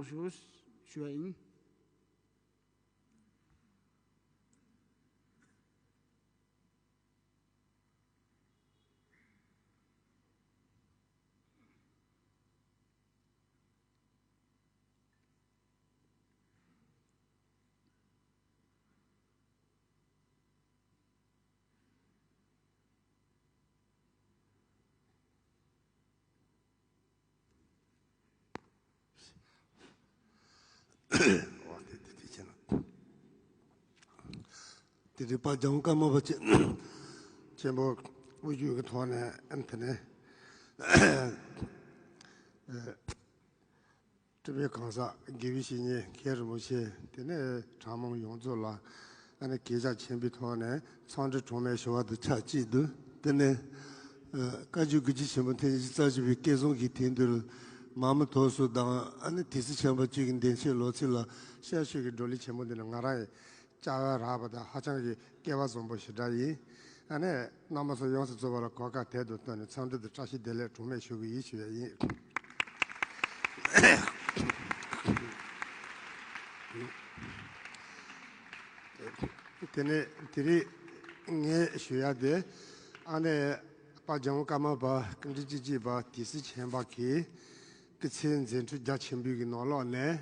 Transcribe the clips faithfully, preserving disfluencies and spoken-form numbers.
ཞུ་ཞུ་བ་ཡིན། དེ་རིག་པ་ལྗང་དཀར་མོ་པ་ཆེན་ཆེན་པོ་དབུ་བཞུགས་ཀྱི་ཐོག་ནས་ཨ་ནི་དེ་ནས་སྤྲུལ་པའི་གང་ཟག་དགེ་བའི་བཤེས་གཉེན་མཁན་རིན་པོ་ཆེ། དེ་ནས་གྲྭ་མང་ཡོངས་རྫོགས་ལ་ཨ་ནི་གུས་ཕྱག་ཆེན་པོའི་ཐོག་ནས་འཚམས་འདྲི་གྲངས་མེད་ཞུ་བ་དང་ཆབས་ཅིག་ཏུ། དེ་ནས་ཨ་བཀའ་བརྒྱུད་དགེ་བཅུའི་ཆེན་མོ་ཐེངས་བཞི་རྩ་བཞི་པའི་བསྐལ་བཟང་གི་དུས་འདིར་མ་མོ་ཐོག་སོ་དང་ཨ་ནི་དེ་སྲིད་ཆེན་པོ་གཅིག་གི་འདས་མཆོད་ལོ་ཚིགས་ལ་ཤར་ཕྱོགས་ཀྱི་བགྲོ་གླེང་ཆེན་མོ་འདི་ནི་ང་རང་ཡི་བྱ་བ་རག་པ་དང་ཧ་ཅང་གི་སྐལ་བ་བཟང་པོ་ཞེ་དྲག་ཡིན། ཨ་ནི་རྣམ་པ་ཚོ་ཡོངས་སུ་རྫོགས་པ་ལ་གོ་སྐབས་དེ་དང་བསྟུན་ནས་འཚམས་འདྲི་དང་བཀྲ་ཤིས་བདེ་ལེགས་གྲངས་མེད་ཞུ་གི་ཡིན་ཞུ་ཡ་ཡིན། དེ་ནས་དེ་རིང་ངས་ཞུ་ཡ་དེ་ཨ་ནི་དཔལ་ལྗང་དཀར་མོ་པ་སྐུ་ཕྲེང་བཅུ་གཅིག་པ་དེ་སྲིད་ཆེན་པོ་གི་སྐུ་ཚེའི་མཛད་འཕྲིན་རྒྱ་ཆེན་པོའི་གི་ནང་ལོགས་ནས།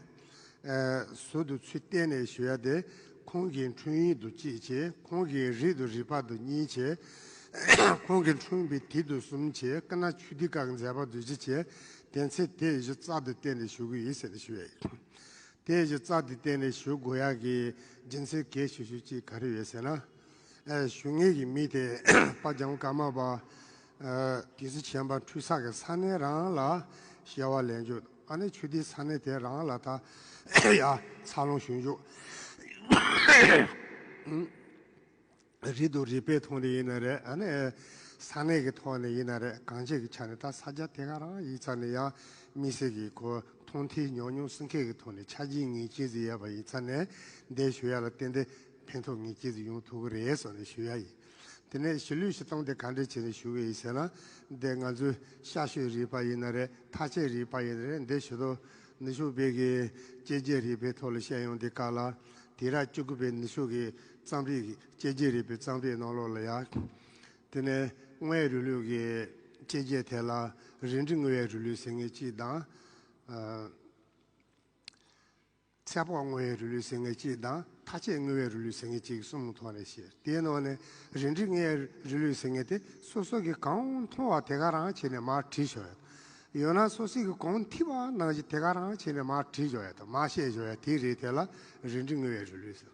ཨ་ཟུར་དུ་ཚུར་བསྟན་ནས་ཞུ་ཡ་དེ། ཁོང་གི་འཁྲུངས་ཡུལ་དུ་གཅིག་བྱས། ཁོང་གི་རིགས་དང་རིག་པ་དུ་གཉིས་བྱས། ཁོང་གི་འཁྲུངས་པའི་དུས་དུ་གསུམ་བྱས། སྐུ་ན་ཆོས་སྡེ་ཁག་གི་མཛད་པ་དུ་བཞི་བྱས། དེ་ཚེ་དེ་བཞི་རྩལ་དུ་བསྟན་ནས་ཞུ་གི་ཡིན་ཟེར་ནས་ཞུ་ཡ་ཡིན། དེ་བཞི་རྩལ་དུ་བསྟན་ནས་ཞུ་དགོས་ཡ་གི་རྒྱུ་མཚན་གལ་ཆེ་ཤོས་གཅིག་ག་རེ་ཡོད་ཟེར་ན། ཨ་ཞུ་མཁན་གྱི་མི་དེ་དཔལ་ལྗང་དཀར་མོ་པ་ཨ་དེ་སྲིད་ཆེན་པོ་འཁྲུངས་ས་གི་ས་གནས་རང་ལ་སྐྱེ་བ་ལེན་རྒྱུ། ཨ་ནི་ཆོས་སྡེའི་ས་གནས་དེ་རང་ལ་ད་ཡ་འཚར་ལོངས་བྱུང་རྒྱུ། རིགས་དང་རིག་པའི་ཐོག་ནས་ཡིན་ན་རེད། ཨ་ནི་ས་གནས་ཀྱི་ཐོག་ནས་ཡིན་ན་རེད། གང་ཅིའི་ཆ་ནས་ད་ས་ཆ་དེ་ག་རང་ཡིན་ཙང་ནས་ཡང་མི་སེར་གྱི་ཁོ་མཐོང་ཐོས་ཉམས་མྱོང་སྲིད་མཁན་གྱི་ཐོག་ནས་ཆ་རྐྱེན་ངེས་ཅན་ཟིག་ཡོད་པ་ཡིན་ཙང་ནས་འདི་ཞུ་ཡ་ལ་ཏན་ཏན་ཕན་ཐོགས་ངེས་ཅན་ཟིག་ཡོང་ཐུབ་ཀྱི་རེད་བསམ་ནས་ཞུ་ཡ་ཡིན། དེ་ནས་གཞིས་ལུས་སྤྱིར་བཏང་དེ་ག་འདྲས་བྱས་ནས་ཞུ་གི་ཡིན་ཟེར་ན། འདི་ང་ཚོའི་ཤར་ཕྱོགས་རིག་པ་ཡིན་ན་རེད། མཐའ་དཔྱད་རིག་པ་ཡིན་ན་རེད། འདི་ཞུ་དོ་ནུབ་ཕྱོགས་པའི་གི་དཔྱད་རྒྱལ་རིག་པའི་ཐོག་ལ་བཤད་ཡོང་དུས་སྐབས་ལ། དུས་རབས་བཅུ་དགུ་པའི་ནུབ་ཕྱོགས་ཀྱི་རྩོམ་རིག་གི་དཔྱད་རྒྱལ་རིག་པའི་རྩོམ་རིག་ནང་ལོགས་ལ་ཡ། དེ་ནས་དངོས་ཡོད་རིང་ལུགས་ཀྱི་དཔྱད་རྒྱལ་དེ་ལ་རིགས་འགྲེ་དངོས་ཡོད་རིང་ལུགས་ཟེར་མཁན་གཅིག་དང་། ཨ། ཚེ་དཔག་དངོས་ཡོད་རིང་ལུགས་ཟེར་མཁན་གཅིག་དང་། མཐའ་དཔྱད་དངོས་ཡོད་རིང་ལུགས་ཟེར་མཁན་གཅིག་གསུམ་ཐོག་ནས་བཤད། དེའི་ནང་ནས་རིགས་འགྲེ་དངོས་ཡོད་རིང་ལུགས་ཟེར་མཁན་དེ་སོ་སོ་གིས་གང་མཐོང་བ་དེ་ག་རང་བྱས་ནས་མར་བྲིས་བཞག་ཡོད། ཡང་ན་སོ་སོ་གིས་གང་ཐོས་པ་ནང་བཞིན་དེ་ག་རང་བྱས་ནས་མར་བྲིས་བཞག་ཡོད་དང་མར་བཤད་བཞག་ཡོད། དེའི་རིགས་དེ་ལ་རིགས་འགྲེ་དངོས་ཡོད་རིང་ལུགས་ཟེར།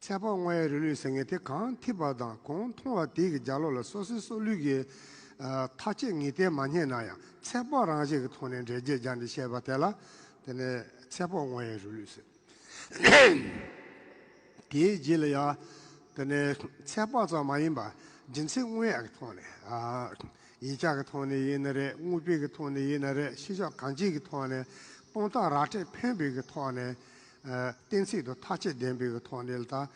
ཚེ་དཔག་དངོས་ཡོད་རིང་ལུགས་ཟེར་མཁན་དེ་གང་ཐོས་པ་དང་གང་མཐོང་བ་དེ་གི་རྒྱབ་ལོགས་ལ་སོ་སོའི་སྲོག་ལུས་ཀྱི་ཨ་མཐའ་དཔྱད་ངེས་གཏན་མ་རྙེད་ན་ཡང་ཚེ་དཔག་རང་བཞིན་གྱི་ཐོག་ནས་འགྲེལ་བརྗོད་བརྒྱབ་ནས་བཤད་པ་དེ་ལ་དེ་ནས་ཚེ་དཔག་དངོས་ཡོད་རིང་ལུགས་ཟེར། དེའི་རྗེས་ལ་ཡང་དེ་ནས་ཚེ་དཔག་ཙམ་མ་ཡིན་པར་རྒྱུ་མཚན་དངོས་ཡོད་ཀྱི་ཐོག་ནས། ཨ་ཡིག་ཆ་གི་ཐོག་ནས་ཡིན་ན་རེད། དངོས་པོའི་གི་ཐོག་ནས་ཡིན་ན་རེད། ཤེས་བྱ་གང་ཅིའི་གི་ཐོག་ནས་དཔང་རྟགས་ར་སྤྲོད་ཕན་པའི་གི་ཐོག་ནས། ཨ་གཏན་ཚིགས་དང་མཐའ་དཔྱད་ལྡན་པའི་གི་ཐོག་ནས་ལ་ད། ཨ་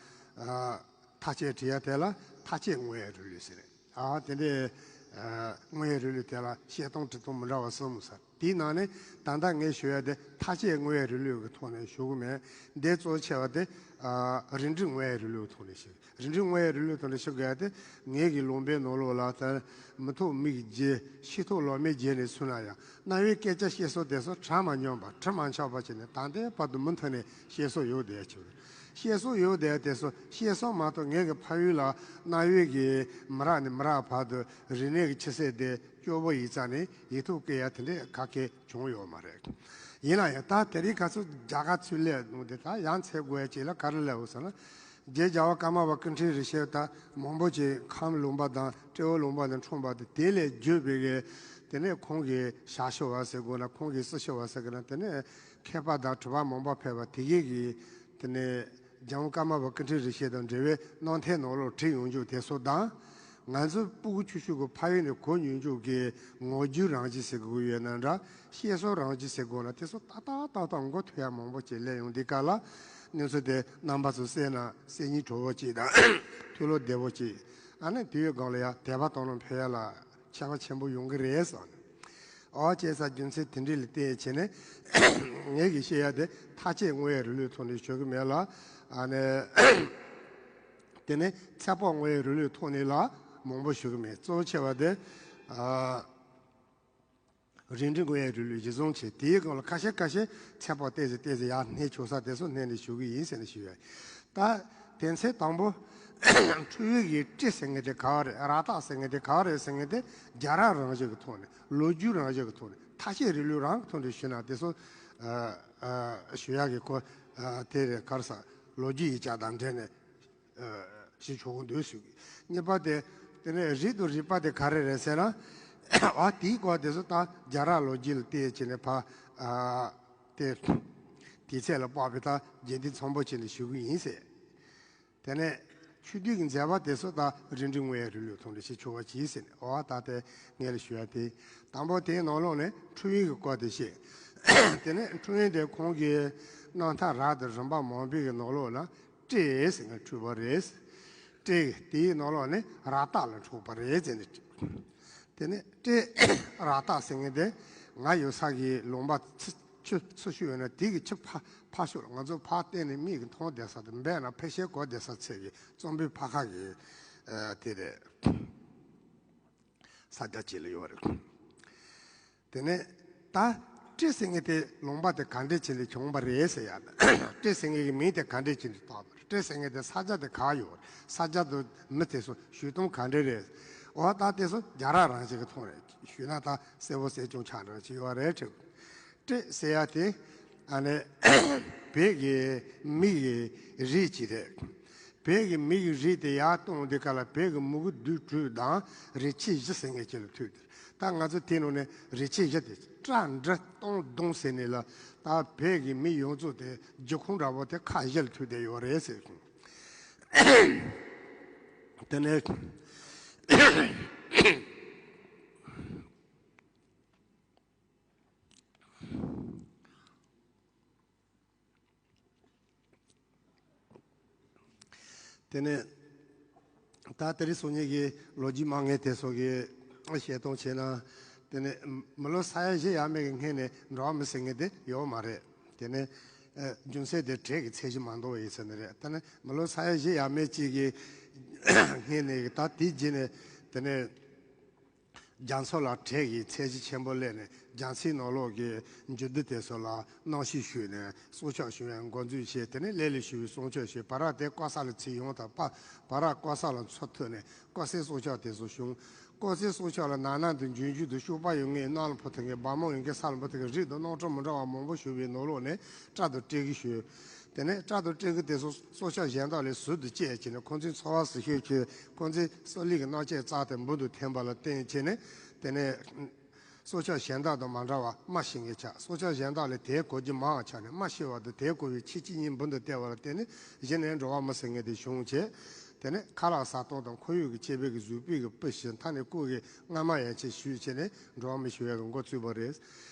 མཐའ་དཔྱད་བྲིས་ཡ་དེ་ལ་མཐའ་དཔྱད་དངོས་ཡོད་རིང་ལུགས་ཟེར། ཨ་དེ་འདྲའི་ཨ་དངོས་ཡོད་རིང་ལུགས་དེ་ལ་བཤད་སྟངས་འབྲི་སྟངས་མི་འདྲ་བ་གསུམ་ཟེར། དེའི་ནང་ནས་ད་ལྟ་ངས་ཞུ་ཡ་དེ་མཐའ་དཔྱད་དངོས་ཡོད་རིང་ལུགས་ཀྱི་ཐོག་ནས་ཞུ་གི་མེད། འདི་གཙོ་ཆེ་བ་དེ་ཨ་རིགས་འགྲེ་དངོས་ཡོད་རིང་ལུགས་ཀྱི་ཐོག་ནས་ཞུ། རིགས་འགྲེ་དངོས་ཡོད་རིང་ལུགས་ཀྱི་ཐོག་ནས་ཞུ་དགོས་ཡ་དེ། ངེད་ཀྱི་ལུང་པའི་ནང་ལོགས་ལ་ད་མི་ཐོག་མིག་གིས་མཇལ། ཤེས་ཐོག་ལག་མིག་མཇལ་ནས་ཚུར་ན་ཡང་རྣ་བའི་སྐད་ཆ་བཤད་སྲོལ་དེ་ཚོ་གྲ་མ་ཉམས་པ་གྲ་མ་ཆག་པ་བྱས་ནས་ད་ལྟའི་བར་དུ་མུ་མཐུད་ནས་བཤད་སྲོལ་ཡོད་བསྡད་ཡ་ཆེ་བ། བཤད་སྲོལ་ཡོད་བསྡད་ཡ་དེ་ཚོ་བཤད་སྲོལ་མ་གཏོགས་ངེད་ཀྱི་ཕ་ཡུལ་ལ་རྣ་བའི་གི་མི་རག་ནས་མི་རག་བར་དུ་རིག་གནས་ཀྱི་ཆུ་ཚད་དེ་སྐྱོ་བོ་ཡིན་ཙང་ནས་ཡིག་ཐོག་བཀོད་ཡ་དེ་འདྲའི་ག་གེ་བྱུང་ཡོད་མ་རེད། ཡིན་ན་ཡང་ད་དེ་རིང་ཁ་སང་རྒྱ་གར་ཚུར་སླེབས་ནོ་དེ་ད་ཡང་ཚེ་དགོས་ཡ་ཅིག་ལ་ག་རེ་སླེབས་ཡོད་ཟེར་ན། རྗེ་རྒྱལ་བ་ཀརྨ་པ་ཀུན་མཁྱེན་རིན་ཆེན་ད་མང་པོ་ཅིག་ཁམས་ལུང་པ་དང་ཏྲེ་ཧོར་ལུང་པ་ནས་འཁྲུངས་པ་དེ། དེ་ལས་བརྒྱུད་པའི་གི་དེ་ནས་ཁོང་གི་ཞབས་ཞུ་བ་ཟེར་དགོས་ན། ཁོང་གི་སྲི་ཞུ་བ་ཟེར་དགོས་ན། དེ་ནས་མཁས་པ་དང་གྲུབ་པ་མང་པོ་ཕེབས་པ་དེ་གའི་གི་དེ་ནས་རྒྱལ་བ་ཀརྨ་པ་ཀུན་མཁྱེན་རིན་ཆེན་དང་འབྲེལ་བའི་རྣམ་ཐར་ནང་ལོགས་བྲིས་ཡོང་རྒྱུ་དེ་ཚོ་དང་། ང་ཚོ་སྤུ་གུ་ཆུང་ཆུང་གི་ཕ་ཡུལ་ནས་གོ་མྱོང་རྒྱུ་གི་ངག་རྒྱུན་རང་བཞིན་ཟེར་དགོས་ཡོད་ན་འདྲ། བཤད་སྲོལ་རང་བཞིན་ཟེར་དགོས་ན། དེ་ཚོ་ཏག་ཏག་ཏག་ཏག་མགོ་ཐོན་ཡ་མང་པོ་ཅིག་སླེབས་ཡོང་དུས་སྐབས་ལ། གནས་ཚུལ་དེ་རྣམ་པ་ཚོ་གསན་ན་གསན་སྙིང་བྲོ་བོ་ཅིག་དང་། ཐུགས་བློ་བདེ་བོ་ཅིག་ཨ་ནི་དེའི་སྒང་ལ་ཡ་དད་པ་དང་བློ་འཕེལ་ཡ་ལ་ཁྱད་པར་ཆེན་པོ་ཡོང་གི་རེད་བསམ་ནས། ཨོ་བྱས་ས་རྒྱུ་མཚན་དེ་འདྲ་ལ་བརྟེན་བྱས་ནས་ངེད་ཀྱིས་བཤད་ཡ་དེ་མཐའ་དཔྱད་དངོས་ཡོད་རིགས་ལུགས་ཐོག་ནས་ཞུ་གི་མེད་ལ། ཨ་ནི་དེ་ནས་ཚད་དཔག་དངོས་ཡོད་རིགས་ལུགས་ཐོག་ནས་ལ་མང་པོ་ཞུ་གི་མེད། གཙོ་བོ་ཆེ་བ་དེ་ཨ། རིགས་འགྲེ་དངོས་ཡོད་རིགས་ལུགས་གཞི་བཟུང་བྱས། དེའི་སྒང་ལ་ཁ་ཤས་ཁ་ཤས་ཚད་དཔག་ཏོག་ཙམ་ཏོག་ཙམ་ཡར་སྣེ་ཆོག་ས་དེ་ཚོ་སྣེ་ནས་ཞུ་གི་ཡིན་ཟེར་ནས་ཞུ་ཡ་ཡིན། ད་དོན་ཚན་དང་པོ། འཕྲུལ་ཡིག་གི་ཏྲི་ཟེར་མཁན་དེ་ག་བ་རེད། ར་རྟགས་ཟེར་མཁན་དེ་ག་བ་རེད་ཟེར་མཁན་དེ་རྒྱལ་རབས་རང་བཞིན་གྱི་ཐོག་ནས། ལོ་རྒྱུས་རང་བཞིན་གྱི་ཐོག་ནས། མཐའ་དཔྱད་རིགས་ལུགས་རང་གི་ཐོག་ནས་ཞུས་ན་དེ་ཚོ་ཨ་ཨ་ཞུ་ཡག་གི་ཁོ་ཨ་དེ་རེད། ག་རེ་ཟེར། ལོ་རྒྱུས་ཡིག་ཆ་དང་འབྲེལ་ནས་ཨ་ཞུ་ཆོག་གི་འདུག་ཞུ་གི། གཉིས་པ་དེ། དེ་ནས་རིགས་དང་རིགས་པ་དེ་ག་རེ་རེད་ཟེར་ན། ཨ་དེའི་སྐོར་དེ་ཚོ་ད་རྒྱལ་རབས་ལོ་རྒྱུས་ལ་བལྟས་བྱས་ནས་ཕ་ཨ་དེ་དེའི་ཚད་ལ་དཔག་པའི་ད་རྒྱས་འདི་ཚང་པོ་བྱས་ནས་ཞུ་གི་ཡིན་ཟེར། དེ་ནས་ཆོས་བསྡུས་ཀྱི་མཛད་པ་དེ་ཚོ་ད་རིགས་འགྲེ་དངོས་ཡོད་རིགས་ལུགས་ཐོག་ནས་བྱེད་ཆོག་པ་གྱིས་ཟེར་ནས། འོ་ད་དེ་ངས་ལ་ཞུ་ཡ་དེ། དང་པོ་དེའི་ནང་ལོགས་ནས་འཕྲུལ་ཡིག་གི་སྐོར་དེ་བཤད། དེ་ནས་འཕྲུལ་ཡིག་དེ་ཁོང་གིས་རྣམ་ཐར་རབ་དང་རིམ་པ་མང་པོའི་གི་ནང་ལོགས་ལ་ཏྲི་ཟེར་མཁན་འཕྲུལ་པ་རེད། ཏྲི་དེའི་ནང་ལོགས་ནས་ར་རྟགས་ལ་འཕྲུལ་པ་རེད་ཟེར་ནས། དེ་ནས་ཏྲི་ར་རྟགས་ཟེར་མཁན་དེ་ང་ཡོད་ས་གི་ལུང་པ་ཆུ་ཆུ་ཆུ་ཤོད་ཡོད་ན་དེ་གི་ཆུ་ཕ་ཕ་ཤོད་ལ་ང་ཚོ་ཕར་བལྟས་ནས་མིག་གིས་མཐོང་བསྡད་ས་དང་། འབད་ན་ཕལ་ཆེར་གོ་བསྡད་ས་ཚད་ཀྱི་གཙང་པོའི་ཕ་ཁ་གི་ཨ་དེ་རེད། ས་རྒྱ་བཅས་ལ་ཡོད་རེད། དེ་ནས་ད་ཏྲི་ཟེར་མཁན་དེ་ལུང་པ་དེ་ག་འདྲས་བྱས་ནས་བྱུང་བ་རེད་ཟེར་ཡ། ཏྲི་ཟེར་མཁན་གྱི་མིང་དེ་ག་འདྲས་བྱས་ནས་བཏགས་པ་རེད། ཏྲི་ཟེར་མཁན་དེ་ས་ཆ་དེ་ག་ཡོད་རེད། ས་ཆ་དེ་མི་དེ་ཚོ་གཞུང་དོན་ག་འདྲས་རེད། འོ་ད་དེ་ཚོ་རྒྱལ་རབས་རང་བཞིན་གྱི་ཐོག་ནས་ཞུས་ན་ད་གསལ་པོ་གསལ་རྐྱང་ཆགས་འདྲ་ཅིག་ཡོད་རེད་དྲན། ཏྲི་ཟེར་ཡ་དེ་ཨ་ནི་བོད་ཀྱི་མི་ཡི་རིགས་ཅིག་རེད། བོད་ཀྱི་མི་ཡི་རིགས་དེ་ཡར་གཏོང་དུས་སྐབས་ལ་བོད་ཀྱི་མུ་གེ་བདུན་དྲུག་དང་རིགས་ཆད་བཞི་ཟེར་མཁན་ཅིག་ལ་ཐུག་འདུག་ད་ང་ཚོ་དེ་ནང་ནས་རིགས་ཆད་བཞི་དེ་སྐྲ་འབྲི་སྟོང་བརྡུང་ཟེར་ནས་ལ། ད་བོད་ཀྱི་མི་ཡོངས་རྫོགས་དེ་རྒྱུ་ཁུངས་འདྲ་པོ་དེ་ཁག་བཞི་ལ་ཐུག་བསྡད་ཡོད་རེད་ཟེར། དེ་ནས། དེ་ནས་ད་དེ་རིང་སང་ཉིན་གྱི་ལོ་རྒྱུས་མང་ངེས་དེ་ཚོ་གི་བཤད་སྟངས་བྱས་ན། དེ་ནས་མི་ལོ་ས་ཡ་བཞི་ཡས་མས་ཀྱི་སྔོན་ནས་འགྲོ་བ་མི་ཟེར་མཁན་དེ་ཡོད་མ་རེད། དེ་ནས་ཨ་རྒྱུ་མཚན་དེ་གྲས་ཀྱི་ཚད་གཞི་མ་འདང་བ་ཡིན་ས་ནི་རེད། ད་ནི་མི་ལོ་ས་ཡ་བཞི་ཡས་མས་གཅིག་གི་སྔོན་ནས་ད་དེའི་རྗེས་ནས་དེ་ནས། རྒྱ་མཚོ་ལ་གྲས་ཀྱི་ཚད་གཞི་ཆེན་པོ་སླེབས་ནས། རྒྱ་མཚོའི་ནང་ལོགས་ཀྱི་འཇུ་འདི་དེ་ཚོ་ལ་གནམ་གཤིས་ཞུས་ནས་སྲུང་སྐྱོབ་ཞུ་བའི་འགོ་འཛུགས་བྱས། དེ་ནས་ལས་ལས་ཞུ་བའི་སྲུང་སྐྱོབ་བྱས། བ་ར་དེ་ཀོ་ས་ལ་ཚུར་ཡོང་དང་། པ་བ་ར་ཀོ་ས་ལ་མཚོ་ཐུག་ནས་ཀོ་སའི་སྲུང་སྐྱོབ་དེ་ཚོ་བྱུང་། ཀོ་སའི་སྲུང་སྐྱོབ་ལ་ནང་ན་དུ་འཇུ་འཇུ་དུ་ཤུག་པ་ཡོད་ངེས་གནམ་ལ་འཕུར་ཐུབ་མཁན། སྦ་མོ་ཡོད་མཁན་ས་ལ་འཕུར་ཐུབ་མཁན། རིགས་དང་རྣམ་གྲངས་མི་འདྲ་བ་མང་པོ་ཞུ་བའི་ནང་ལོགས་ནས་སྤྲ་དང་སྤྲེའུ་ཞུས། དེ་ནས་སྤྲ་དང་སྤྲེའུ་དེ་ཚོ་སྲོག་ཆགས་གཞན་དག་ལས་ཟུར་དུ་བཅད་བྱས་ནས། ཁོང་ཚོའི་འཚོ་བ་ཟུར་ཤོག་བྱས། ཁོང་ཚོའི་སྲོག་བླུའི་གི་རྣམ་དཔྱོད་རྩལ་དེ་འབུར་དུ་ཐོན་པ་ལ་བརྟེན་བྱས་ནས། དེ་ནས་སྲོག་ཆགས་གཞན་དག་དང་མ་འདྲ་བར་རྨ་ཤེས་མཁན་ཆགས། སྲོག་ཆགས་གཞན་དག་ལས་དེ་གོ་རྒྱུ་མང་བ་ཆགས་ནས། རྨ་ཤེས་པ་དང་དེ་གོ་བའི་ཁྱད་ཆོས་གཉིས་འབུར་དུ་བསྟན་པ་ལ་བརྟེན་ནས། གཞི་ནས་འགྲོ་བ་མི་ཟེར་མཁན་དེ་བྱུང་བྱས། དེ་ནས་ཁ་ལག་ཟ་སྟངས་དང་ཁོར་ཡུག་གི་ཁྱད་པར་གྱིས་གཟུགས་པོའི་གི་སྤུ་ཞིག་མཐའ་ནས་ལྐོག་གི་རྔ་མ་ཡན་ཆད་ཞུས་བྱས་ནས་འགྲོ་བ་མི་ཞུ་བའི་གི་འགོ་བཙུགས་པ་རེད།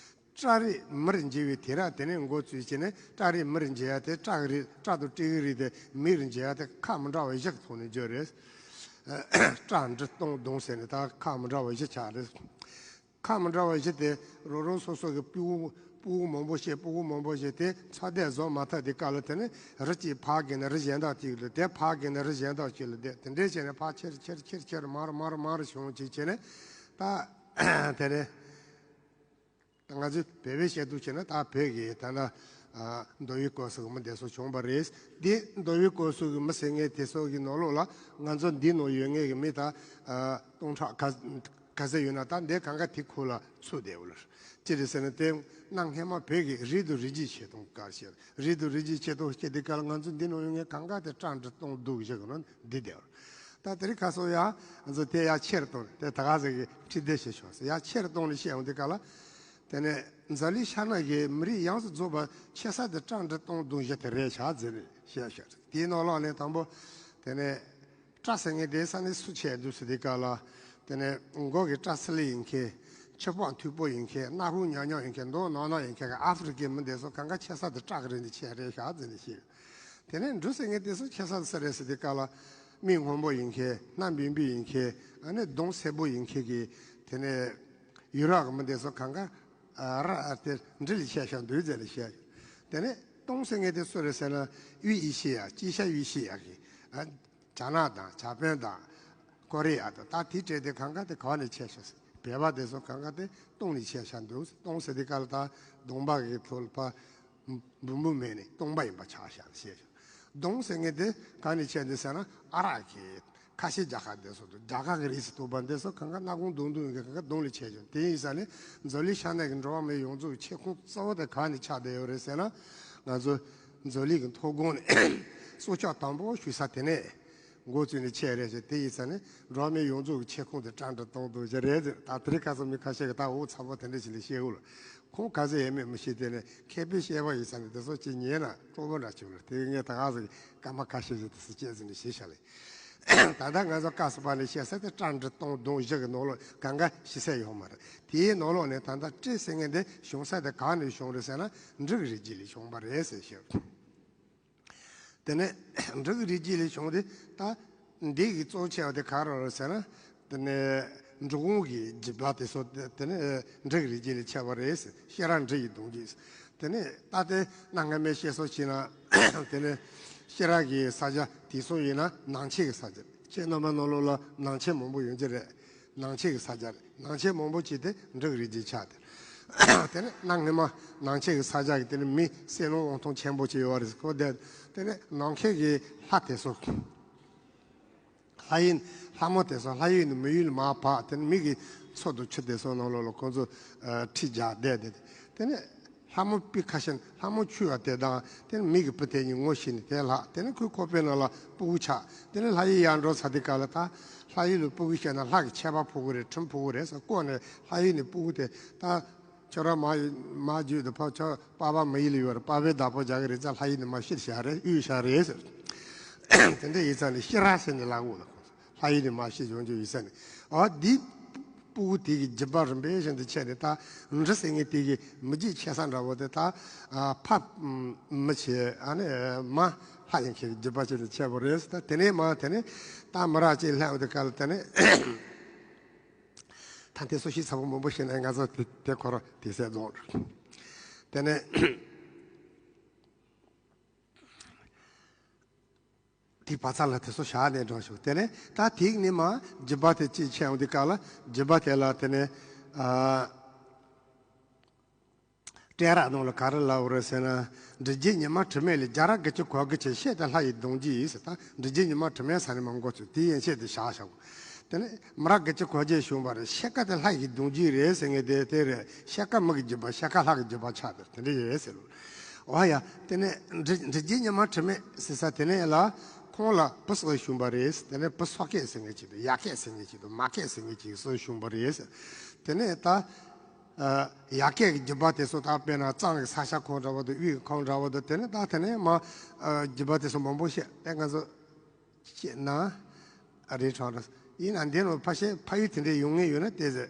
སྤྲ་རིགས་མིར་འགྱུར་བའི་དུས་རབས་དེ་ནས་འགོ་བཙུགས་བྱས་ནས། སྤྲ་རིགས་མིར་འགྱུར་ཡ་དེ། སྤྲ་གི་རིགས། སྤྲ་དང་སྤྲེའུ་གི་རིགས་དེ་མིར་འགྱུར་ཡ་དེ་ཁག་མི་འདྲ་བ་བཞི་གི་ཐོག་ནས་བརྗོད་རེད། སྤྲ་འབྲི་སྟོང་བརྡུང་ཟེར་ནས་ད་ཁག་མི་འདྲ་བ་བཞི་ཆགས་རེད། ཁག་མི་འདྲ་བ་བཞི་དེ་རང་རང་སོ་སོ་གི་སྤུ་གུ་སྤུ་གུ་མང་པོ་བྱས། སྤུ་གུ་མང་པོ་བྱས་ཏེ་ཚོ་སྡེ་བཟོ་མ་ཐུབ་དུས་སྐབས་ལ། དེ་ནས་རི་གཅིག་ཕར་བརྒལ་ནས་རི་གཞན་དག་ཅིག་ལ་བསྡད། ཕར་བརྒལ་ནས་རི་གཞན་དག་ཅིག་ལ་བསྡད། དེ་འདྲས་བྱས་ནས་ཕར་ཁྱེར་ཁྱེར་ཁྱེར་ཁྱེར་མར་མར་མར་བྱུང་ཅིག་བྱས་ནས། ད་དེ་ནས། ད་ང་ཚོས་བོད་པའི་བཤད་སྟངས་བྱས་ན། ད་བོད་ཀྱི་ད་ལྟ་ཨ་མདོ་དབུས་ཁམས་གསུམ་གྱི་མི་དེ་ཚོ་བྱུང་བ་རེད། འདི་མདོ་དབུས་ཁམས་གསུམ་གྱི་མི་ཟེར་མཁན་དེ་ཚོ་གི་ནང་ལོགས་ལ་ང་ཚོ་འདི་ནང་ཡོད་མཁན་གྱི་མི་ད་ཨ་སྟོང་ཕྲག་ག་ག་ཚད་ཡོད་ན། ད་འདི་གང་ག་དེ་ཁོ་ལ་ཚུད་བསྡད་ཡོད་ལ། ཅི་རེད་ཟེར་ན། དེ་གནའ་སྔ་མ་བོད་ཀྱི་རིགས་དང་རིགས་རྒྱུད་འཆད་སྟངས་སྐོར་བཤད། རིགས་དང་རིགས་རྒྱུད་འཆད་སྟངས་བཤད་དུས་སྐབས་ལ། ང་ཚོ་འདི་ནང་ཡོད་མཁན་གང་ག་དེ་སྤྲ་འབྲི་སྟོང་བརྡུང་བཞག་གི་ནང་འདི་བསྡད་ཡོད། ད་དེ་རིང་ཁ་སང་ཡ་ང་ཚོ་དེ་ཡར་ཆེ་རུ་བཏང་ནས། དེ་ད་ག་ཟེར་གི་ཁྲི་སྡེ་བྱེད་ཆོག་ཟེར། ཡར་ཆེ་རུ་བཏང་ནས་བཤད་ཡོང་དུས་སྐབས་ལ། དེ་ནས་འཛམ་གླིང་ཤར་ནུབ་ཀྱི་མི་རིགས་ཡོངས་སུ་རྫོགས་པ་ཆེ་ས་དེ་སྤྲ་འབྲི་སྟོང་བརྡུང་བཞི་དེ་རེད་ཤག་ཟེར་ནས་བཤད་བཤད། དེའི་ནང་ལོགས་ནས་དང་པོ་དེ་ནས་སྤྲ་ཟེར་མཁན་དེ་ས་གནས་སུ་ཆགས་འདུག་ཟེར་དུས་སྐབས་ལ། དེ་ནས་མགོ་གི་སྐྲ་སི་ལི་ཡིན་མཁན། ཕྱི་པགས་མཐུག་པོ་ཡིན་མཁན། སྣ་ཁུང་ཉག་ཉག་ཡིན་མཁན། མདོག་ནག་ནག་ཡིན་མཁན་གྱི་ཨ་ཧྥེ་རི་ཁའི་མི་དེ་ཚོ་གང་ག་ཆེ་ས་དེ་སྤྲ་གི་རིགས་ནས་ཆད་རེད་ཤག་ཟེར་ནས་བཤད། དེ་ནས་འབྲུ་ཟེར་མཁན་དེ་ཚོ་ཆེ་ས་དེ་སུ་རེད་ཟེར་དུས་སྐབས་ལ། མིག་སྔོན་པོ་ཡིན་མཁན། སྣ་འབིང་འབིང་ཡིན་མཁན། ཨ་ནི་གདོང་སེར་པོ་ཡིན་མཁན་གྱི། དེ་ནས་ ཡུ་རོབ་ཀྱི་མི་དེ་ཚོ་གང་ག་ཨ་ར་ཨ་དེ་འབྲི་ལ་ཆས་ཤག་འདུག་ཟེར་ལ་བཤད། དེ་ནས་ཏུང་ཟེར་མཁན་དེ་སུ་རེད་ཟེར་ན། དབྱིན་ཡི་ཤི་ཡ། ཅི་ཤ་དབྱིན་ཤི་ཡ་གི་ཨ་ཇ་ནག་དང་ཇ་པན་དང་ཀོ་རི་ཡ་དང་། ད་དེ་སྤྲད་དེ་གང་ག་དེ་ག་ནས་ཆས་ཤག་ཟེར། བོད་པ་དེ་ཚོ་གང་ག་དེ་ཏུང་ནས་ཆས་ཤག་འདུག། ཏུང་ཟེར་དེ་ག་ལ་ད་གདོང་པ་གི་ཐོག་ལ་ཕ་འབུམ་འབུམ་མེད་ནས་སྟོང་པ་ཡིན་པ་ཆགས་ཤག་ཟེར། གདོང་ཟེར་མཁན་དེ་གང་ནས་ཆས་འདུག་ཟེར་ན། ཨ་རག་གི་ཁ་ཤས་རྒྱ་གར་དེ་ཚོ་དང་། རྒྱ་གར་གྱི་རིགས་སུ་གཏོགས་པ་འདི་ཚོ་གང་ག་སྣ་ཁུང་གདོང་གདོང་གི་གང་ག་གདོང་ལ་ཆས་ཀྱང་། དེ་ཡིན་ས་ནས་འཛམ་གླིང་ཤར་ནང་གི་འགྲོ་བ་མི་ཡོངས་རྫོགས་ཀྱི་ཆས་ཁུངས་གཙོ་བོ་དེ་གང་ནས་ཆགས་བསྡད་ཡོད་རེད་ཟེར་ན། ང་ཚོ་འཛམ་གླིང་གི་མཐོ་སྒང་ནས་སྲོག་སྐྱོབ་དང་པོ་ཞུ་ས་དེ་ནས་འགོ་བཙུགས་ནས་ཆས་རེད་ཟེར། དེ་ཡིན་ས་ནས་འགྲོ་བ་མི་ཡོངས་རྫོགས་ཀྱི་ཆས་ཁུངས་དེ་བཀྲམ་སྟེ་གཏོང་འདུག་ཟེར་རེད་ཟེར། ད་དེ་རིང་ཁ་སང་མི་ཁ་ཤས་ཀྱིས་ད་འུ་ཚ་པོ་དེ་འདྲ་ཞིག་ལ་བཤད་འུ་ལ། ཁོང་ག་ཚོད་ཡོད་མེད་མི་ཤེས། དེ་ནས་མཁས་པའི་བཤད་པ་ཡིན་ས་ནས་དེ་ཚོ་ཅིག་ཉན་ན་སྤྲོ་པོ་འདྲ་བྱུང་ལ། དེ་ངས་ད་ག་ཟེར་སྐར་མ་ཁ་ཤས་ཤིག་དེ་ཚོ་བཤད་ཟིན་ནས་ཞེས་བྱ་ལས། ད་ལྟ་ང་ཚོ་སྐབས་སུ་བབས་ནས་བཤད་ས་དེ་བཀྲམ་སྟེ་གཏོང་གདོང་བཞི་གི་ནང་ལོགས་གང་ག་ཞུ་ས་ཡོད་མ་རེད། དེའི་ནང་ལོགས་ནས་ད་ལྟ་སྤྲེལ་ཟེར་མཁན་དེ་བྱུང་ས་དེ་གང་ནས་བྱུང་རེད་ཟེར་ན། འབྲུག་རིགས་རྒྱུད་ལས་བྱུང་བ་རེད་ཟེར་ཞུ། དེ་ནས་འབྲུག་རིགས་རྒྱུད་ལས་བྱུང་སྟེ། ད་འདི་གི་གཙོ་ཆེ་བ་དེ་ག་རེ་རེད་ཟེར་ན། དེ་ནས་འབྲི་གུང་གི་རྒྱུད་པ་དེ་ཚོ་དེ་དེ་ནས་འབྲུག་རིགས་རྒྱུད་ལས་ཆད་པ་རེད་ཟེར། ཤེས་རབ་འབྲི་ཡི་གདུང་རྒྱུད། དེ་ནས་ད་དེ་གནའ་སྔ་མའི་བཤད་སྲོལ་བྱས་ན། དེ་ནས་ཤེས་རབ་ཀྱི་ས་ཆ་དེ་ཚོ་ཡིན་ན་ནང་ཆོས་ཀྱི་ས་ཆ། ཁྱེད་རྣམ་པ་ནང་ལོགས་ལ་ནང་ཆོས་མང་པོ་ཡོང་གི་རེད། ནང་ཆོས་ཀྱི་ས་ཆ་རེད། ནང་ཆོས་མང་པོ་ཅིག་དེ་འབྲུག་རིགས་རྒྱུད་ཆགས་ཏེ། དེ་ནས་གནའ་སྔ་མ་ནང་ཆོས་ཀྱི་ས་ཆ་གི་དེ་ནས་མི་བསོད་ནམས་དབང་ཐང་ཆེན་པོ་ཅིག་ཡོད་རེད། ཁོ་དེ་དེ་ནས་ནང་ཁུལ་གྱི་ལྷ་དེ་ཚོ། ལྷ་ཡུལ། ལྷ་མོ་དེ་ཚོ་ལྷ་ཡུལ་ནས་མི་ཡུལ་མར་བབས། དེ་ནས་མི་གི་མཚོ་དང་ཆུ་དེ་ཚོ་ནང་ལོགས་ལ་ཁོང་ཚོ་ཨ་ཁྲིད་རྒྱག་བསྡད་དེ། དེ་ནས་ལྷ་མོ་དཔེ་ཁ་ཤས། ལྷ་མོ་ཁྱོད་ཡ་དེ་དང་། དེ་ནས་མི་གི་བུ་དེ་གཉིས་ངོ་ཤེས་ནས་དེ་ལྷག་དེ་ནས་ཁོའི་ཁོག་པའི་ནང་ལ་སྤུ་གུ་ཆགས། དེ་ནས་ལྷ་ཡུལ་ཡར་འགྲོ་ཚར་དུས་སྐབས་ལ། ད་ལྷ་ཡུལ་ལ་སྤུ་གུ་སྐྱེས་ན་ལྷ་གི་ཆད་པ་ཕོག་གི་རེད། ཁྲིམས་ཕོག་གི་རེད་ཟེར་བཀོད་ནས། ལྷ་ཡུལ་ནས་སྤུ་གུ་དེ་ད་ཁྱོད་རང་མ་མ་བརྒྱུད་དུ་ཕ་ཁྱོད་པ་ཕ་མི་ཡུལ་ལ་ཡོད་རེད། པ་ཕའི་བདག་པོ་རྒྱག་གི་རེད་ཙང་ལྷ་ཡུལ་ནས་མར་ཤི་བཞག་རེད། གཡུགས་བཞག་རེད་ཟེར། དེ་འདྲ་ཡིན་ཙང་ནས་ཤེས་རབ་ཟེར་ནས་ལབ་འོང་ལ། ལྷ་ཡུལ་ནས་མར་ཤི་ཡོང་རྒྱུ་ཡིན་ས་ནས། ཨ་འདི་སྤུ་གུ་དེ་གི་རྒྱུད་པ་རིམ་པས་བཞིན་དུ་ཆད་ནས། ད་འབྲི་ཟེར་མཁན་དེ་གི་མི་རྒྱུད་ཆད་ས་འདྲ་བོ་དེ། ད་ཨ་ཕ་མི་བྱེད། ཨ་ནི་མ་ལྷ་ཡིན་མཁན་གྱི་རྒྱུད་པ་ཆད་ནས་ཆད་པ་རེད། ད་དེ་ནས་མ་དེ་ནས་ད་མི་རབས་ཅིག་སླེབས་པ་དེ་ག་ལ། དེ་ནས་ད་དེ་སོ་ཤི་ཚ་པོ་མང་པོ་ཤི་ནས་ང་ཚོ་དེ་དེ་ཁོ་ར་དེ་སེ་རྫོང་། དེ་ནས་དེའི་བར་མཚམས་ལ་དེ་ཚོ་བཞག་ནས་འགྲོ་ཞིག་དེ་ནས་ད་དེ་ནས་མ་རྒྱུད་པ་དེ་གཅིག་ཆད་འོང་དུས་སྐབས་ལ། རྒྱུད་པ་དེ་ལ་དེ་ནས་ཨ་སྤྲེལ་རབ་ནང་ལ་ག་རེ་ལབ་རེད་ཟེར་ན། འབྲི་རྒྱུད་ཉི་མ་དྲི་མེད་ལས། རྒྱ་རབས་དགུ་བཅུ་གོ་དགུ་ཆད། ཤད་དེ་ལྷ་ཡི་གདུང་རྒྱུད་ཡིན་ཟེར། ད་འབྲི་རྒྱུད་ཉི་མ་དྲི་མེད་ཟེར་ནས་མ་འགོ་ཚུགས། དེ་ཡན་ཆད་དེ་བཞག་བཞག་གོ། དེ་ནས་མི་རབས་དགུ་བཅུ་གོ་བརྒྱད་བྱུང་བ་རེད། ཤད་ཀ་དེ་ལྷ་ཡི་གདུང་རྒྱུད་རེད་ཟེར་མཁན་དེ་དེ་རེད། ཤད་ཀ་མི་གི་རྒྱུད་པ། ཤད་ཀ་ལྷ་གི་རྒྱུད་པ་ཆགས་དེ་དེ་འདྲ་ཡོད་ཟེར་ལོ། འོ་ཡ། དེ་ནས་འབྲི་འབྲི་རྒྱུད་ཉི་མ་དྲི་མེད་ཟེར་ས་དེ་ནས་ལ་ཁོང་ལ་བུ་གསུམ་བྱུང་བ་རེད། དེ་ནས་བུ་སོ་སྐྱེས་ཟེར་མཁན་ཅིག་དང་། ཡ་སྐྱེས་ཟེར་མཁན་ཅིག་དང་། མ་སྐྱེས་ཟེར་མཁན་ཅིག་གསུམ་བྱུང་བ་རེད། དེ་ནས་ད་ཨ་ཡ་སྐྱེས་ཀྱི་རྒྱུད་པ་དེ་ཚོ་ད་དཔེར་ན་གཙང་གི་ས་ཆ་ཁོངས་འདྲ་བོ་དང་། དབུས་ཀྱི་ཁོངས་འདྲ་བོ་དང་། དེ་ནས་ད་དེ་ནས་མ་ཨ་རྒྱུད་པ་དེ་ཚོ་མང་པོ་བཤད་དེ་ང་ཚོ་བཤད་ན་རེད་དྲག་རེད། ཡིན་ན་འདི་ནང་ཕ་ཤེས་ཕ་ཡུལ་དེ་འདྲའི་ཡོང་ངེས་ཡོད་ན་དེ་ཚོ་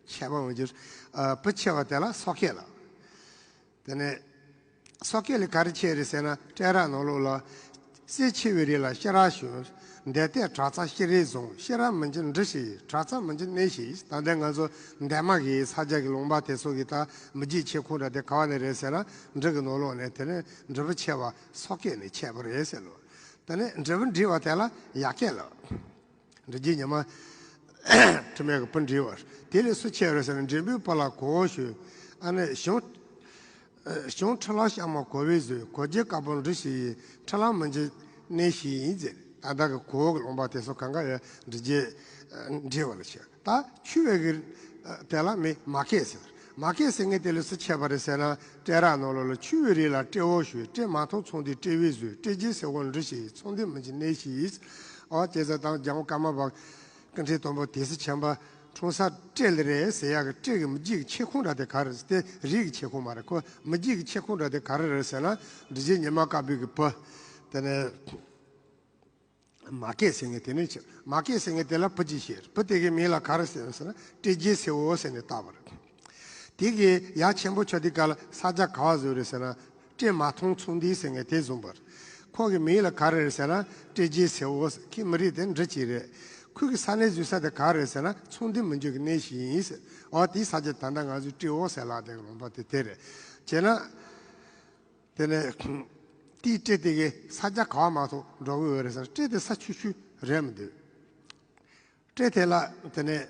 ཁྱད་པར་འོང་རྒྱུ། ཨ་བུ་ཆེ་བ་དེ་ལ་སོ་སྐྱེས་ལབ། དེ་ནས་སོ་སྐྱེས་ལ་ག་རེ་ཆད་རེད་ཟེར་ན། སྤྲེལ་རབ་ནང་ལོགས་ལ། སྲས་ཆེ་བའི་རིགས་ལ་ཤེས་རབ་ཞུ། འདས་ལྟས་གྲགས་ཚ་ཤེས་རིག་བཟང་། ཤེས་རབ་མི་འགྱུར་འབྲི་ཞིག་ཡིན། གྲགས་ཚ་མི་འགྱུར་གནས་ཞིག་ཡིན། ད་ལྟ་ང་ཚོ་འདན་མ་གི་ས་ཆ་གི་ལུང་པ་དེ་ཚོ་གི་ད་མི་རྒྱུད་ཆད་ཁུངས་འདྲ་དེ་ག་བ་ནས་རེད་ཟེར་ན། འབྲི་གི་ནང་ལོགས་ནས་དེ་ནས་འབྲི་བུ་ཆེ་བ་སོ་སྐྱེས་ནས་ཆད་པ་རེད་ཟེར་ལོ། དེ་ནས་འབྲི་བུ་འབྲིང་བ་དེ་ལ་ཡ་སྐྱེས་ལབ། འབྲི་རྒྱུད་ཉི་མ་དྲི་མེད་ཀྱི་བུ་འབྲིང་བ། དེ་ལས་སུ་ཆད་རེད་ཟེར་ན། འབྲིང་བུའི་བུ་ལ་གོ་བོ་ཞུ། ཨ་ནི་གཞུང་གཞུང་ཁྲི་ལ་ཤ་མ་གོ་བས་བཟོས། གོ་རྒྱུ་དཀར་པོ་འབྲི་ཞིག་ཡིན། ཁྲི་ལ་མི་འགྱུར་གནས་ཞིག་ཡིན་ཟེར། ད་ལྟ་གི་གོ་བོ་གི་ལུང་པ་དེ་ཚོ་གང་ག་ཡང་འབྲི་རྒྱུད་འབྲིང་བ་ལ་ཆད། ད་ཆུ་བོ་གི་དེ་ལ་མི་མ་སྐྱེས་ཟེར། མ་སྐྱེས་ཟེར་མཁན་དེ་ལས་སུ་ཆད་པ་རེད་ཟེར་ན། སྤྲེལ་རབ་ནང་ལོགས་ལ་ཆུ་བོའི་རིགས་ལ་སྤྲེའུ་ཞུ། སྤྲེལ་མ་ཐོན་ཚོང་འདུས་སྤྲེའུས་བཟོས། སྤྲེལ་རྒྱུད་སེར་པོ་འབྲི་ཞིག་ཡིན། ཚོང་འདུས་མི་འགྱུར་གནས་ཞིག་ཡིན། ཨོ་ཅེ་ཟ་དང་རྒྱལ་པོ་ཀརྨ་པ་ཀུན་ཁྲིག་དང་པོ་དེ་སྲིད་ཆེན་པོ་འཁྲུངས་ས་སྤྲེལ་རེད་ཟེར་ཡག་གི་སྤྲེལ་གྱི་མི་རྒྱུད་ཀྱི་ཆད་ཁུངས་འདྲ་དེ་ག་རེ་རེད་ཟེར། དེ་རིགས་ཀྱི་ཆད་ཁུངས་མ་རེད། ཁོ་མི་རྒྱུད་ཀྱི་ཆད་ཁུངས་འདྲ་དེ་ག་རེ་རེད་ཟེར་ན། འབྲི་རྒྱུད་ཉི་མ་དཀར་པོའི་གི་བུ། དེ་ནས་མ་སྐྱེས་ཟེར་མཁན་དེ་ནས་ཆད། མ་སྐྱེས་ཟེར་མཁན་དེ་ལ་བུ་གཅིག་སྐྱེས། བུ་དེ་གི་མིང་ལ་ག་རེ་ཟེར་ཟེར་ན། སྤྲེལ་རྒྱུད་སེར་པོ་ཟེར་ནས་བཏགས་པ་རེད། དེ་གི་ཡ་ཆེན་པོ་ཆགས་དུས་སྐབས་ལ་ས་ཆ་ག་བ་བཟོས་རེད་ཟེར་ན། སྤྲེལ་མ་ཐོན་ཚོང་འདུས་ཟེར་མཁན་དེ་བཟུང་བ་རེད། ཁོ་གི་མིང་ལ་ག་རེ་རེད་ཟེར་ན། སྤྲེལ་རྒྱུད་སེར་པོ་ཟེར། ཁོའི་མི་རིགས་དེ་འབྲི་གཅིག་རེད། ཁོའི་གི་ས་གནས་འཛུལ་ས་དེ་ག་རེད་ཟེར་ན་ཚོང་འདུས་མི་འཇུག་གི་གནས་ཤིག་ཡིན་ཟེར། འོ་དེའི་ས་ཆ་ད་ལྟ་ང་ཚོའི་ཏྲེ་ཝོ་ཟེར་ལབ་དེ་ལུང་པ་དེ་དེ་རེད། བྱས་ན། དེ་ནས་དེའི་ཏྲེ་དེ་གི་ས་ཆ་ག་བ་མ་གཏོགས་འགྲོ་གི་ཡོད་རེད་ཟེར་ན་ཏྲེ་དེ་ས་ཆུང་ཆུང་རེད་མི་འདུག་ཏྲེ་དེ་ལ་དེ་ནས།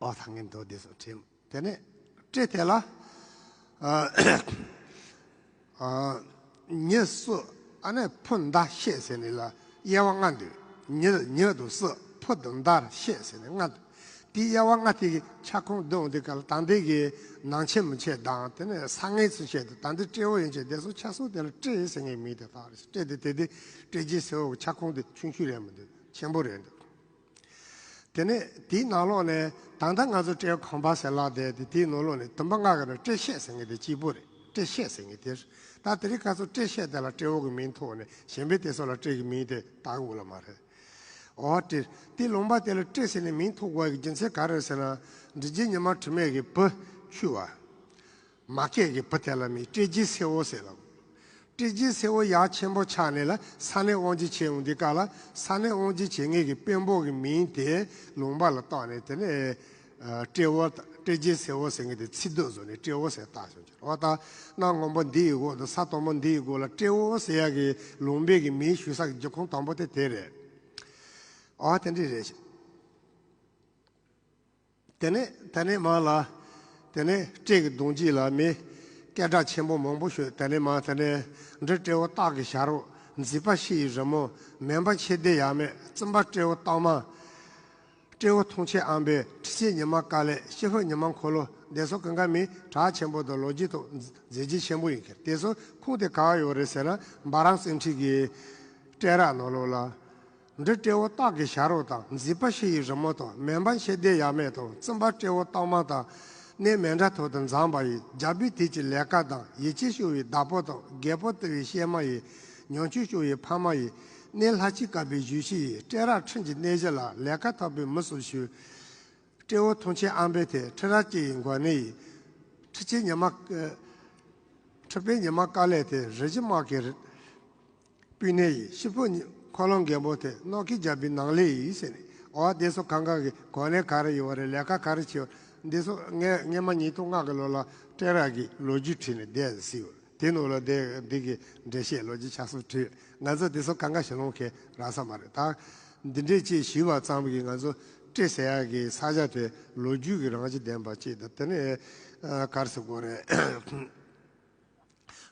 ཨོ་ད་ངས་མདོ་དེ་ཚོ་བྲིས། དེ་ནས་ཏྲེ་དེ་ལ་ཨ་ཨ་ཉི་སུ་ཨ་ནི་ཕུ་མདའ་ཤེད་ཟེར་ནས་ལ་དབྱེ་བ་ལྔ་འདུག་ཉི་ཉི་དང་སུ་ཕུ་དང་མདའ་ཤེད་ཟེར་ནས་ལྔ་འདུག་དེའི་དབྱེ་བ་ལྔ་དེ་གི་ཁྱབ་ཁོངས་བསྡོམས་དུས་སྐབས་ལ་ད་ལྟའི་གི་ནང་ཆེན་མི་ཆེན་དང་དེ་ནས་ས་ངན་ཚུན་ཆད་དུ་ད་ལྟའི་ཏྲེ་ཝོ་ཡན་ཆད་དེ་ཚོ་ཆ་ཚང་དེ་ལ་ཏྲེ་ཟེར་ངའི་མིང་དེ་བཏགས་རེད། ཏྲེ་དེ་དེ་དེ་ཏྲེ་རྒྱལ་ཟེར་བའི་ཁྱབ་ཁོངས་དེ་ཆུང་ཆུང་རེད་མི་འདུག་ཆེན་པོ་རེད་འདུག་དེ་ནས་དེའི་ནང་ལོགས་ནས་ད་ལྟ་ང་ཚོ་ཏྲེ་ཁང་པ་ཟེར་ལབ་བསྡད་དེ་དེའི་ནང་ལོགས་ནས་དུམ་པ་ལྔ་གི་ནང་ཏྲེ་ཤེད་ཟེར་མཁན་དེ་གཅིག་པོ་རེད། ཏྲེ་ཤེད་ཟེར་མཁན་དེ་རེད། ད་དེ་རིང་ཁ་སང་ཏྲེ་ཤེད་དེ་ལ་ཏྲེ་ཝོ་གི་མིང་ཐོགས་ནས་གཞན་པའི་དེ་ཚོ་ལ་ཏྲེ་གི་མིང་དེ་བཏགས་དགོས་ལ་མ་རེད། འོ་ཏྲེ། དེ་ལུང་པ་དེ་ལ་ཏྲེ་ཟེར་ནས་མིང་ཐོགས་དགོས་ཀྱི་རྒྱུ་མཚན་ག་རེ་ཟེར་ན། འབྲི་རྒྱལ་ཉི་མ་དྲི་མེད་ཀྱི་བུ་ཆུ་བ། མ་སྐད་ཀྱི་བུ་དེ་ལ་མིང་ཏྲེ་རྒྱལ་སེར་པོ་ཟེར་ལ། ཏྲེ་རྒྱལ་སེར་པོ་ཡག་ཆེན་པོ་ཆགས་ནས་ལ་ས་གནས་དབང་སྒྱུར་བྱས་ཡོང་དུས་སྐབས་ལ་ས་གནས་དབང་སྒྱུར་བྱེད་མཁན་གྱི་དཔོན་པོ་གི་མིང་དེ་ལུང་པ་ལ་བཏགས་ནས་དེ་ནས་ཨ་ཏྲེ་ཝོ་དང་ཏྲེ་རྒྱལ་སེར་པོ་ཟེར་མཁན་དེ་ཚིག་སྡུད་བཟོས་ནས་ཏྲེ་ཝོ་ཟེར་བཏགས་བྱུང་ཀྱི་རེད། འོ་ད་གནམ་སྔོན་པོ་འདི་ཡི་འོག་ཏུ་ས་དྭངས་མོ་འདི་ཡི་འོག་ལ་ཏྲེ་ཝོ་ཟེར་ཡག་གི་ལུང་པའི་གི་མིང་ཞུ་ས་གི་རྒྱུ་ཁུངས་དང་པོ་དེ་དེ་རེད། འོ་དེ་འདྲ་རེད། དེ་ནས་དེ་ནས་མར་ལ། དེ་ནས་ཏྲེ་གི་གདུང་རྒྱུད་ལ་མི་སྐད་གྲགས་ཆེན་པོ་མང་པོ་ཞིག་དེ་ནས་མར་དེ་ནས་འབྲི་ཏྲེ་ཝོ་སྟག་གི་བྱ་རོག་མཛེས་པ་ཤེལ་གྱི་རི་མོ། མོན་པ་མཆེ་སྡེར་ཡ་མེད། བཙུན་པ་ཏྲེ་ཝོ་སྟག་མ། ཏྲེ་ཝོ་ཐང་ཆེན་ཨམ་བན། ཁྲི་ཆེན་ཉི་མ་དཀའ་ལས། ཤི་ཕོ་ཉི་མ་འཁོར་ལོ། དེ་ཚོ་གང་ག་མི་གྲགས་ཆེན་པོ་དང་ལོ་རྒྱུས་ཐོག་མཛད་རྗེས་ཆེན་པོ་ཡིན་ཁྱེར། དེ་ཚོ་ཁུངས་དེ་ག་བ་ཡོད་རེད་ཟེར་ན་འབའ་རམས་གསེར་ཁྲི་གི་སྤྲེལ་རབས་ནང་ལོགས་ལ། འབྲི་ཏྲེ་ཝོ་སྟག་གི་བྱ་རོག་དང་། མཛེས་པ་ཤེལ་གྱི་རི་མོ་དང་། མོན་པ་མཆེ་སྡེར་ཡ་མེད་དང་། བཙུན་པ་ཏྲེ་ཝོ་སྟག་མ་དང་། གནས་མལ་འདྲ་ཐོག་ཏུ་འཛོམས་པ་ཡི། རྒྱལ་པོའི་དུས་ཀྱི་ལས་ཀ་དང་། ཡིད་ཆེས་སྐྱོ་བའི་བདག་པོ་དང་། རྒད་པོ་དུ་བའི་གཤེད་མ་ཡི། ཉམ་ཆུང་སྐྱོ་བའི་ཕ་མ་ཡི། གནས་ལྷ་སྐྱིད་དཀའ་བའི་བཞུགས་ཤིང་ཡི། སྤྲེལ་རབས་ཁྲིམས་ཀྱི་གནས་གཞི་ལ། ལས་ཀ་ཐོབ་པའི་མི་སུ་ཞིག་ཏྲེ་ཝོ་ཐང་ཆེན་ཨམ་བན་དེ། ཁྲི་རབས་གཅིག་ཡི་མགོ་ནས་ཡི། ཁྲི་ཆེན་ཉི་མ། ཁྲི་པའི་ཉི་མ་དཀའ་ལས་དེ། རི་བྱི་དམག་གི་རི། སྤུན་ནེ་ཡིས། ཤི་ཕོ་ཉི་འཁོར་ལོ་རྒན་པོ་དེ། གནོད་སྐྱེལ་རྒྱལ་པོའི་ནང་ལས་ཡིན་ཟེར་ནས། འོ་དེ་ཚོ་གང་ག་གི་གོ་གནས་ག་རེ་ཡོད་རེད། ལས་ཀ་ག་རེ་བྱེད་པ་འདི་ཚོ་ངས་སྔོན་མ་ཉིས་སྟོང་ལྔ་གི་ལོ་ལ་སྤྲེལ་རབས་ཀྱི་ལོ་རྒྱུས་བྲིས་ནས་བསྡད་ཟིན་ཡོད། དེ་ནང་ལ་དེ་འདི་གི་འགྲེལ་བཤད་ལོ་རྒྱུས་ཆ་ཚང་བྲིས། ང་ཚོ་དེ་ཚོ་གང་ག་ཞིག་ལོང་མཁན་རག་ས་མ་རེད། ད་འདི་འདྲས་ཅིག་ཞུས་པ་ཙམ་གྱིས་ང་ཚོ་སྤྲེལ་ཟེར་ཡག་གི་ས་ཆ་དེ་ལོ་རྒྱུས་ཀྱི་རང་བཞིན་ལྡན་པ་ཅིག་དང་། དེ་ནས་ཨ་ག་རེ་ཟེར་དགོས་རེད།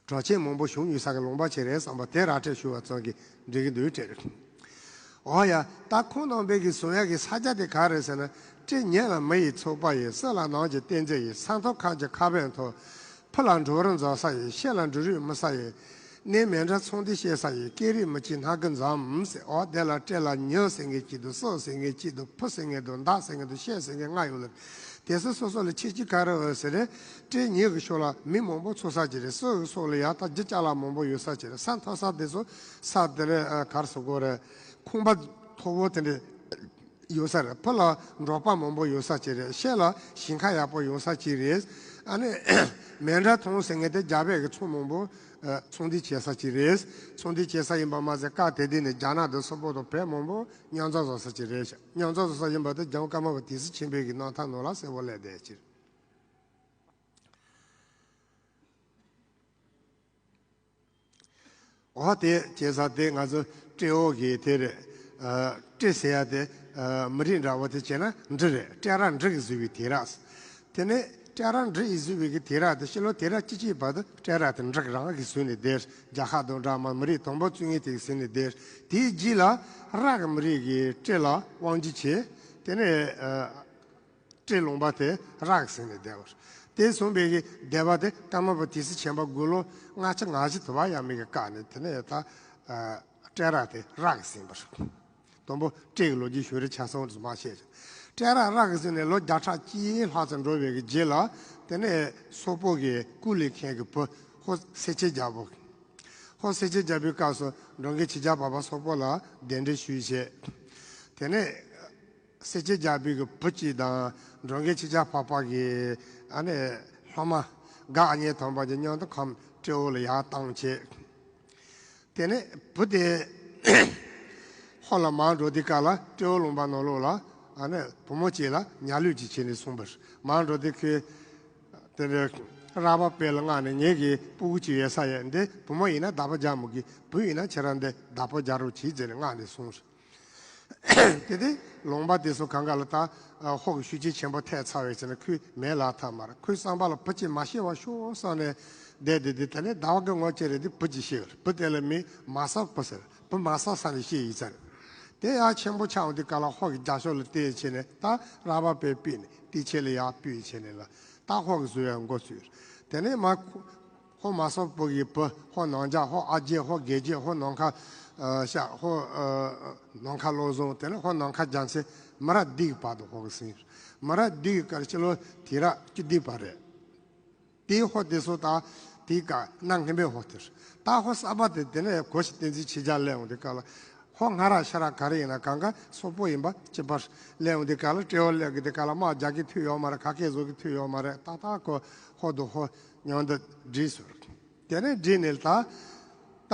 གྲགས་ཆེན་མང་པོ་བྱུང་ཡོད་ས་གི་ལུང་པ་ཅིག་རེད་བསམ་པ་དེ་ར་སྤྲད་ཞུ་བ་ཙམ་གྱིས་འགྲིག་གི་འདུག་དྲན། འོ་ཡ། ད་ཁོང་རྣམ་པས་ཀྱི་བཟུང་ཡག་གི་ས་ཆ་དེ་ག་རེད་ཟེར་ན། སྤྲེལ་ཉིན་ལ་མི་ཡི་ཚོགས་པ་ཡི། སྲིད་ལ་ནམ་གྱི་བསྟན་འཛིན་ཡི། ས་མཐོ་ཁམས་ཀྱི་ཁ་བས་མཐོ། ཕུ་ལ་འབྲོག་རུ་འཛོམས་ས་ཡི། ཤེད་ལ་འབྲུ་རིགས་རྨིས་ས་ཡི། གནས་མལ་འདྲ་ཚོང་འདུས་བྱེད་ས་ཡི། སྐད་རིགས་མི་གཅིག་སྣ་དགུ་འཛོམས་ཟེར། འོ་དེ་ལ་སྤྲེལ་ལ་ཉི་ཟེར་མཁན་གཅིག་འདུག་སུ་ཟེར་མཁན་གཅིག་འདུག་ཕུ་ཟེར་མཁན་འདུག་མདའ་ཟེར་མཁན་འདུག་ཤེད་ཟེར་མཁན་ལྔ་ཡོད་ལ། དེ་སོ་སོ་སོ་ལ་ཁྱད་ཆོས་ག་རེ་ཡོད་ཟེར་རེད། སྤྲེལ་ཉིན་གྱི་ཕྱོགས་ལ་མི་མང་པོ་ཚོགས་ས་ཅིག་རེད། སུ་གི་སོགས་ལ་ཡག་ཐག་རྒྱུ་ཅ་ལག་མང་པོ་ཡོད་ས་ཅིག་རེད། ས་མཐོ་ས་དེ་ཚོ་ས་དེ་རེད། ཨ་ག་རེ་ཟེར་དགོས་རེད། ཁང་པ་མཐོ་པོ་དེ་འདྲ་ཡོད་ས་རེད། ཕུ་ལ་འབྲོག་པ་མང་པོ་ཡོད་ས་ཅིག་རེད། ཤེད་ལ་ཞིང་ཁ་ཡག་པོ་ཡོད་ས་ཅིག་རེད། ཨ་ནི་མལ་འདྲ་ཚོང་ཟེར་མཁན་དེ་རྒྱ་བོད་ཀྱི་ཚོང་མང་པོ་ཨ་ཚོང་འདུས་བྱེད་ས་ཅིག་རེད། ཚོང་འདུས་བྱེད་ས་ཡིན་པ་མ་ཟད་སྐབས་དེ་དུས་ནས་རྒྱ་ནག་དང་སོག་པོ་དང་བོད་མང་པོ་མཉམ་འཛོམས་བཟོ་ས་ཅིག་རེད། མཉམ་འཛོམས་བཟོ་ས་ཡིན་པ་དེ་རྒྱལ་བ་ཀརྨ་པ་དུས་སུ་ཆེན་པོའི་གི་རྣམ་ཐར་ནང་ལ་གསལ་པོ་སླེབས་བསྡད་ཅིག་འོ་དེ་བྱེད་ས་དེ་ང་ཚོ་སྤྲེའུ་གི་དེ་རེད། ཨ་སྤྲེལ་ཟེར་ཡ་དེ་ཨ་མི་རིགས་འདྲ་བོ་དེ་བྱས་ན་འབྲི་རེད། སྤྲེལ་ར་འབྲི་གིས་བཟོས་པའི་དུས་རབས། དེ་ནས་སྤྲེལ་ར་འབྲི་ཡིས་བཟོས་པའི་གི་དུས་རབས་དེ་ཕྱི་ལོ་དུས་རབས་བཅུ་གཅིག་བར་དུ་སྤྲེལ་ར་དེ་འབྲི་རང་གིས་བཟོས་ནས་བསྡད། རྒྱལ་ཁབ་དང་འདྲ་མ་མི་རིགས་དང་པོ་བཙུན་ངེ་དེ་གིས་བཟོས་ནས་བསྡད། དེའི་རྗེས་ལ་ར་གི་མི་རིགས་ཀྱིས་སྤྲེལ་ལ་དབང་སྒྱུར་བྱས། དེ་ནས་ཨ། སྤྲེལ་ལུང་པ་དེ་ར་གིས་ཟིན་ནས་བསྡད་པ་རེད། དེ་སོང་བའི་གི་སྡེ་པ་དེ་ཀརྨ་པ་དེ་སྲིད་ཆེན་པ་དགུང་ལོ་ལྔ་བཅུ་ང་བཞི་དུ་བ་ཡས་མས་ཀྱི་སྐབས་ནས་དེ་ནས་ད་ཨ་སྤྲེལ་ར་དེ་ར་གིས་ཟིན་པ་རེད། དང་པོ་སྤྲེལ་གྱི་ལོ་རྒྱུས་ཞུ་རིགས་ཆ་ཚང་དུ་མ་བཤད་ཅིང་། སྤྲེལ་ར་ར་གིས་ཟིན་ནས་ལོ་བརྒྱ་ཕྲག་གཅིག་ལྷག་ཙམ་འགྲོ་བའི་གི་རྗེས་ལ་དེ་ནས་སོག་པོ་གི་ཀུ་ལི་ཁན་གྱི་བུ་ཧོར་སེར་ཆེན་རྒྱལ་པོ། ཧོར་སེར་ཆེན་རྒྱལ་པོའི་སྐབས་སུ་འབྲོང་རྒན་ཆོས་རྒྱལ་འཕགས་པ་སོག་པོ་ལ་གདན་འདྲེན་ཞུས་བྱས། དེ་ནས་སེར་ཆེན་རྒྱལ་པོའི་གི་བུ་གཅིག་དང་འབྲོང་རྒན་ཆོས་རྒྱལ་འཕགས་པ་གི་ཨ་ནི་སློབ་མ་ག་གཉིས་ཐོན་པ་གི་མཉམ་དུ་ཁམས་སྤྲེའུ་ལ་ཡར་བཏང་བྱས། དེ་ནས་བུ་དེ་ ཕོ་ལ་མར་འགྲོ་དུས་སྐབས་ལ་སྤྲེའུ་ལུང་པ་ནང་ལོགས་ལ་ཨ་ནི་བུ་མོ་གཅིག་ལ་ཉལ་གླུད་ཅིག་བྱས་ནས་སོང་པར། མར་འགྲོ་དུས་ཁོས་དེ་འདྲ་རལ་པ་དཔལ་ལ་མངགས་ནས། ངེད་ཀྱི་སྤུ་གུ་གཅིག་ཡོད་ས་ཡོད། འདི་བུ་མོ་ཡིན་ན་བདག་པོ་རྒྱག་མི་དགོས། བུ་ཡིན་ན་ཁྱེད་རང་འདི་བདག་པོ་རྒྱག་རོགས་གྱིས་ཟེར་ནས་མངགས་ནས་སོང་། དེ་དུས་ལུང་པ་དེ་ཚོ་གང་ག་ལ་ད་ཧོར་གྱི་ཤུགས་རྐྱེན་ཆེན་པོ་ཐེབས་ཚར་བའི་ཚེ་ན་ཁོས་མེད་ལ་ཐབས་མ་རེད། ཁོའི་བསམ་པ་ལ་བུ་གཅིག་མ་ཤི་བར་ཤོག་བསམ་ནས་བསྡད་དེ། དེ་དེ་ནས་ཟླ་བ་གི་ངོ་ཅི་རེད། དེ་བུ་གཅིག་ཤི་བར། བུ་དེ་ལ་མིང་མ་སོག་བུ་ཟེར། བུ་མ་སོག་ས་ནས་ཤི་ཡིན་ཚར། དེ་ཡང་ཆེན་པོ་ཆགས་འོང་དུས་སྐབས་ལ་ཧོར་གྱི་རྒྱབ་ཕྱོགས་ལ་བསྟན་བྱས་ནས། ད་རལ་པ་དཔལ་ཕུད་ནས་དེའི་ཆེད་ལ་ཡར་ཕུད་བྱས་ནས་ལ། ད་ཧོར་གྱིས་བཟོ་ཡ་འགོ་ཚུགས། དེ་ནས་མ་ཧོར་མ་སོག་བུ་གི་བུ། ཧོར་ནང་རྒྱ། ཧོར་ཨ་རྒྱས། ཧོར་དགེ་རྒྱས། ཧོར་ནམ་མཁའ་ཤར། ཧོར་ནམ་མཁའ་བློ་བཟང་། དེ་ནས་ཧོར་ནམ་མཁའ་རྒྱལ་མཚན། མི་རབས་བདུན་གྱི་བར་དུ་ཧོར་གྱིས་ཟིན། མི་རབས་བདུན་གྱི་སྐབས་ཕྱི་ལོ་དུས་རབས་བཅུ་བདུན་པ་རེད། དེའི་ཧོར་དེ་ཚོ་དང་དེའི་སྐབས་གནའ་སྔ་མའི་ཧོར་དེ་རེད། ད་ཧོར་གསར་པ་དེ་དེ་ནས་གོ་ཤེས་བསྟན་འཛིན་ཆོས་རྒྱལ་སླེབས་འོང་དུས་སྐབས་ལ། ཧོར་སྔ་རབས་ཤ་རབས་ག་རེ་ཡིན་ན་གང་ག་སོག་པོ་ཡིན་པ་གཅིག་པ་རེད། སླེབས་འོང་དུས་སྐབས་ལ་སྤྲེའུ་སླེབས་ཀྱི་དུས་སྐབས་ལ་དམག་རྒྱག་གི་ཐུབ་ཡོད་མ་རེད། ག་གེ་བཟོ་གི་ཐུབ་ཡོད་མ་རེད། ཏག་ཏག་ཁོ་ཧོར་དང་ཧོར་མཉམ་དུ་འགྲིག་སོང་། དེ་ནས་འགྲིག་ནས་ད་ད་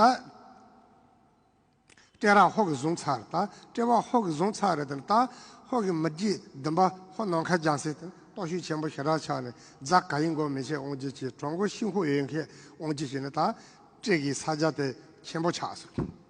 སྤྲེའུ་ཧོར་གྱིས་བཟུང་ཚར། ད་སྤྲེའུ་ཧོར་གྱིས་བཟུང་ཚར་རེད། དེ་ད་ཧོར་གྱི་མི་རྒྱུད་བདུན་པ་ཧོར་ནམ་མཁའ་རྒྱལ་མཚན་དེ་སྟོབས་ཤུགས་ཆེན་པོ་ཞེ་དྲག་ཆགས་ནས། རྫ་ག་ཡི་མགོ་མི་ཆེ་དབང་སྒྱུར་བྱས། གྲོང་ཁོག་ཤིན་ཧུ་ཡོན་ཁེ་དབང་སྒྱུར་བྱས་ནས། ད་སྤྲེལ་གྱི་ས་རྒྱ་དེ་ཆེན་པོ་ཆགས་སོང་།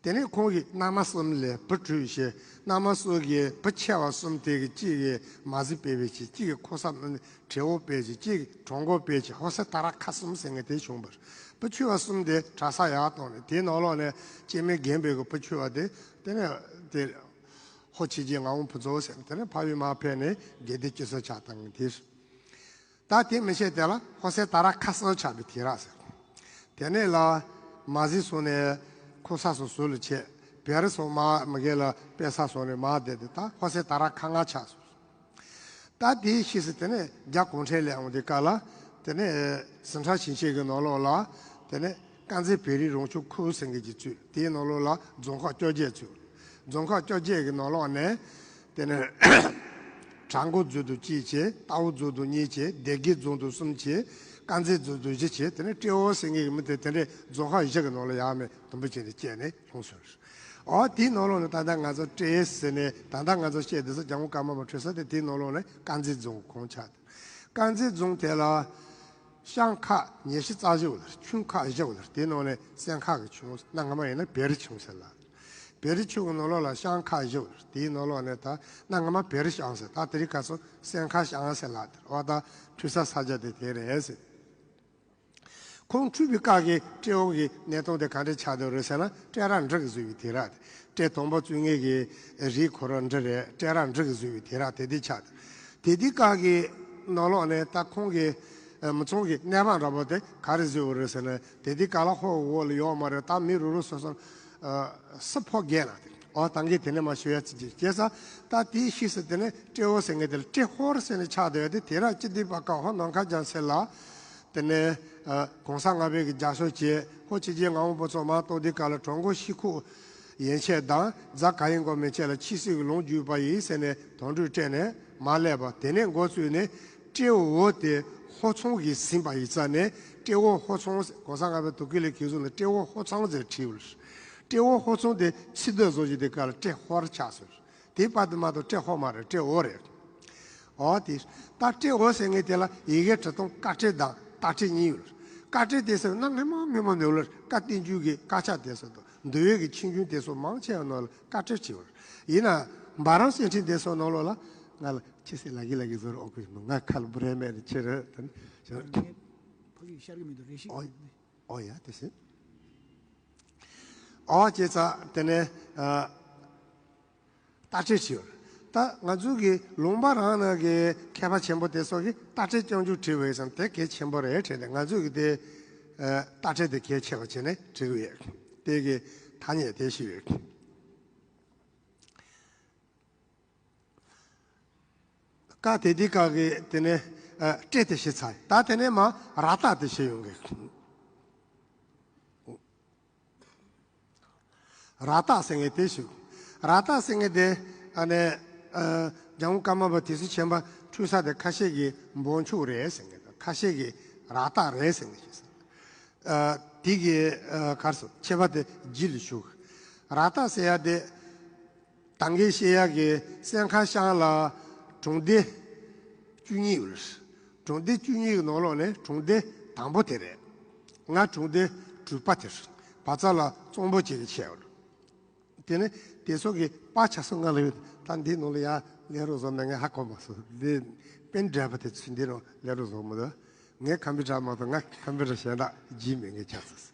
དེ་ནས་ཁོང་གིས་མནའ་མ་གསུམ་ལས་བུ་དྲུག་བྱས། མནའ་མ་གསུམ་གྱི་བུ་ཆེ་བ་གསུམ་དེ་གི་གཅིག་གིས་མ་གཟི་དཔལ་བེ་བྱས། གཅིག་གིས་ཁོ་ས་བྲན་བུ་དཔལ་བྱས། གཅིག་གིས་གྲོང་ཁོག་དཔལ་བྱས། ཧོར་སེར་དར་ཁ་གསུམ་ཟེར་མཁན་དེ་བྱུང་བར། བུ་ཆུང་བ་གསུམ་དེ་གྲྭ་ས་ཡར་བཏང་ནས། དེའི་ནང་ལོགས་ནས་སྐྱེ་དམན་རྒན་པོའི་གི་བུ་ཆུང་བ་དེ་དེ་ནས་དེ་ཧོར་ཆོས་རྒྱལ་ངག་དབང་ཕུན་ཚོགས་ཟེར་ནས། དེ་ནས་ཕ་ཡུལ་མར་ཕེབས་ནས་དགེ་ལྡན་སྐྱེས་ཚུལ་ཆགས་བཏང་མཁན་དེ། ད་དེ་མི་ཤེས་དེ་ལ་ཧོར་སེར་དར་ཁ་གསུམ་ཆགས་པའི་དུས་རབས་ཟེར། དེ་ནས་ལ་མ་གཟི་སོང་ནས་ཁོ་ས་སོ་སོ་ལ་ཆད། བེ་རི་སོང་མ་མི་རྒན་ལ་དཔེ་ས་སོང་ནས་མ་བསྡད་དེ། ད་ཧོར་སེར་དར་ཁ་ལྔ་ཆགས་སོང་། ད་དེའི་ཕྱིས་སུ་དེ་ནས་རྒྱ་གུང་ཁྲན་སླེབས་འོང་དུས་སྐབས་ལ། དེ་ནས་ཟི་ཁྲོན་ཞིང་ཆེན་གྱི་ནང་ལོགས་ལ་དེ་ནས་དཀར་མཛེས་བོད་རིགས་རང་སྐྱོང་ཁུལ་ཟེར་མཁན་ཅིག་བཙུགས། དེའི་ནང་ལོགས་ལ་རྫོང་ཁག་བཅོ་བརྒྱད་བཙུགས། རྫོང་ཁག་བཅོ་བརྒྱད་ཀྱི་ནང་ལོགས་ནས་དེ་ནས་བྲག་འགོ་རྫོང་དུ་གཅིག་བྱས། རྟའུ་རྫོང་དུ་གཉིས་བྱས། སྡེ་དགེ་རྫོང་དུ་གསུམ་བྱས། དཀར་མཛེས་རྫོང་དུ་བཞི་བྱས། དེ་ནས་སྤྲེའུ་ཟེར་མཁན་གྱི་མི་དེ་དེ་འདྲའི་རྫོང་ཁག་བཞི་གི་ནང་ལ་ཡར་མར་དུམ་བུ་བྱས་ནས་བསྐྱལ་ནས་ལྷུང་སོང་། ཨོ་དེའི་ནང་ལོགས་ནས་ད་ལྟ་ང་ཚོ་སྤྲེལ་ཟེར་ནས། ད་ལྟ་ང་ཚོ་བཤད་དེ་ཚོ་རྒྱལ་དབང་ཀརྨ་པ་འཁྲུངས་ས་དེ་དེའི་ནང་ལོགས་ནས་དཀར་མཛེས་རྫོང་གི་ཁོངས་ཆགས་ཏེ། དཀར་མཛེས་རྫོང་དེ་ལ་ཤང་ཁག་ཉི་ཤུ་རྩ་བཞི་ཡོད་ལ། ཆུན་ཁག་བཞི་ཡོད་ལ། དེའི་ནང་ནས་སེང་ཁག་གི་ཆུན། གནའ་སྔ་མ་ཡིན་ན་བེ་རི་ཆུན་ཟེར་ལ། བེ་རི་ཆུན་གྱི་ནང་ལོགས་ལ་ཤང་ཁག་བཞི་ཡོད་ལ། དེའི་ནང་ལོགས་ནས་ད་གནའ་སྔ་མ་བེ་རི་ཤང་ཟེར། ད་དེ་རིང་ཁ་སང་སེང་ཁ་ཤང་ཟེར་ལ། དེ་འོ་ད་འཁྲུངས་ས་ས་ཆ་དེ་དེ་རེད་ཟེར། ཁོང་འཁྲུངས་པའི་སྐབས་ཀྱི་སྤྲེའུ་གི་གནས་སྟངས་དེ་ག་འདྲ་ཆགས་འདུག་རེད་ཟེར་ན། སྤྲེལ་རབས་འབྲི་གི་བཟོས་པའི་དུས་རབས་དེ། སྤྲེལ་དང་པོ་བཙུགས་མཁན་གྱི་རིགས་ཁོ་རང་འབྲི་རེད། སྤྲེལ་རབས་འབྲི་གི་བཟོས་པའི་དུས་རབས་དེ་དུས་ཆགས་འདུག་དེ་དུས་སྐབས་ཀྱི་ནང་ལོགས་ནས་ད་ཁོང་གི་མི་ཚང་གི་གནས་བབ་འདྲ་པོ་དེ་ག་རེ་བཟོས་ཡོད་རེད་ཟེར་ན། དེ་དུས་སྐབས་ལ་ཧོར་འོག་ལ་ཡོད་མ་རེད། ད་མི་རུ་རུ་སོ་སོ་སུ་ཕོ་རྒན་ལ་དེ། ཨོ་ད་གིན་དེ་ནས་མར་ཞུ་ཡ་ཅིག་བྱེད་ས། ད་དེའི་ཕྱིས་སུ་དེ་ནས་སྤྲེའུ་ཟེར་མཁན་དེ་ལ་སྤྲེལ་ཧོར་ཟེར་ནས་ཆགས་བསྡད་ཡོད་དེ། དུས་རབས་བཅུ་བདུན་པ་སྐབས་ཧོར་ནམ་མཁའ་རྒྱལ་མཚན་ལ། དེ་ནས་ཨ་གོང་ས་ལྔ་པའི་གི་རྒྱབ་སྐྱོར་བྱས། ཧོར་ཆོས་རྒྱལ་ངག་དབང་ཕུན་ཚོགས་མར་གཏོགས་དུས་སྐབས་ལ་གྲོང་ཁོག་ཤིན་ཧུ་ཡན་ཆད་དང་རྫ་ག་ཡི་མགོ་མན་ཆད་ལ་ཆོས་སྲིད་ཀྱི་ལུང་བརྒྱུད་པ་ཡིན་ཟེར་ནས་དོན་གྲོས་སྤྲད་ནས་མར་སླེབས་པ། དེ་ནས་འགོ་བཙུགས་ནས་སྤྲེའུ་དེ་ཧོར་ཚང་གིས་ཟིན་པ་ཡིན་ཙང་ནས། སྤྲེའུ་ཧོར་ཚང་ཟེར། གོང་ས་ལྔ་པའི་དུས་སྐབས་ལ་གིར་བཟུང་ནས་སྤྲེའུ་ཧོར་ཚང་ཟེར་བྲིས་པ་རེད། སྤྲེའུ་ཧོར་ཚང་དེ་ཚིག་སྡུད་བཟོ་བྱས་དུས་སྐབས་ལ་སྤྲེལ་ཧོར་ཆགས་སོང་། དེའི་བར་དུ་མ་གཏོགས་སྤྲེལ་ཧོར་མ་རེད། སྤྲེལ་ཧོར་རེད། ཨོ་དེ་ད་སྤྲེལ་ཧོར་ཟེར་མཁན་དེ་ལ་ཡི་གེ་འབྲི་སྟངས་ཀ་སྤྲེལ་དང་ཏ་སྤྲེལ་གཉིས་ཡོད་རེད། ཀ་སྤྲེལ་དེ་ཟེར་ན་སྔ་མོ་སྔ་མོ་ནས་ལ་བཀའ་བསྟན་འགྱུར་གྱི་དཀར་ཆག་དེ་ཚོ་དང་། འདུལ་བའི་གི་ཆོས་འབྱུང་དེ་ཚོ་མང་ཆེ་བ་ནང་ལ་ཀ་སྤྲེལ་བྲིས་པ་རེད། ཡིན་ན་འབའ་རམས་གསེར་ཕྲེང་དེ་ཚོ་ནང་ལོགས་ལ་ང་ལ་ཁྱེད་ཚོས་ལབ་ཀྱི་ལབ་ཀྱི་བཟོ་རོགས་ཨོ་ཁུ་ང་ཁ་ལ་བུ་རེ་མེད་རེད། ཁྱེད་རེད་དེ་ནི་ཕ་གི་ཤར་གི་མི་འདུག་རེ་ཞིག་ཨོ། ཨོ་ཡ་དེ་ཟེར། ཨོ་བྱས་ཙང་དེ་ནས་ཨ། ཏ་སྤྲེལ་བྲིས་ཡོད། ད་ང་ཚོའི་གི་ལུང་པ་རང་ནང་གི་མཁས་པ་ཆེན་པོ་དེ་ཚོ་གིས་ཏ་སྤྲེལ་རྐྱང་རྐྱང་བྲིས་པ་ཡིན་ཙང་དེ་གལ་ཆེན་པོ་རེད་དྲན་ཏེ། ང་ཚོའི་གི་དེ་ཨ་ཏ་སྤྲེལ་དེ་གལ་ཆེ་བ་བྱས་ནས་བྲིས་ཀྱི་ཡོད། དེ་གི་ཐ་སྙད་དེ་ཞིག་ཡོད། ཀ་དེ་དེ་ཀ་གི་དེ་ནས་ཨ་སྤྲེལ་དེ་བྲིས་ཚར། ད་དེ་ནས་མར་ར་ཏ་དེ་བྲིས་ཡོང་གི། ར་ཏ་ཟེར་མཁན་དེ་ཞིག་ར་ཏ་ཟེར་མཁན་དེ་ཨ་ནི་ཨ་རྒྱལ་དབང་ཀརྨ་པ་དེ་ཚོ་ཆེན་པོ་འཁྲུངས་ས་དེ་ཁ་ཤས་ཀྱིས་འབོ་ཆུ་རེད་ཟེར་མཁན་དང་། ཁ་ཤས་ཀྱིས་ར་ཏ་རེད་ཟེར་མཁན་ཞིག་ཟེར། ཨ་དེ་གི་ཨ་གར་སོ་ཆེ་བ་དེ་རྗེས་ལ་ཞུགས། ར་ཏ་ཟེར་ཡ་དེ། ད་གིན་བཤད་ཡ་གི་སྲས་མཁར་ཤང་ལ་གྲོང་སྡེ་བཅུ་གཉིས་ཡོད་རེད། གྲོང་སྡེ་བཅུ་གཉིས་ཀྱི་ནང་ལོགས་ནས་གྲོང་སྡེ་དང་པོ་དེ་རེད། ང་གྲོང་སྡེ་དྲུག་པ་དེ་རེད། བ་ཚ་ལ་གཙང་པོ་བྱེད་ཀྱི་ཆེ་བ་རེད། དེ་ནས་དེ་ཚོ་གི་པ་ཆ་སོ་ང་ལ་ཡོད། ད་འདིའི་ནང་ལ་ཡ་ལས་རོགས་བཟོ་མེད། ངས་ཧ་གོ་མ་སོང་། འདི་པེན་ཌ་རའི་བར་དེ་ཚོ་འདི་ནང་ལས་རོགས་བཟོ་མི་འདུག་ངའི་ཁམ་པུ་ཊར་མ་གཏོགས་ང་ཁམ་པུ་ཊར་གཞན་དག་བརྗེ་མེད། ངས་ཆགས་སོང་།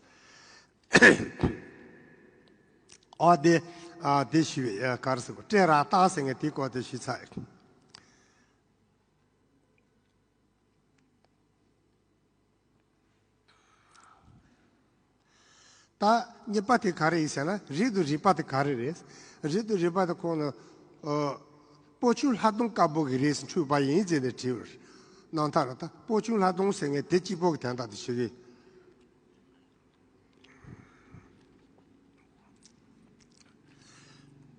ཨོ་དེ། ཨ་དེ་ཞུས་པའི་ཨ་ག་རེ་ཟེར་དགོས། སྤྲེལ་ར་ཏ་ཟེར་མཁན་དེའི་སྐོར་དེ་ཞུས་ཚར། ད་གཉིས་པ་དེ་ག་རེ་ཡིན་ཟེར་ན། རིགས་དང་རིགས་པ་དེ་ག་རེ་རེད། རིགས་དང་རིགས་པ་དེ་ཁོང་ནི། ཨ། སྤོ་ཆུ་ལྷ་སྡོང་དཀར་པོ་གི་རིགས་སུ་འཁྲུངས་པ་ཡིན་ཟེར་ནས་བྲིས་པ་རེད། རྣམ་ཐར་ལ་ད་སྤོ་ཆུ་ལྷ་སྡོང་ཟེར་མཁན་དེ་གཅིག་པོ་གི་དོན་དག་དེ་ཞུ་གི།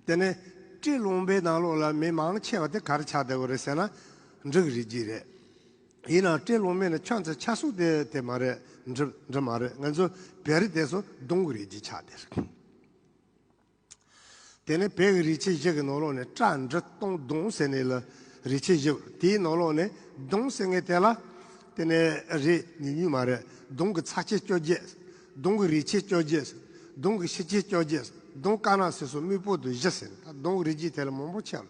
དེ་ནས་སྤྲེལ་ལུང་པའི་ནང་ལོགས་ལ་མི་མང་ཆེ་བ་དེ་ག་རེ་ཆགས་བསྡད་ཡོད་རེད་ཟེར་ན། འབྲི་གི་རིགས་རྒྱུད་རེད། ཡིན་ནའང་སྤྲེལ་ལུང་པའི་ནང་ཁྱོད་ཚོ་ཆགས་སྲོལ་དེ་དེ་མ་རེད། འབྲི་འབྲི་མ་རེད། ང་ཚོ་བོད་རིགས་དེ་ཚོ་སྡོང་གི་རིགས་རྒྱུད་ཆགས་བསྡད་རེད། དེ་ནས་བོད་ཀྱི་རིགས་ཆད་བཞི་གི་ནང་ལོགས་ནས་སྤྲ་འབྲི་སྟོང་སྡོང་ཟེར་ནས་ལ་རིགས་ཆད་བཞི། དེའི་ནང་ལོགས་ནས་སྡོང་ཟེར་མཁན་དེ་ལ་དེ་ནས་རིགས་ཉུང་ཉུང་མ་རེད། སྡོང་གི་ཚ་ཆེན་བཅོ་བརྒྱད། སྡོང་གི་རིགས་ཆད་བཅོ་བརྒྱད། སྡོང་གི་ཤི་ཆད་བཅོ་བརྒྱད། སྡོང་དཀར་ནག་སེར་སོགས་སྨུག་པོ་དང་བཞི་ཟེར་ནས། ད་སྡོང་གི་རིགས་རྒྱུད་དེ་ལ་མང་པོ་ཆགས་ལ།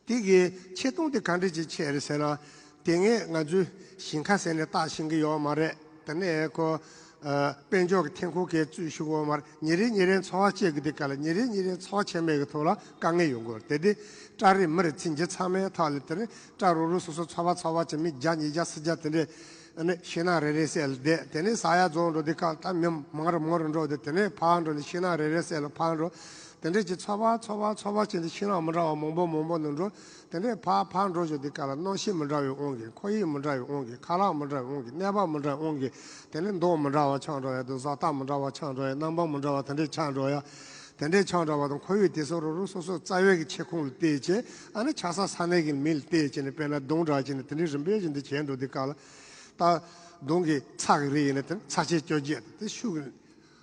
དེ་གི་ཆད་སྟངས་དེ་ག་འདྲ་ཅིག་ཆགས་རེད་ཟེར་ན། དེ་སྔ་ང་ཚོས་ཞིང་ཁ་ཟེར་ནས་བཏགས་ཤེས་ཀྱི་ཡོད་མ་རེད། དེ་ནས་ཁོ། ཨ། དཔལ་འབྱོར་གྱི་ཐོན་ཁུངས་གས་བཙུགས་ཤེས་ཀྱི་ཡོད་མ་རེད། ཉིན་རེ་ཉིན་རེ་འཚོ་བ་སྐྱེལ་གྱི་དུས་སྐབས་ལ་ཉིན་རེ་ཉིན་རེ་འཚོ་བ་ཆད་མེད་ཀྱི་ཐོག་ལ་དཀའ་ངལ་ཡོང་གི་ཡོད་རེད། དེ་དུས་སྤྲ་རིགས་མི་རིགས་ཚོས་འཇུ་ཚང་མའི་ཐོག་ལ། དེ་ནས་སྤྲ་རོ་རོ་སོ་སོ་འཚོ་བ་འཚོ་བ་བྱེད། མི་བརྒྱ་ཉིས་བརྒྱ་སུམ་བརྒྱ་དེ་འདྲས། ཨ་ནི་ཤིང་ནགས་རེ་རེ་བསད་ལ་བསྡད། དེ་ནས་ས་ཡ་རྫོང་འགྲོ་དུས་སྐབས་ད་མི་མང་རུ་མང་རུ་འགྲོ། དེ་དེ་ནས་ཕར་འགྲོ་ནས་ཤིང་ནགས་རེ་རེ་བསད་ལ་ཕར་འགྲོ། དེ་འདྲས་ཀྱི་འཚོ་བ་འཚོ་བ་འཚོ་བ་བྱས་ཏེ་ཤིང་ནགས་མི་འདྲ་བ་མང་པོ་མང་པོ་ནང་འགྲོ། དེ་འདྲས་ཕར་ཕར་འགྲོ་བཞིན་དུས་སྐབས་ལ་གནམ་གཤིས་མི་འདྲ་བའི་དབང་གིས། ཁོར་ཡུག་མི་འདྲ་བའི་དབང་གིས། ཁ་ལག་མི་འདྲ་བའི་དབང་གིས། ནད་པ་མི་འདྲ་བའི་དབང་གིས། དེ་ནས་མདོག་མི་འདྲ་བ་ཆགས་འགྲོ་ཡ་དང་། བཟོ་ལྟ་མི་འདྲ་བ་ཆགས་འགྲོ་ཡ། རྣམ་པ་མི་འདྲ་བ་དེ་འདྲས་ཆགས་འགྲོ་ཡ། དེ་འདྲས་ཆགས་འགྲོ་བ་དང་། ཁོར་ཡུག་དེ་ཚོ་རོ་རོ་སོ་སོ་རྩ་བའི་གི་ཁྱབ་ཁོངས་ལ་བལྟས་བྱས། ཨ་ནི་ཆགས་ས་ས་གནས་ཀྱི་མི་ལ་བལྟས་བྱས་ནས། དཔེར་ན་སྡོང་འདྲ་བྱས་ནས་དེ་འདྲས་རིམ་པས་བཞིན་དུ་བྱས་འགྲོ་དུས་སྐབས་ལ། ད་སྡོང་གི་ཚ་གི་རིགས་ཡིན་ན་དེ་ཚ་ཆེན་བཅོ་བརྒྱད་དང་། དེ་ཤུགས་ཀྱི་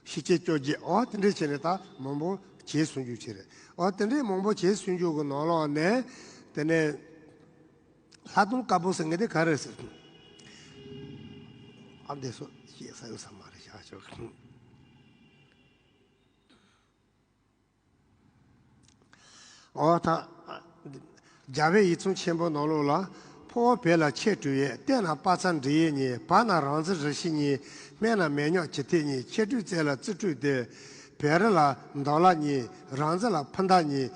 ཤི་ཆེན་བཅོ་བརྒྱད། འོ་དེ་འདྲས་བྱས་ནས་ད་མང་པོ་བྱས་ཟིན་རྒྱུ་ཅིག་རེད། འོ་དེ་འདྲས་མང་པོ་བྱས་ཟིན་རྒྱུ་གི་ནང་ལོགས་ནས། དེ་ནས་ལྷ་སྡོང་དཀར་པོ་ཟེར་མཁན་དེ་ག་རེ་ཟེར། ཨ་འདི་ཚོ་བཤད་ས་ཡོད་ས་མ་རེད། བཞག་ཆོག་འོ་ད། རྒྱལ་བའི་ཡིག་ཚང་ཆེན་པོ་ནང་ལོགས་ལ། ཕོ་བོ་བོད་ལ་ཆེ་དྲུག་ཡོད། སྟེང་ན་དཔའ་རྩལ་འབྲི་ཡས་གཉིས། བར་ན་རང་བཙན་རུ་ཤི་གཉིས། སྨད་ན་མེ་ཉག་གྱི་ཐེ་གཉིས། ཆེ་དྲུག་རྩེ་ལ་རྩེ་དྲུག་སྟེ། བེ་རི་ལ་མདའ་ལ་གཉིས། རང་བཙན་ལ་ཕུ་མདའ་གཉིས།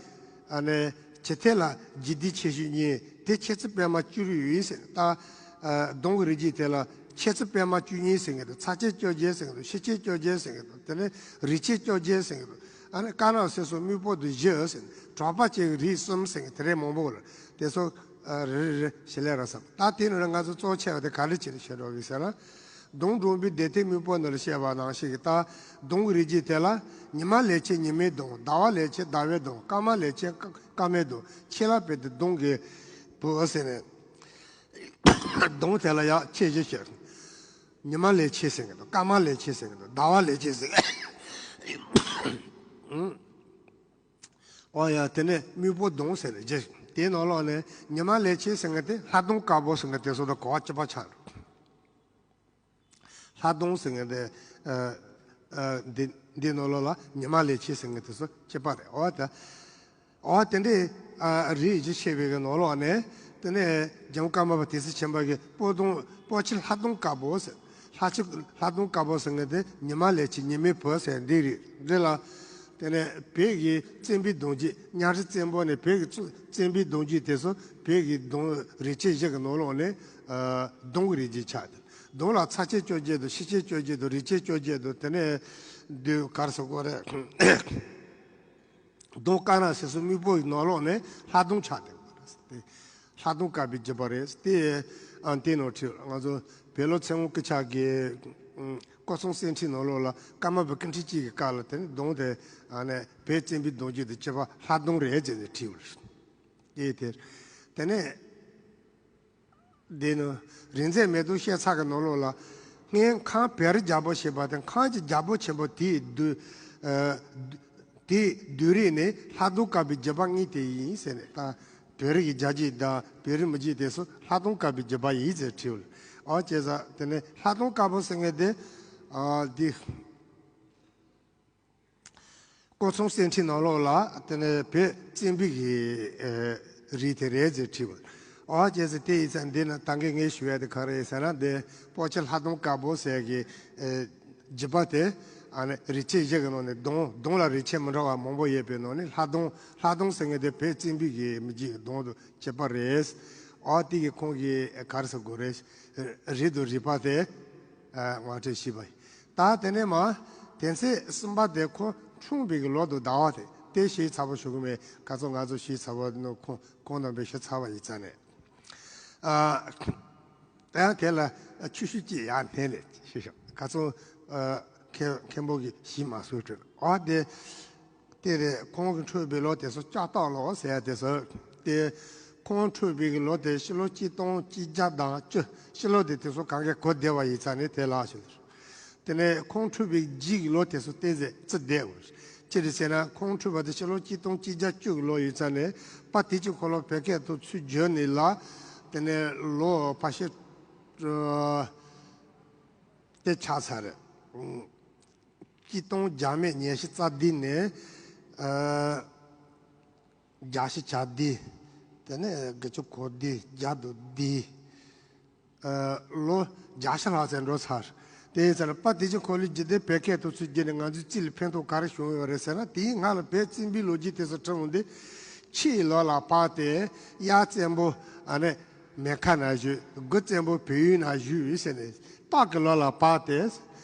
ཨ་ནི་གྱི་ཐེ་ལ་གྱི་དི་ཆེ་ཤོས་གཉིས། དེ་ཆེ་ཚུལ་པད་མ་བཅུ་དྲུག་ཡོད་ཟེར། ད་ཨ་སྡོང་གི་རིགས་རྒྱུད་དེ་ལ་ཆེ་ཚུལ་པད་མ་བཅུ་གཉིས་ཟེར་མཁན་འདུག་ཚ་ཆེན་བཅོ་བརྒྱད་ཟེར་མཁན་འདུག་ཤི་ཆེན་བཅོ་བརྒྱད་ཟེར་མཁན་འདུག་དེ་ནས་རིགས་ཆེན་བཅོ་བརྒྱད་ཟེར་མཁན་འདུག་ཨ་ནི་དཀར་ནག་སེར་སོགས་སྨུག་པོ་དང་བཞི་ཟེར། གྲགས་པ་ཅན་གྱི་རིགས་གསུམ་ཟེར་མཁན་དེ་འདྲས་མང་པོ་ལ། དེ་ཚོ་ཨ་རེ་རེ་རེ་ཞལ་ལས་ར་བསམ། ད་དེ་ནི་ང་ཚོ་གཙོ་ཆེ་བ་དེ་ག་རེ་བྱས་ནས་བཤད་འགྲོ་གི་ཟེར་ན། སྡོང་འགྲོ་བའི་སྡེ་ཐེ་སྨུག་པོ་ནང་ལ་བཤད་པ་ནང་བཞིན་གྱི། ད་སྡོང་གི་རིགས་རྒྱུད་དེ་ལ་ཉི་མ་ལས་ཆེ་ཉི་མའི་སྡོང་། ཟླ་བ་ལས་ཆེ་ཟླ་བའི་སྡོང་། སྐར་མ་ལས་ཆེ་སྐར་མའི་སྡོང་། ཆེ་ལ་བབས་ཏེ་སྡོང་གི་བུ་ཟེར་ནས། སྡོང་དེ་ལ་ཡང་ཆེ་བཞི་ཤོད། ཉི་མ་ལས་ཆེ་ཟེར་གྱི་འདུག་སྐར་མ་ལས་ཆེ་ཟེར་གྱི་འདུག་ཟླ་བ་ལས་ཆེ་ཟེར་གྱི་འདུག་ཨོ་ཡ། དེ་ནས་སྨུག་པོ་སྡོང་ཟེར་ནས་བརྗོད། དེའི་ནང་ལོགས་ནས་ཉི་མ་ལས་ཆེ་ཟེར་མཁན་དེ་ལྷ་སྡོང་དཀར་པོ་ཟེར་མཁན་དེ་ཚོ་དང་གོ་བ་གཅིག་པ་ཆགས་འགྲོ། ལྷ་སྡོང་ཟེར་མཁན་དེ། ཨ་ཨ་འདི་འདི་ནང་ལོགས་ལ་ཉི་མ་ལས་ཆེ་ཟེར་མཁན་དེ་ཚོ་གཅིག་པ་རེད། ཨོ་ད། ཨོ་དེ་འདྲའི་ཨ་རིགས་རྒྱུད་ཆེ་བའི་གི་ནང་ལོགས་ནས། དེ་ནས་འཇམ་དཔལ་དཀར་མོ་པ་དེ་སྲིད་ཆེན་པོ་གིས་སྤོ་སྡོང་སྤོ་ཆུ་ལྷ་སྡོང་དཀར་པོ་ཟེར། ལྷ་ཆུ་ལྷ་སྡོང་དཀར་པོ་ཟེར་མཁན་དེ་ཉི་མ་ལས་ཆེ་ཉི་མའི་བུ་ཟེར་འདི་རིགས་འདི་ལ། དེ་ནས་བོད་ཀྱི་བཙན་པོའི་སྡོང་རྒྱུད། གཉའ་ཁྲི་བཙན་པོ་ནས་བོད་ཀྱི་བཙན་པོའི་སྡོང་རྒྱུད་དེ་ཚོ་བོད་ཀྱི་སྡོང་རིགས་ཆད་བཞི་གི་ནང་ལོགས་ནས་ཨ་སྡོང་གི་རིགས་རྒྱུད་ཆགས་ཏེ། སྡོང་ལ་ཚ་ཆེན་བཅོ་བརྒྱད་དང་། ཤི་ཆེན་བཅོ་བརྒྱད་དང་། རིགས་ཆེན་བཅོ་བརྒྱད་དང་། དེ་ནས་འདི་ག་རེ་ཟེར་དགོས་རེད། སྡོང་དཀར་ནག་སེར་སོགས་སྨུག་པོ་ཡི་ནང་ལོགས་ནས་ལྷ་སྡོང་ཆགས་བསྡད་པ་རེད། ལྷ་སྡོང་དཀར་པོའི་རྒྱུད་པ་རེད། དེ་ཨ་དེ་ནང་ཁྲིད། ང་ཚོ་བོད་ལུགས་ཚེ་དབང་སྐུ་ཕྱྭ་གི་ཨ་སྐུ་གསུང་གསེར་ཁྲིའི་ནང་ལོགས་ལ་ཀརྨ་པ་ཀུན་ཁྲིད་གཅིག་གི་བཀའ་ལ། དེ་ནས་སྡོང་དེ་ཨ་ནི་བོད་བཙན་པོའི་སྡོང་རྒྱུད་དང་གཅིག་པ་ལྷ་སྡོང་རེད་ཟེར་ནས་ཁྲིད་པ་རེད། དེ་དེ་དེ་ནས། འདི་ནི་རིག་འཛིན་མེ་ཏོག་བཤད་ཚར་གི་ནང་ལོགས་ལ། སྔོན་ཁམས་བེ་རི་རྒྱལ་པོ་ཞེས་པ་དེ། ཁམས་ཀྱི་རྒྱལ་པོ་ཆེན་པོ་དེའི་བདུད། ཨ། དེའི་བསྡུས་རིགས་ནི་ལྷག་མཐོང་བཀག་པའི་བརྒྱུད་པ་གཉིས་དེ་ཡིན་ཟེར་ནས། ད་བོད་རིགས་ཀྱི་རྒྱ་སྐྱེད་དང་བོད་རིགས་མི་སྐྱེད་དེ་ཚོ་ལྷག་མཐོང་བཀག་པའི་བརྒྱུད་པ་ཡིན་ཟེར་བྲིས་ཡོད། ཨོ་བྱས་ཙང་དེ་ནི་ལྷག་མཐོང་བཀག་པ་ཟེར་མཁན་དེ། ཨ་འདི། སྐུ་མཚམས་གསེར་ཁྲིའི་ནང་ལོགས་ལ་དེ་ནས་བོད་བཙན་པོའི་གི་ཨེ་རིགས་དེ་རེད་ཟེར་བྲིས་པ། ཨོ་བྱས་ཙང་དེ་ཡིན་ཙང་འདི་ན་ད་གིན་ངས་ཞུ་ཡ་དེ་ག་རེ་ཡིན་ཟེར་ན། འདི་སྤོ་ཆེ་ལྷག་མཐོང་བཀག་པ་ཟེར་གི་ཨེ་བརྒྱུད་པ་དེ། ཨ་ནི་རིགས་ཆད་བཞི་གི་ནང་ནས་གདོང་གདོང་ལ་རིགས་ཆད་མི་འདྲ་བ་མང་པོ་ཡོད་པའི་ནང་ནས་ལྷག་མཐོང་ལྷག་མཐོང་ཟེར་མཁན་དེ་བོད་བཙན་པོའི་གི་མི་རྒྱུད་གདོང་དུ་བྱེད་པ་རེད། ཨོ་དེ་གི་ཁོང་གི་ག་རེ་ཟེར་དགོས་རེད། རིགས་དང་རིགས་པ་དེ་ཨ་ངོ་སྤྲོད་ཞུས་པ་ཡིན། ད་དེ་ནས་མ་དེ་ཚེ་གསུམ་པ་དེ་ཁོ་འཁྲུངས་པའི་གི་ལོ་དང་ཟླ་བ་དེ་དེ་ཞིབ་ཚགས་པོ་ཞུ་གི་མེད། ག་ཚོད་ང་ཚོ་ཞིབ་ཚགས་པོ་ནི་ཁོང་ཁོང་རྣམ་པས་ཞིབ་ཚགས་པ་ཡིན་ཙང་ནས། ཨ་ཡང་དེ་ལ་ཆུ་ཤུ་གཅིག་ཡར་འཐེན་ནས་ཞུ་ཤོག་ག་ཚོད་ཨ་མཁན་མཁན་པོ་གི་ཞིབ་མ་སོས་བྲོས། ཨོ་དེ། དེ་རེད། ཁོང་གི་འཁྲུངས་པའི་ལོ་དེ་ཚོ་ལྕགས་སྟག་ལོ་ཟེར་ཡ་དེ་ཚོ། དེ་ཁོང་འཁྲུངས་པའི་གི་ལོ་དེ་ཕྱི་ལོ་གཅིག་སྟོང་གཅིག་བརྒྱ་དང་བཅུ། ཕྱི་ལོ་དེ་དེ་ཚོ་གང་གས་གོ་བདེ་བ་ཡིན་ཙང་ནས་དེ་ལགས་ཞུ། དེ་ནས་ཁོང་འཁྲུངས་པའི་རྗེས་ཀྱི་ལོ་དེ་ཚོ་ཏོག་ཙམ་བརྩི་བདེ་བོ། ཅི་རེད་ཟེར་ན་ཁོང་འཁྲུངས་པ་དེ་ཕྱི་ལོ་གཅིག་སྟོང་གཅིག་བརྒྱ་བཅུ་གི་ལོ་ཡིན་ཙང་ནས་དཔལ་དུས་ཀྱི་འཁོར་ལོ་བོད་སྐད་དུ་ཚུར་བསྒྱུར་ནས་ལ། དེ་ནས་ལོ་ཕལ་ཆེར་ཨ་དེ་ཆགས་ཚར་རེད། གཅིག་སྟོང་བརྒྱ་མེད་ཉི་ཤུ་རྩ་བདུན་ནས་ཨ་བརྒྱད་ཅུ་གྱ་བདུན། དེ་ནས་དགུ་བཅུ་གོ་བདུན། བརྒྱ་དང་བདུན། ཨ་ལོ་བརྒྱད་ཅུ་ལྷག་ཙམ་འགྲོ་ཚར། དེ་ཡིན་ཙང་དཔལ་དུས་ཀྱི་འཁོར་ལོའི་རྒྱུད་སྡེ་བོད་སྐད་དུ་ཚུར་བསྒྱུར་ནས་ང་ཚོའི་རྩིས་ལ་ཕན་ཐོགས་ག་རེ་བྱུང་ཡོད་རེད་ཟེར་ན། དེའི་སྔ་ལ་བོད་བཙན་པོའི་ལོ་རྒྱུས་དེ་ཚོ་བྲིས་འོང་དུས། ཕྱི་ཡི་ལོ་ལ་བབས་ཏེ་གཡག་བཙན་པོ་ཨ་ནི་མེ་མཁའ་ན་བཞུགས། དགུ་བཙན་པོ་བོད་ཡུལ་ན་བཞུགས་ཟེར་ནས་སྟག་གི་ལོ་ལ་བབས་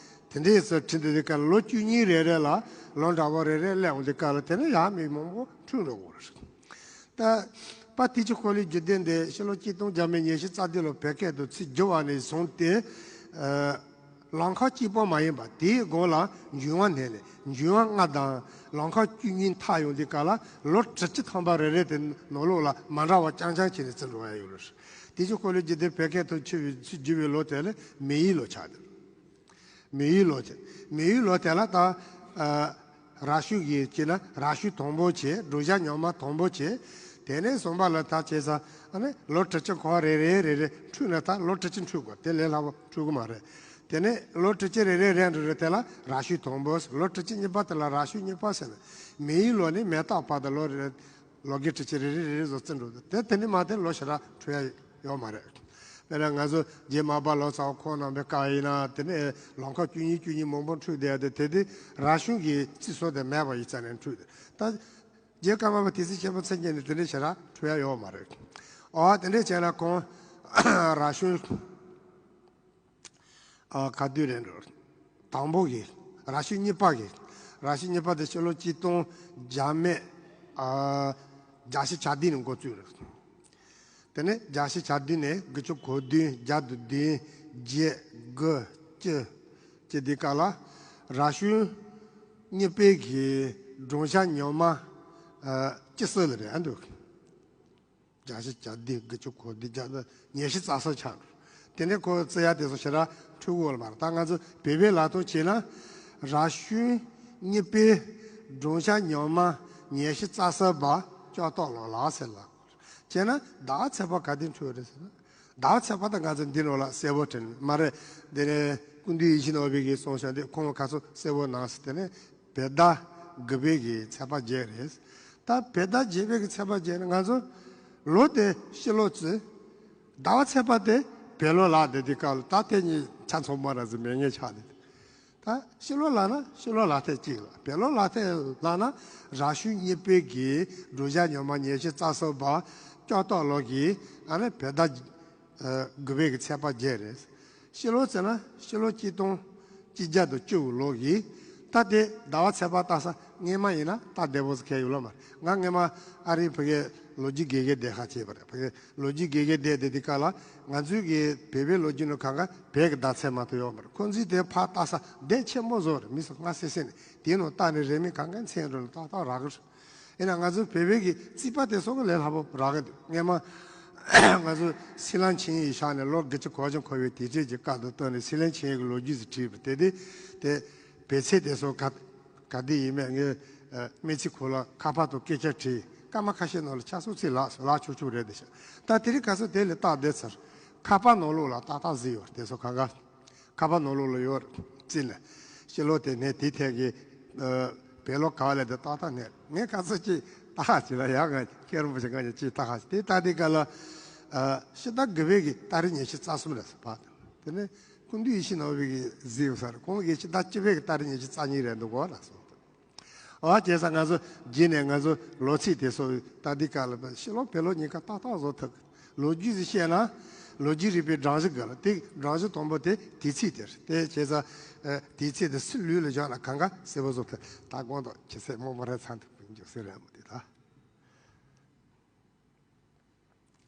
ཏེ། དེ་འདྲའི་ཚོ་བྲིས་འདུག་དུས་སྐབས་ལ་ལོ་བཅུ་གཉིས་རེ་རེ་ལ་ལོ་འདྲ་བོ་རེ་རེ་སླེབས་འོང་དུས་སྐབས་ལ་དེ་ནས་ཡང་མི་མང་པོ་འཁྲུངས་འགྲོ་གི་རེད། ད་དཔལ་དུས་ཀྱི་འཁོར་ལོའི་རྒྱུད་སྡེ་འདི་ཕྱི་ལོ་གཅིག་སྟོང་བརྒྱ་མེད་ཉི་ཤུ་རྩ་བདུན་ལོ་བོད་སྐད་དུ་ཚུར་བསྒྱུར་བ་ནས་བཟུང་སྟེ། ཨ་ལམ་ཁ་གཅིག་པོ་མ་ཡིན་པ་དེའི་སྒང་ལ་འབྱུང་བ་འདི་ནས་འབྱུང་བ་ལྔ་དང་ལམ་ཁ་བཅུ་གཉིས་མཐའ་ཡོང་དུས་སྐབས་ལ་ལོ་དྲུག་ཅུ་ཐམ་པ་རེ་རེ་དེ་ནང་ལོགས་ལ་མ་འདྲ་བ་རྐྱང་རྐྱང་བྱས་ནས་བརྩི་འགྲོ་ཡ་ཡོད་ལ། དུས་ཀྱི་འཁོར་ལོའི་རྒྱུད་སྡེ་བོད་སྐད་དུ་ཚུར་བསྒྱུར་བའི་ལོ་དེ་ལ་མེ་ཡི་ལོ་ཆགས་འདུག་མེ་ཡི་ལོ་དེ། མེ་ཡི་ལོ་དེ་ལ་ད་ཨ་ར་ཤུལ་གྱི་བྱས་ན་ར་ཤུལ་དང་པོ་བྱས། འབྲུག་ཞག་ཉག་མ་དང་པོ་བྱས། དེ་ནས་བཟུང་བ་ལ་ད་བྱས་ཙང་ཨ་ནི་ལོ་དྲུག་ཅུ་གོ་རེ་རེ་རེ་རེ་འཁྲུགས་ན་ད་ལོ་དྲུག་ཅུ་འཁྲུགས་དགོས། དེ་ལས་སླ་པོ་འཁྲུགས་གི་མ་རེད། དེ་ནས་ལོ་དྲུག་ཅུ་རེ་རེ་རེ་རེ་རེ་དེ་ལ་ར་ཤུལ་དང་པོ། ལོ་དྲུག་ཅུ་གཉིས་པ་དེ་ལ་ར་ཤུལ་གཉིས་པ་ཟེར་ནས། མེ་ཡི་ལོ་ནི་མེ་སྟག་བར་དུ་ལོ་རེ་ལོ་དགུ་དྲུག་ཅུ་རེ་རེ་རེ་རེ་བཟོ་བརྩི་འགྲོ་འདུག་དེ་དེ་ནི་མ་དེ་ལོ་ཞེ་དྲག་འཁྲུགས་ཡ་ཡོད་མ་རེད། དཔེར་ན་ང་ཚོ་རྗེ་མར་པ་ལོ་ཙཱ་བ་ཁོང་རྣམ་པའི་སྐབས་ཡིན་ན་དེ་ནས་ལམ་ཁ་བཅུ་གཉིས་བཅུ་གཉིས་མང་པོ་འཁྲུགས་བསྡད་དེ། དེ་དེ་ར་ཤུལ་གྱི་རྩི་སྲོལ་དེ་མེད་པ་ཡིན་ཙང་ནས་འཁྲུགས་ཏེ། ད་རྗེ་ཀརྨ་པ་དེ་ཚེ་ཆེན་པོ་མཚན་བརྒྱད་ནས་དེ་འདྲ་ཞེ་དྲག་འཁྲུགས་ཡ་ཡོད་མ་རེད། ཨོ་དེ་འདྲ་བྱས་ན་ཁོང་ར་ཤུལ་ཨ་ག་དུས་རེད་འགྲོ། དང་པོ་གི་ར་ཤུལ་གཉིས་པ་གི་ར་ཤུལ་གཉིས་པ་དེ་ཕྱི་ལོ་གཅིག་སྟོང་བརྒྱ་མེད་ཨ་བརྒྱད་ཅུ་གྱ་བདུན་ནས་འགོ་བཙུགས་རེད། དེ་ནས་བརྒྱད་ཅུ་གྱ་བདུན་ནས་དགུ་བཅུ་གོ་བདུན། བརྒྱ་དང་བདུན། བརྒྱད། དགུ། བཅུ། བཅུ་འདི་སྐབས་ལ་ར་ཤུལ་གཉིས་པའི་གི་འབྲུག་ཞག་ཉི་མ་ཨ་སྤྱི་སྲོལ་ལ་རེད་ཨ་འདུག་བརྒྱད་ཅུ་གྱ་བདུན། དགུ་བཅུ་གོ་བདུན། བརྒྱ་ཉི་ཤུ་རྩ་གསུམ་ཆགས་འགྲོ། དེ་ནས་ཁོ་བརྩི་ཡ་དེ་ཚོ་ཞེ་དྲག་འཁྲུག་གོ་ལ་མ་རེད། ད་ང་ཚོ་བོད་པའི་ལག་ཐོག་བྱས་ན་ར་ཤུལ་གཉིས་པའི་འབྲུག་ཞག་ཉི་མ་ཉི་ཤུ་རྩ་གསུམ་པ་ལྕགས་སྟག་ལོ་ལ་ཟེར་ལ། བྱས་ན་ཟླ་བ་ཚེས་པ་ག་དུས་འཁྲུག་རེད་ཟེར་ན། ཟླ་བ་ཚེས་པ་ད་ང་ཚོ་འདི་ནང་ལ་གསལ་པོ་དྲན་མ་རེད། དེ་ནས་སྐུ་མདུན་ཡིད་བཞིན་ནོར་བུ་གིས་གསུངས་བཞག་འདི་ཁོང་ག་ཚོད་གསལ་པོ་གནང་ཟེར། དེ་ནས་བོད་ཟླ་དགུ་པའི་གི་ཚེས་པ་བརྒྱད་རེད། ད་བོད་ཟླ་བརྒྱད་པའི་གི་ཚེས་པ་བརྒྱད་ནི་ང་ཚོ་ལོ་དེ་ཕྱི་ལོ་བརྩི། ཟླ་བ་ཚེས་པ་དེ་བོད་ལོ་ལག་དེ་དེ་སྐབས་ལ་ད་དེ་གཉིས་ཆ་མཚུངས་མ་རེད་ཟེར་མེད་ངེས་ཆགས་ཏེ། ད་ཕྱི་ལོ་ལག་ན་ཕྱི་ལོ་ལག་ཐེངས་གཅིག་ལ། བོད་ལོ་ལག་ཐེངས་ལག་ན་ར་ཤུལ་གཉིས་པའི་གི་འབྲུག་ཞག་ཉི་མ་ཉི་ཤུ་རྩ་གསུམ་པ་ལྕགས་སྟག་ལོ་གི་ཨ་ནི་བོད་ཟླ་ཨ་དགུ་པའི་གི་ཚེས་པ་བརྒྱད་རེད། ཕྱི་ལོ་ཟེར་ན་ཕྱི་ལོ་གཅིག་སྟོང་གཅིག་བརྒྱ་དང་བཅུ་དགུ་ལོ་གི། ད་དེ་ཟླ་བ་ཚེས་པ་ལྟ་ས་སྔས་མ་ཡིན་ན་ད་བདེ་པོ་ཟེར་མཁན་ཡོད་ལ་མ་རེད། ང་སྔས་མ་ཨ་རིའི་ཕ་གིའི་ལོ་རྒྱུས་དགེ་རྒན་བསྡད་ཁ་བྱས་པ་རེད། ཕ་གིའི་ལོ་རྒྱུས་དགེ་རྒན་བསྡད་དེ་དེ་སྐབས་ལ་ང་ཚོའི་གི་བོད་པའི་ལོ་རྒྱུས་ནང་གང་ག་བོད་ཀྱི་ཟླ་ཚེས་མ་གཏོགས་ཡོད་མ་རེད། ཁོ་ཚོས་དེ་ཕར་ལྟ་ས་དེ་ཆེན་པོ་བཟོ་རེད། མི་སུ་སྔ་སེ་སེ་ནས་དེའི་ནང་ལྟ་ནས་རེ་མིག་གང་ག་མཚན་འགྲོ་ལ་ཏག་ཏག་རག་གི་རེད། ཡིན་ན་ང་ཚོའི་བོད་པའི་གི་རྩིས་པ་དེ་ཚོ་གི་ལས་སླ་པོ་རག་གི་འདུག་སྔས་མ་ང་ཚོ་སི་ལན་ཆིང་ཡིག་བཞག་ནས་ལོ་དགུ་བཅུ་གོ་གཅིག་འཁོར་བའི་དུས་ཚོད་ཀྱི་སྐབས་དང་བསྟུན་ནས་སི་ལན་ཆིང་ཡིག་གི་ལོ་རྒྱུས་ཟིག་བྲིས་པ་དེ་དེ་དེ་བོད་ཚེས་དེ་ཚོ་ག་ག་དུས་ཡིན་མེད་ངས་ སྨན་རྩིས་ཁོ་ལ་ཁ་པར་དང་སྐད་ཆ་དྲིས། སྐར་མ་ཁ་ཤས་ནང་ལ་ཆ་ཚང་ཚིག་ལགས་སོ། ལགས་ཆོག་ཆོག་རེད་དེ་ཤག་ད་དེ་རིང་ཁ་སང་དེ་ལས་ལྟ་བསྡད་ཚར། ཁ་པར་ནང་ལོགས་ལ་ཏག་ཏག་གཟིགས་ཡོད་དེ་ཚོ་གང་ག་ཁ་པར་ནང་ལོགས་ལ་ཡོད་རེད། བརྩིས་ནས་ཕྱི་ལོགས་དེ་ནས་དེ་ཐད་ཀྱི་བེ་ལོ་ག་ལས་དེ་ཏག་ཏག་ནས་ངས་ག་ཚོད་ཅིག་ཏག་ཧ་ཅིག་ལ་ཡག་ང་ཁྱེད་རང་བུ་ཞིག་ང་ཅིག་ཏག་ཧ་ཅིག་དེ་ལྟ་དེ་ག་ལ་ཕྱི་ཟླ་དགུ་པའི་གི་ཏ་རིག་ཉི་ཤུ་རྩ་གསུམ་རེད་ཟེར་བ། དེ་ནས་ཀུན་འདུས་ཡེ་ཤེས་ནོར་བུ་གི་གཟིགས་ཡོད་ས་རེད། ཁོང་གི་ཕྱི་ཟླ་བཅུ་པའི་གི་ཏ་རིག་ཉི་ཤུ་རྩ་གཉིས་རེད་འདུག་གོ་ལགས་སོ། ཨོ་བྱས་ཙང་ང་ཚོ་རྗེས་ནས་ང་ཚོ་ལོ་ཚིགས་དེ་ཚོ་ལྟ་དུས་སྐབས་ལ་ཕྱི་ལོགས་བོད་ལོ་གཉིས་ཀ་ཏག་ཏག་བཟོ་ཐུབ། ལོ་རྒྱུས་ཟིག་བཤད་ན་ལོ་རྒྱུས་རིག་པའི་སྒྲོམ་གཞི་དགོས་ལ། དེ་སྒྲོམ་གཞི་དང་པོ་དེ་དུས་ཚིགས་དེ་རེད། དེ་བྱས་ཙང་དུས་ཚིགས་དེ་སུ་ལུས་ལ་བཞག་ན་གང་ག་གསལ་པོ་བཟོ་ཐུབ། ད་གོང་དུ་ཁྱེད་ཚོས་མོ་མོ་རེ་ཚང་ཐུབ་པའི་འཇོག་སྲིད་རེད་མོ་དེ་ད།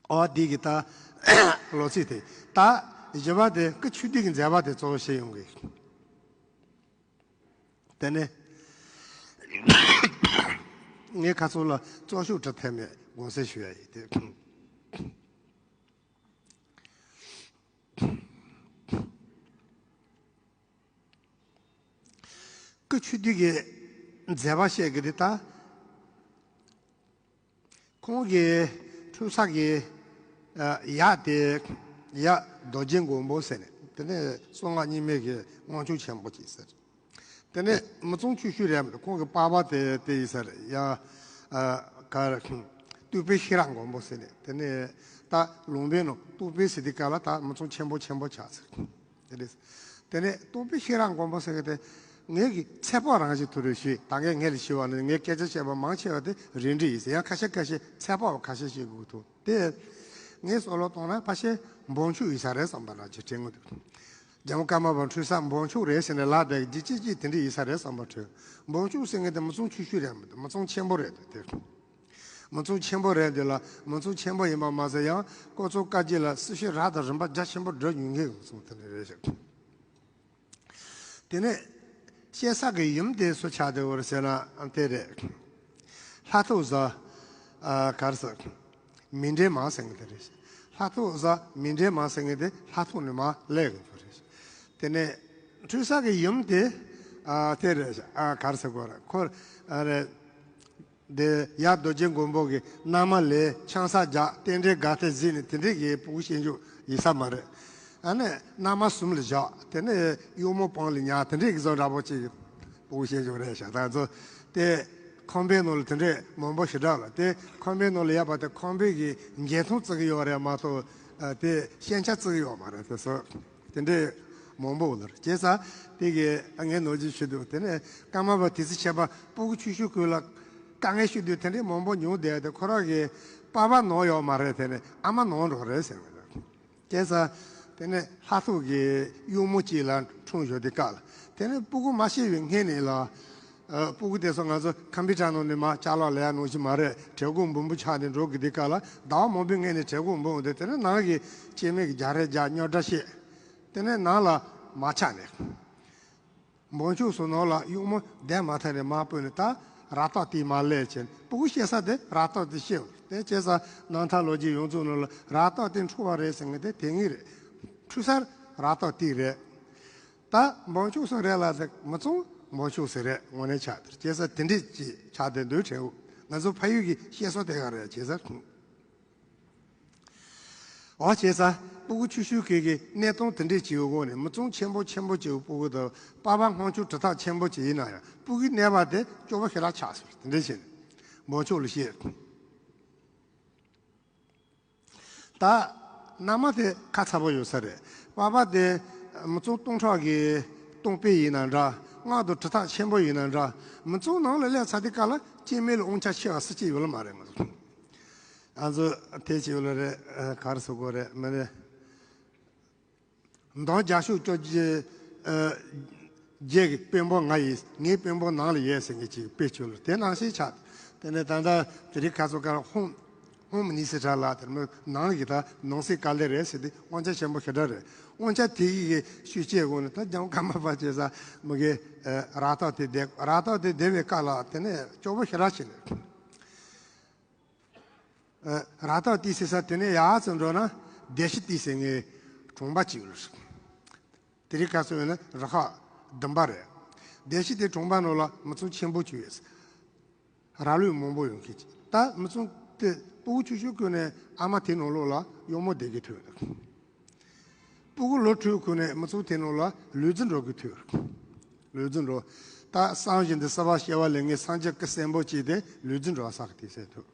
ཨོ་འདི་གི་ད་ལོ་ཚིགས་དེ་ད་བཞི་པ་དེ་སྐུ་ཆོས་སྡེ་གི་མཛད་པ་དེ་གཙོ་བོ་བྱས་ཡོང་གི། དེ་ནས་ངས་ཁ་སང་ལ་གཙོ་ཤོག་འབྲི་ཐབས་མེད་དགོངས་སེལ་ཞུ་ཡ་ཡིན་ཏེ། སྐུ་ཆོས་སྡེ་གི་མཛད་པ་བཤད་གི་དེ་ད། ཁོང་གི་འཁྲུངས་ས་གི་ཡག་དེ་ཡག་རྡོ་རྗེ་མགོན་པོ་ཟེར་ནས། དེ་ནས་གསང་སྔགས་རྙིང་མའི་གི་དབང་ཕྱུག་ཆེན་པོ་ཅིག་ཟེར། དེ་ནས་མི་ཚང་ཆོས་ཞུ་རེད་མི་འདུག་ཁོང་གི་པ་ཕ་དེ་དེ་ཡིན་ས་རེད་ཡ། ག་རེ་སྟོད་པའི་ཤེས་རབ་མགོན་པོ་ཟེར་ནས། དེ་ནས་ད་ལུང་པའི་ནང་སྟོད་པའི་ཟེར་དུས་སྐབས་ལ་ད་མི་ཚང་ཆེན་པོ་ཆེན་པོ་ཆགས་ཚར། དེ་རེད། དེ་ནས་སྟོད་པའི་ཤེས་རབ་མགོན་པོ་ཟེར་གི་དེ་ངེད་ཀྱི་ཚེ་དཔག་རང་བཞིན་དུ་རེ་ཞུས། ད་ངས་ངེད་ལ་ཞུས་པ་ནི་ངས་སྐད་ཆ་བཤད་པ་མང་ཆེ་བ་དེ་རེ་འདྲི་ཡིན་ཟེར། ཡང་ཁ་ཤས་ཁ་ཤས་ཚེ་དཔག་པ་ཁ་ཤས་ཤིག་དགོས་ཐུག་དེ་ངས་བསམ་བློ་བཏང་ན་ཕལ་ཆེར་འབོམ་ཆུ་ཡིན་ས་རེད་བསམ་པ་འདྲ་ཅིག་དྲན་གི་འདུག་རྒྱལ་བ་ཀརྨ་པ་འཁྲུངས་ས་འབོམ་ཆུ་རེད་ཟེར་ནས་ལབ་བསྡད་གི། ཅིག་ཅིག་དེ་འདྲ་ཡིན་ས་རེད་བསམ་པ་དྲན། འབོམ་ཆུ་ཟེར་མཁན་དེ་མི་ཚང་ཆུང་ཤོས་རེད་མི་འདུག་མི་ཚང་ཆེན་པོ་རེད་འདུག་དེ། མི་ཚང་ཆེན་པོ་རེད་འདུག་ལ། མི་ཚང་ཆེན་པོ་ཡིན་པ་མ་ཟད་ཡང་ཀོང་ཙོང་བཀའ་བརྒྱུད་ལ་སྲི་ཞུ་རབ་དང་རིམ་པ་རྒྱ་ཆེན་པོ་བསྒྲུབས་མྱོང་མཁན་གྱི་མི་ཚང་དེ་འདྲ་རེད་ཟེར། དེ་ནས་སྐྱེས་ས་གི་ཡུམ་དེ་སུ་ཆགས་བསྡད་ཡོད་རེད་ཟེར་ན་དེ་རེད། ལྷ་ཐོ་བཟའ། ཨ། ག་རེ་ཟེར། མཎྜལ་མ་ཟེར་མཁན་དེ་རེད། ལྷ་ཐོ་བཟའ་མཎྜལ་མ་ཟེར་མཁན་དེ་ལྷ་ཐོ་ནས་མར་སླེབས་མཁན་དེ་རེད། དེ་ནས་འཁྲུངས་ས་གི་ཡུམ་དེ་ཨ་དེ་རེད། ཨ། ག་རེ་ཟེར་དགོས་རེད། ཁོ་ཨ་རེད། དེ་ཡབ་རྡོ་རྗེ་མགོན་པོ་གི་མནའ་མ་ལས་ཆང་ས་རྒྱག་རྟེན་འབྲེལ་དགའ་སྟེ་གཟིགས་ནས་དེ་འདྲས་ཀྱི་སྤུ་གུ་སྐྱེ་འཇུག་ཡིན་ས་མ་རེད། ཨ་ནི་མནའ་མ་གསུམ་ལ་བཞག་དེ་ནས་གཡོག་མོ་སྤང་ལ་ཉར་དེ་འདྲས་ཀྱི་བཟོ་འདྲ་པོ་ཅིག་གི་སྤུ་གུ་སྐྱེ་འཇུག་རེད་ཤག་ད་ཚོ་དེ་ཁང་པའི་ནང་ལ་དེ་འདྲས་མང་པོ་ཞེ་དྲག་ལ། དེ་ཁང་པའི་ནང་ལ་ཡོད་པ་དེ་ཁང་པའི་གི་འགྱེད་ཐང་བརྩི་གི་ཡོད་རེད་མ་གཏོགས། ཨ། དེ་ཤེས་བྱ་བརྩི་གི་ཡོད་མ་རེད། དེ་ཚོ་དེ་འདྲས་མང་པོ་ལ་བྱས་ཙང་དེ་གི་ངས་ནོར་འཁྲུལ་ཞུས་འདུག་དེ་ནས་ཀརྨ་པ་དེ་ཚེ་ཁྱད་པར་སྤུ་གུ་ཆུང་ཆུང་སྐབས་ལ་དཀའ་ངལ་ཞུ་དུས་དེ་འདྲས་མང་པོ་མྱོང་བསྡད་དེ། ཁོ་རང་གི་པ་ཕ་ནང་ཡོད་མ་རེད། དེ་ནས་ཨ་མ་ནང་འགྲོ་རེད་ཟེར་བ་རེད། བྱས་ཙང་དེ་ནས་ལྷ་ཐོ་གི་གཡོག་མོ་གཅིག་ལ་འཁྲུངས་ཡོད་དུས་སྐབས་ལ། དེ་ནས་སྤུ་གུ་མ་སྐྱེས་པའི་སྔོན་ནས་ལ། ཨ། སྤུ་གུ་དེ་ཚོ་ང་ཚོ་ཁམ་པུ་ཊར་ནང་ནས་མར་ཅ་ལག་ལེན་ཡ་ནང་བཞིན་མ་རེད། བྲེལ་འཁོར་འབུམ་འབུམ་ཆགས་ནས་འགྲོ་དགོས་དུས་སྐབས་ལ། ཟླ་བ་མང་པོའི་སྔོན་ནས་བྲེལ་འཁོར་འབུམ་འདུག་དེ་ནས་ནང་གི་སྐྱེས་དམན་གྱི་རྒྱག་རེས་རྒྱག་རྙོག་དྲ་བཤད། དེ་ནས་ནང་ལ་མ་ཆགས་ནས། འབོམ་ཆུ་སོ་ནང་ལ་གཡོག་མོ་བསྡད་མ་ཐག་ནས་མར་བུད་ནས་ད་རབ་རྟོག་སྟེང་མར་སླེབས་བྱས། སྤུ་གུ་སྐྱེས་ས་དེ་རབ་རྟོག་སྟེང་སྐྱེས། དེ་བྱས་ཙང་རྣམ་ཐར་ལོ་རྒྱུས་ཡོངས་རྫོགས་ནང་ལ་རབ་རྟོག་སྟེང་འཁྲུངས་པ་རེད་ཟེར་མཁན་དེ་དེ་ངེས་རེད། འཁྲུངས་ས་རབ་རྟོག་སྟེང་རེད། ད་འབོམ་ཆུ་སོ་རེད་ལ་ཟེར། མི་ཚང་འབོམ་ཆུ་སོ་རེད། དངོས་གནས་ཆགས་དེར་བྱས་ཙང་དེ་འདྲས་ཅིག་ཆགས་བསྡད་འདུག་དྲན། འོ། ང་ཚོ་ཕ་ཡུལ་གྱི་བཤད་སྲོལ་དེ་ག་རེད་བྱས་ཙང་། འོ། བྱས་ཙང་སྤུ་གུ་ཆུང་ཆུང་སྐབས་ཀྱི་གནས་སྟངས་དེ་འདྲས་ཅིག་ཡོད་སྒོ་ནས། མི་ཚང་ཆེན་པོ་ཆེན་པོ་ཅིག་སྤུ་གུ་དང་པ་ཕ་དབང་ཕྱུག་གྲུབ་རྟགས་ཆེན་པོ་ཅིག་ཡིན་ན་ཡང་སྤུ་གུའི་གནས་བབ་དེ་སྐྱོ་པོ་ཞེ་དྲག་ཆགས་སོང་། དེ་འདྲས་བྱས་ནས་འབོམ་ཆུ་ལ་བཤད། ད་མནའ་མ་དེ་ཁ་ཚ་པོ་ཡོད་ས་རེད། པ་ཕ་དེ་མི་ཚང་སྟོང་ཕྲག་གི་སྟོང་དཔོན་ཡིན་ན་འདྲ། མངའ་གདུང་གྲུབ་རྟགས་ཆེན་པོ་ཡིན་ན་འདྲ། མི་ཚང་ནང་ལ་སླེབས་ཚར་དུས་སྐབས་ལ་སྐྱེས་དམན་ལ་དབང་ཆ་ཆེ་བ་སུ་གཅིག་ཡོད་ལ་མ་རེད། ང་ཚོ་ཨ་ཚོ་དེ་ཅིག་ཡོད་ལ་རེད། ཨ། ག་རེ་ཟེར་དགོས་རེད། མི་རེད། མདང་རྒྱ་ཤོག་བཅོ་བརྒྱད། ཨ། བརྒྱད་ཀྱི་དཔོན་པོ་ང་ཡིན། ངའི་དཔོན་པོ་ནང་ལ་ཡོད་ཟེར་མཁན་ཅིག་དཔེ་བྱུང་ལ་དེ་ནང་བཞིན་ཆགས། དེ་ནས་ད་ལྟ་དེ་རིང་ཁ་སང་ཁ་ཧོམ་ཧོམ་མི་ནི་སི་ཊར་ལ་དེར་མོ་ནང་གི་ད་ནང་སྲིད་དཀའ་ལས་རེད་ཟེར་དུས་དབང་ཆ་ཆེན་པོ་ཞེ་དྲག་རེད། དབང་ཆ་དེ་ཡི་གི་ཤུགས་རྐྱེན་འོག་ནས་ད་རྒྱལ་བ་ཀརྨ་པ་བྱས་ཙང་མི་གི་ཨ་རབ་རྟོག་དེ་བསྡད། རབ་རྟོག་དེ་བསྡད་པའི་སྐབས་ལ་དེ་ནས་སྐྱོ་པོ་ཞེ་དྲག་ཕྱིན་ནས། ཨ། རབ་རྟོག་དེ་ཟེར་ས་དེ་ནས་ཡར་ཙམ་འགྲོ་ན་བདེ་ཤི་ཏི་ཟེར་མཁན་གྲོང་པ་ཅིག་ཡོད་རེད། དེ་རིང་ཁ་སང་ཡིན་ན་རུ་ཁག་བདུན་པ་རེད། བདེ་ཤི་ཏི་གྲོང་པ་ནང་ལ་མི་ཚང་ཆེན་པོ་ཅིག་ཡོད། ར་ལུག་མང་པོ་ཡོང་གི། ད་མི་ཚང་དེ་སྤུ་གུ་ཆུང་ཆུང་ཀུན་ནས་ཨ་མ་དེ་ནང་ལོགས་ལ་གཡོག་མོ་བསྡད་ཀྱི་ཐུག་འདུག་སྤུ་གུ་ལོ་དྲུག་ཀུན་ནས་མི་ཚང་དེ་ནང་ལ་ལུས་རྩལ་འགྲོ་གི་ཐུག་ལུས་རྩལ་འགྲོ། ད་བསམ་བཞིན་དུ་སྲིད་པ་སྐྱེ་བ་ལེན་མཁན་སངས་རྒྱས་སྐུ་གསོན་པོ་སྐྱེས་ཏེ་ལུས་རྩལ་འགྲོ་ས་གི་དུས་ཚོད་ཐུག་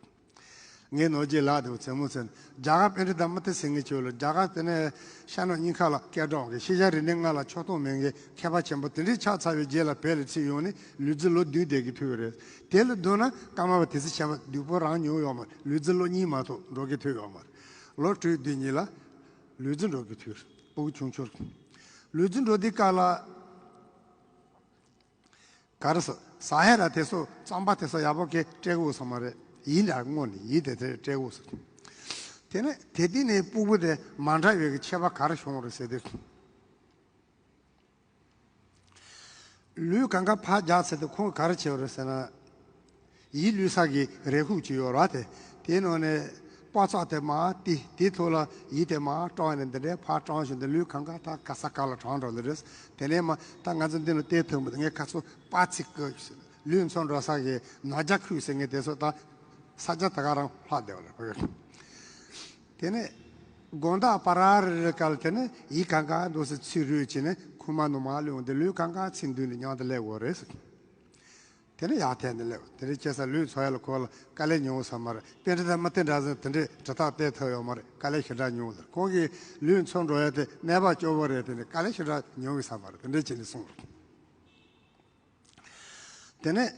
ངའི་ནོར་གྱི་ལག་དེ་བཙན་མོ་ཚན། རྒྱ་གར་པཎྜི་ཏ་མུ་ཏི་ཟེར་མཁན་ཅིག་ཡོད་ལ། རྒྱ་གར་དེ་ནས་ཤར་ནུབ་གཉིས་ཀ་ལ་སྐད་གྲགས་ཀྱི་ཤེས་བྱ་རིག་གནས་ལྔ་ལ་ཕྱོགས་གཏོགས་མེད་མཁན་མཁས་པ་ཆེན་པོ་དེ་འདྲའི་ཆགས་ཚར་བའི་རྗེས་ལ་བོད་ལ་ཚུར་ཡོང་ནས་ལུས་རྩལ་ལོ་བདུན་བསྡད་ཀྱི་ཐུག་རེད། དེ་ལ་བསྡུར་ན་ཀརྨ་པ་དེ་ཚེ་ཆེན་པོ་སྡུག་པོ་རང་མྱོང་ཡོད་མ་རེད། ལུས་རྩལ་ལོ་གཉིས་མ་གཏོགས་འགྲོ་གི་ཐུག་ཡོད་མ་རེད། ལོ་དྲུག་བདུན་གཉིས་ལ་ལུས་རྩལ་འགྲོ་གི་ཐུག་རེད། སྤུ་གུ་ཆུང་ཆུང་རེད། ལུས་རྩལ་འགྲོ་དུས་སྐབས་ལ། ག་རེ་ཟེར། ས་ཧེ་ར་དེ་ཚོ་རྩམ་པ་དེ་ཚོ་ཡག་པོ་གི་སྤྲད་དགོས་ས་མ་རེད། ཡིན་ད་དངོས་ནས་ཡིན་དེ་དེ་སྤྲད་དགོས་ས། དེ་ནས་དེ་དུས་ནས་སྤུ་གུ་དེ་མ་འདྲ་བའི་གི་ཁྱད་པར་ག་རེ་བྱུང་རེད་ཟེར་དུས། ལུས་གང་ག་ཕར་རྒྱག་ཚར་དུས་ཁོང་ག་རེ་བྱས་རེད་ཟེར་ན། ཡིད་བླུག་ས་གི་རས་ཁུག་ཅིག་ཡོད་ར་དེ། དེའི་ནང་ནས་པགས་ཚག་དེ་མར་བཏིང་། དེའི་ཐོག་ལ་ཡིད་དེ་མར་དཀྲོགས་ནས་འདི་འདྲའི་ཕར་དཀྲོགས་བྱུང་། འདི་ལུས་གང་ག་ད་ག་ས་ག་ལ་གྲང་འགྲོ་ལེ་རེད། དེ་ནས་མར་ད་ང་ཚོ་འདི་ལ་བལྟས་ཐུབ་མི་འདུག་ངས་ཁ་ཚུར་པར་ཚིག་གི་ལུས་མཚོན་འགྲོ་ས་གི་ནང་རྒྱ་ཁུག་ཟེར་མཁན་དེ་ཚོ་ད་ས་ཆ་ད་ག་རང་ལྷག་བསྡད་པ་རེད། དེ་ནས་དགོང་དག་པ་ར་རི་རི་སྐབས་དེ་ནས་ཡིད་གང་ག་འདུག་སེ་ཚུར་རུལ་བྱས་ནས་ཁུག་མ་ནང་མར་བླུགས། འདི་ལུས་གང་ག་ཚིག་མདུན་ནས་མཉམ་དུ་སླེབས་དགོས་རེད། དེ་ནས་ཡར་འཐེན་ནས་སླེབས། དེ་རིང་ཁྱེད་ཚོ་ལུས་འཚོ་ཡ་ལ་ཁོ་ལ་དཀའ་ལས་མྱོང་ས་མ་རེད། པཎྜི་ཏ་མུ་ཏི་འདྲ་ཟེར་དེ་འདྲའི་དྲིལ་བསྒྲགས་བལྟས་ཐུབ་ཡོད་མ་རེད། དཀའ་ལས་ཞེ་དྲག་མྱོང་ཟེར། ཁོང་གིས་ལུས་འཚོ་འགྲོ་ཡ་དེ་གནས་བབ་སྐྱོ་བོ་རེད། དེ་ནས་དཀའ་ལས་ཞེ་དྲག་མྱོང་གི་ས་མ་རེད། དེ་འདྲ་བྱས་ནས་གསུངས་རེད། དེ་ནས་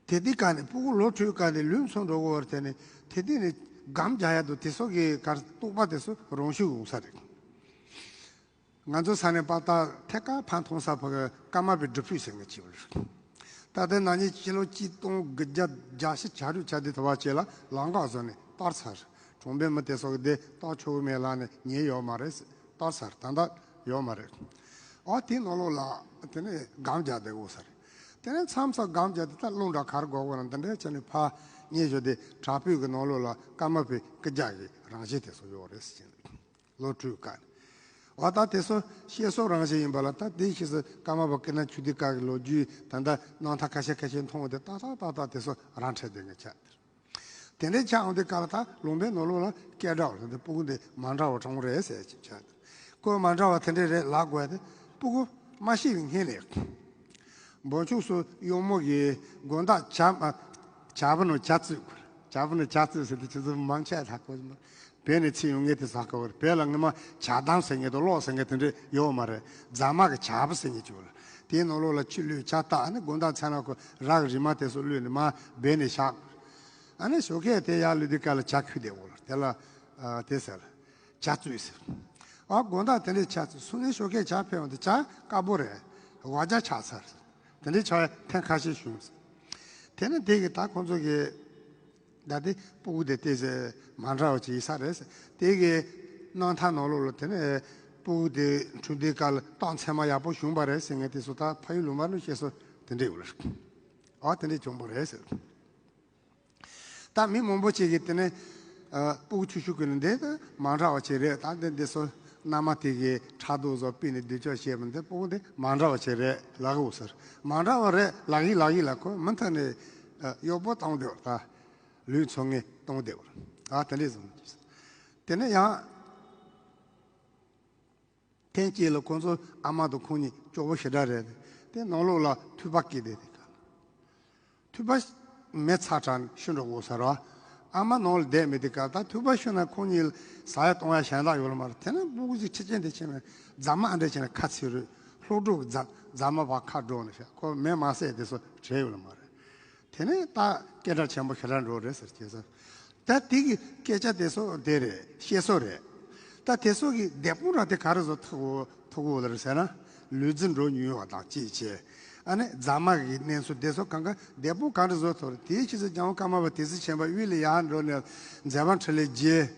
དེ་དུས་སྐབས་ནས་སྤུ་གུ་ལོ་དྲུག་སྐབས་ནས་ལུས་འཚོ་འགྲོ་དགོས་པ་རེད། དེ་ནས་དེ་དུས་ནས་སྒམ་རྒྱག་ཡ་འདུག་དེ་ཚོ་གི་གར་གཏུག་པ་དེ་ཚོ་རང་ཤུགས་ཡོང་ས་རེད། ང་ཚོ་ས་ནས་པ་ད་ཐད་ཀར་ཕར་མཐོང་ས་ཕ་གི་ཀརྨ་པའི་སྒྲུབ་ཕུག་ཟེར་མཁན་ཅིག་ཡོད་རེད། ད་ལྟའི་ན་ནིང་ཕྱི་ལོ་གཅིག་སྟོང་དགུ་བརྒྱ་བརྒྱད་ཅུ་གྱ་དྲུག་ཆ་དེ་དུ་བ་བཅས་ལ་ལམ་འགག་བཟོས་ནས་གཏོར་ཚར། གྲོང་པའི་མི་དེ་ཚོ་གི་དེ་གཏོར་ཆོག་གི་མེད་ལབ་ནས་ཉན་ཡོད་མ་རེད། གཏོར་ཚར། ད་ལྟ་ཡོད་མ་རེད། ཨོ་དེའི་ནང་ལོགས་ལ་དེ་ནས་སྒམ་རྒྱག་བསྡད་དགོས་ས་རེད། དེ་ནས་མཚམས་མཚམས་སྒམ་རྒྱག་དེ་ད་རླུང་འདྲ་ག་རེ་འགོག་དགོས་ན་འདི་འདྲའི་བྱས་ནས་ཕར་ཉན་ཞོར་དེ་བྲག་ཕུག་གི་ནང་ལོགས་ལ་ཀརྨ་པའི་སྐུ་རྒྱབ་ཀྱི་རང་བཞིན་དེ་ཚོ་ཡོད་རེད་ཟེར་གྱིན་འདུག་ལོ་དྲུག་སྐབས་ནས། འོ་ད་དེ་ཚོ་བཤད་སྲོལ་རང་བཞིན་ཡིན་པ་ལ། ད་དེའི་ཕྱིས་སུ་ཀརྨ་པ་ཀུན་ན་ཆོས་སྡེ་ཁག་གི་ལོ་རྒྱུས་ད་ལྟ་རྣམ་ཐར་ཁ་ཤས་ཁ་ཤས་མཐོང་བ་དེ་ཏག་ཏག་ཏག་ཏག་དེ་ཚོ་རང་འཁྲིད་དེ་ངས་ཆགས། དེ་འདྲའི་ཆགས་འོང་དུས་སྐབས་ལ་ད་ལུང་པའི་ནང་ལོགས་ལ་སྐད་གྲགས་ལ་འདི་སྤུ་གུ་འདི་མ་འདྲ་བ་གྲོང་རེད་ཟེར་གྱིན་ཆགས། ཁོ་མ་འདྲ་བ་དེ་འདྲས་རེད་ལབ་དགོས་ཏེ་སྤུ་གུ་མ་ཤི་བའི་སྔོན་ནས། འབོ་ཆུང་སུ་གཡོག་མོ་གིས་དགོང་དག་ཇ་མ་ཇ་བུ་ནང་ཇ་བཙོས། ཇ་བུ་ནང་ཇ་བཙོས་ཟེར་དུས་ཁྱེད་ཚོ་མང་ཆེ་ད་གོ་མ། བོད་ནས་ཕྱིར་ཡོང་མཁན་དེ་ཟ་ག་བར་བོད་ལ་སྔོན་མ་ཇ་དམ་ཟེར་མཁན་དང་གློག་ཟེར་མཁན་དེ་འདྲས་ཡོད་མ་རེད། རྫ་མ་གི་ཇ་བུ་ཟེར་མཁན་ཅིག་ཡོད་ལ། དེའི་ནང་ལོགས་ལ་ཆུ་བླུགས་ཇ་བཏགས་ནས་དགོང་དག་ཚར་ན་ཁོ་ར་གི་རིལ་མ་དེ་ཚོ་བླུགས་ནས་མར་སྦས་ནས་བཞག་ཨ་ནི་ཞོགས་ཀས་དེ་ཡར་ལུས་དུས་སྐབས་ལ་ཇ་ཁུ་བསྡད་འོ་ལ། དེ་ལ་ཨ་དེ་ཟེར། ཇ་བཙོས་ཟེར། ཨ་དགོང་དག་དེ་འདྲའི་ཇ་བཙོས་སོང་ནས་ཞོགས་ཀས་ཇ་ཕེབས་འོང་དུས་ཇ་དཀར་པོ་རེད། འོ་ཇ་ཆགས་ཚར། དེ་འདྲའི་ཆགས་ཡ་ཐེངས་ཁ་ཤས་བྱུང་ཟེར། དེ་ནས་དེ་གི་ད་ཁོང་ཚོ་གི་ད་དེ་སྤུ་གུ་དེ་ཏོག་ཙམ་མ་འདྲ་བ་ཅིག་ཡིན་ས་རེད་ཟེར། དེ་གི་རྣམ་ཐར་ནང་ལོགས་ལ་དེ་ནས་སྤུ་གུ་དེ་འཁྲུངས་དུས་སྐབས་ལ་རྟགས་མཚན་མ་ཡག་པོ་བྱུང་བ་རེད་ཟེར་མཁན་དེ་ཚོ་ད་ཕ་ཡུལ་ལུང་པ་ནས་བཤད་སྲོལ་དེ་འདྲ་ཡོད་རེད། ཨ་དེ་འདྲ་བྱུང་བ་རེད་ཟེར། ད་མི་མང་པོ་ཅིག་གིས་དེ་ནས་ཨ་སྤུ་གུ་ཆུང་ཆུང་ཀུན་ནས་འདི་ད་མ་འདྲ་བ་ཅིག་རེད། ད་འདི་འདི་ཚོ་མནའ་མ་དེ་གིས་ཕྲག་དོག་བཟོ་སྤུས་ནས་སྡུག་ཅག་བྱས་པ་འདི་སྤུ་གུ་འདི་མ་འདྲ་བ་ཅིག་རེད་ལབ་གི་འོ་ཟེར། མ་འདྲ་བ་རེད་ལབ་ཡིན་ལབ་ཡིན་ལ་ཁོ་མུ་མཐུད་ནས་ཨ་གཡོག་པོ་བཏང་བསྡད་པ། ད་ལུས་འཚོ་ངེས་བཏང་བསྡད་པ། ཨ་དེ་འདྲས་བཟུང་། དེ་ནས་ཡང་། ཐེངས་གཅིག་ལ་ཁོང་ཚོ་ཨ་མ་དང་ཁོང་གཉིས་སྐྱོ་བོ་ཞེ་དྲག་རེད། དེ་ནང་ལོགས་ལ་ཐུག་པ་སྐྱེས་ཏེ་དེ་ག་ལ། ཐུག་པ་མེ་ཚ་དྲགས་ནས་ཤི་འགྲོ་དགོས་ས་རེད། ཨ་མ་ནང་ལ་བསྡད་མེད་དེ་ག་ལ། ད་ཐུག་པ་ཤི་ན་ཁོང་གཉིས་ལ་ཟ་ཡ་བཏུང་ཡ་གཞན་དག་ཡོད་ལ་མ་རེད། དེ་ན་སྤུ་གུ་ཅིག་ཁྲི་ཅན་དེ་ཕྱིན་ནས་རྫ་མ་ཨ་འདྲ་བྱས་ནས་ཁ་ཚིག་རུས་ལྷོག་འགྲོ་གི་རྫ་རྫ་མ་བ་ཁ་འགྲོ་ནས་ཤ་ཁོ་མེ་མ་བསད་དེ་ཚོ་བྲལ་ཡོད་ལ་མ་རེད། དེ་ནས་ད་སྐད་གྲགས་ཆེན་པོ་ཞེ་དྲག་འགྲོ་རེད་ཟེར་བྱས་ཙང་། ད་དེ་གི་སྐད་ཆ་དེ་ཚོ་དེ་རེད། བཤད་སྲོལ་རེད། ད་དེ་ཚོ་གི་དེད་དཔོན་ར་དེ་ག་རེ་བཟོ་ཐུབ་གོ་ཐུབ་གོ་ལ་རེད་ཟེར་ན། ལུས་རྩལ་འགྲོ་མྱོང་བ་དང་གཅིག་བྱས། ཨ་ནི་རྫ་མ་གི་གནས་ཚུལ་དེ་ཚོ་གང་ག་དེད་དཔོན་ག་རེ་བཟོ་ཐུབ་རེད། དེའི་ཕྱིས་སུ་རྒྱལ་བ་ཀརྨ་པ་དེ་ཚེ་ཆེན་པོ་དབུས་ལ་ཡར་འགྲོ་ནས་མཛད་པ་འཕྲིན་ལས་རྒྱས།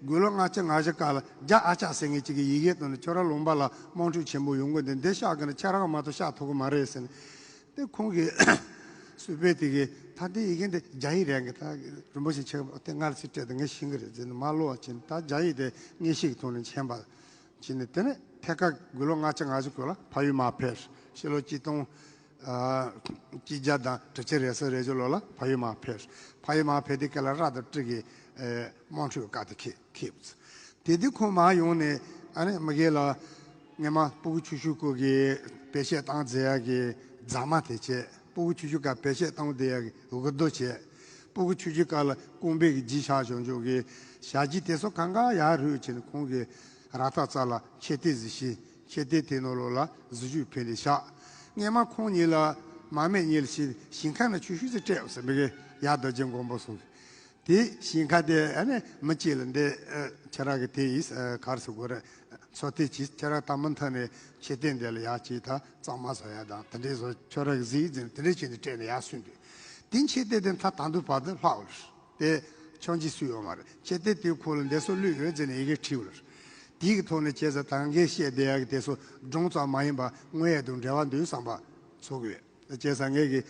དགུང་ལོ་ལྔ་བཅུ་ང་བཞི་སྐབས་ལ་རྒྱ་ཨ་ལྕག་ཟེར་མཁན་གཅིག་གིས་ཡི་གེ་བཏོན་ནས་ཁྱོད་རང་ལུང་པ་ལ་དམངས་ཁྲོད་ཆེན་པོ་ཡོང་གི་འདུག་འདི་ཤག་གི་ན་ཁྱེད་རང་མ་གཏོགས་ཤག་ཐུབ་གི་མ་རེད་ཟེར་ནས། དེ་ཁོང་གིས་སུ་པེ་དེ་གིས་ད་དེ་ཡི་གེ་འདི་རྒྱ་ཡིག་རེད་གི། ད་རིན་པོ་ཆེ་ཁྱེད་དེ་སྔར་ཚིག་སྤྲད་དེ་ངས་ཤེས་གི་རེད་ཟེར་ནས་མ་ཀློག་བྱས་ནས། ད་རྒྱ་ཡིག་དེ་མངོན་ཤེས་ཀྱི་ཐོག་ནས་མཁྱེན་པ་བྱས་ནས། དེ་ནས་ཐད་ཀར་དགུང་ལོ་ལྔ་བཅུ་ང་བཞི་སྐོར་ལ་ཕ་ཡུལ་མར་ཕེབས། ཕྱི་ལོ་གཅིག་སྟོང་ཨ་ གཅིག་བརྒྱ་དང་དྲུག་ཅུ་རེ་གསུམ་རེ་བཞི་ལོ་ལ་ཕ་ཡུལ་མར་ཕེབས། ཕ་ཡུལ་མར་ཕེབས་དུས་སྐབས་ལ་ར་དང་སྤྲི་གི་ཨེ་དམངས་ཁྲོད་ཀ་དེ་ཁེབས་ཁེབས། དེ་དུས་ཁོང་མར་ཡོང་ནས་ཨ་ནི་མི་སྒེར་ལ་སྔས་མ་སྤུ་གུ་ཆུང་ཆུང་སྐོར་གྱི་བེད་སྤྱོད་བཏང་མཛད་ཡག་གི་རྫ་མ་དེ་བྱས། སྤུ་གུ་ཆུང་ཆུང་སྐབས་བེད་སྤྱོད་བཏང་བསྡད་ཡག་གི་འུར་རྡོ་བྱས། སྤུ་གུ་ཆུང་ཆུང་སྐབས་ལ་རྐང་པའི་གི་རྗེས་ཆགས་བྱུང་བྱུང་གི་ཞ་རྗེས་དེ་ཚོ་གང་ག་ཡར་རུད་བྱས་ནས་ཁོང་གི་ར་ཐག་རྩ་ལ་མཆོད་རྟེན་གཟིགས་ཤིང་། མཆོད་རྟེན་དེ་ནང་ལོགས་ལ་གཟི་བརྗིད་ཕུལ་ནས་བཞག། སྔས་མ་ཁོང་གཉིས་ལ་མ་སྨད་གཉིས་ལ་ཞིང་ཞིང་ཁ་ན་ཆུ་ཤུལ་ཟིག་སྤྲད་ཟེར་མི་གི་ཡར་རྡོ་རྗེ་མགོན་པོ་གསུང་གི། དེ་ཞིང་ཁ་དེ་ཨ་ནི་མི་གཅིག་ལ་འདི་ཨ་ཁྱེད་རང་གི་དེ་ཡིས་ཨ་ག་རེ་ཟེར་དགོས་རེད། མཚོ་རྟེན་གྱིས་ཁྱེད་རང་ད་མུ་མཐུད་ནས་མཆོད་རྟེན་འདི་ལ་ཡར་གྱིས་ད་གཙང་མ་བཟོ་ཡ་དང་དེ་འདྲའི་བཟོ་ཁྱོད་རང་གི་གཟིགས་ཟིན་དེ་འདྲའི་བྱས་ནས་སྤྲད་ནས་ཡར་སོང་དུས། དེ་མཆོད་རྟེན་དེ་མཐའ་ད་དུང་བར་དུ་ལྷག་ཡོད་རེད། དེ་ཆག་འཇིག་སུ་ཡོད་མ་རེད། མཆོད་རྟེན་དེའི་ཁོག་ལ་འདི་ཚོ་བླུགས་ཡོད་ཟེར་ནས་ཡི་གེ་བྲིས་ཡོད་རེད། དེའི་གི་ཐོག་ནས་བྱས་ཙང་ད་ངས་བཤད་བསྡད་ཡག་གི་དེ་ཚོ་སྒྲུང་ཙམ་མ་ཡིན་པ་དངོས་ཡོད་དང་འབྲེལ་བ་འདུག་བསམ་པ་ཚོར་གི་ཡོད། བྱས་ཙང་ངས་གི་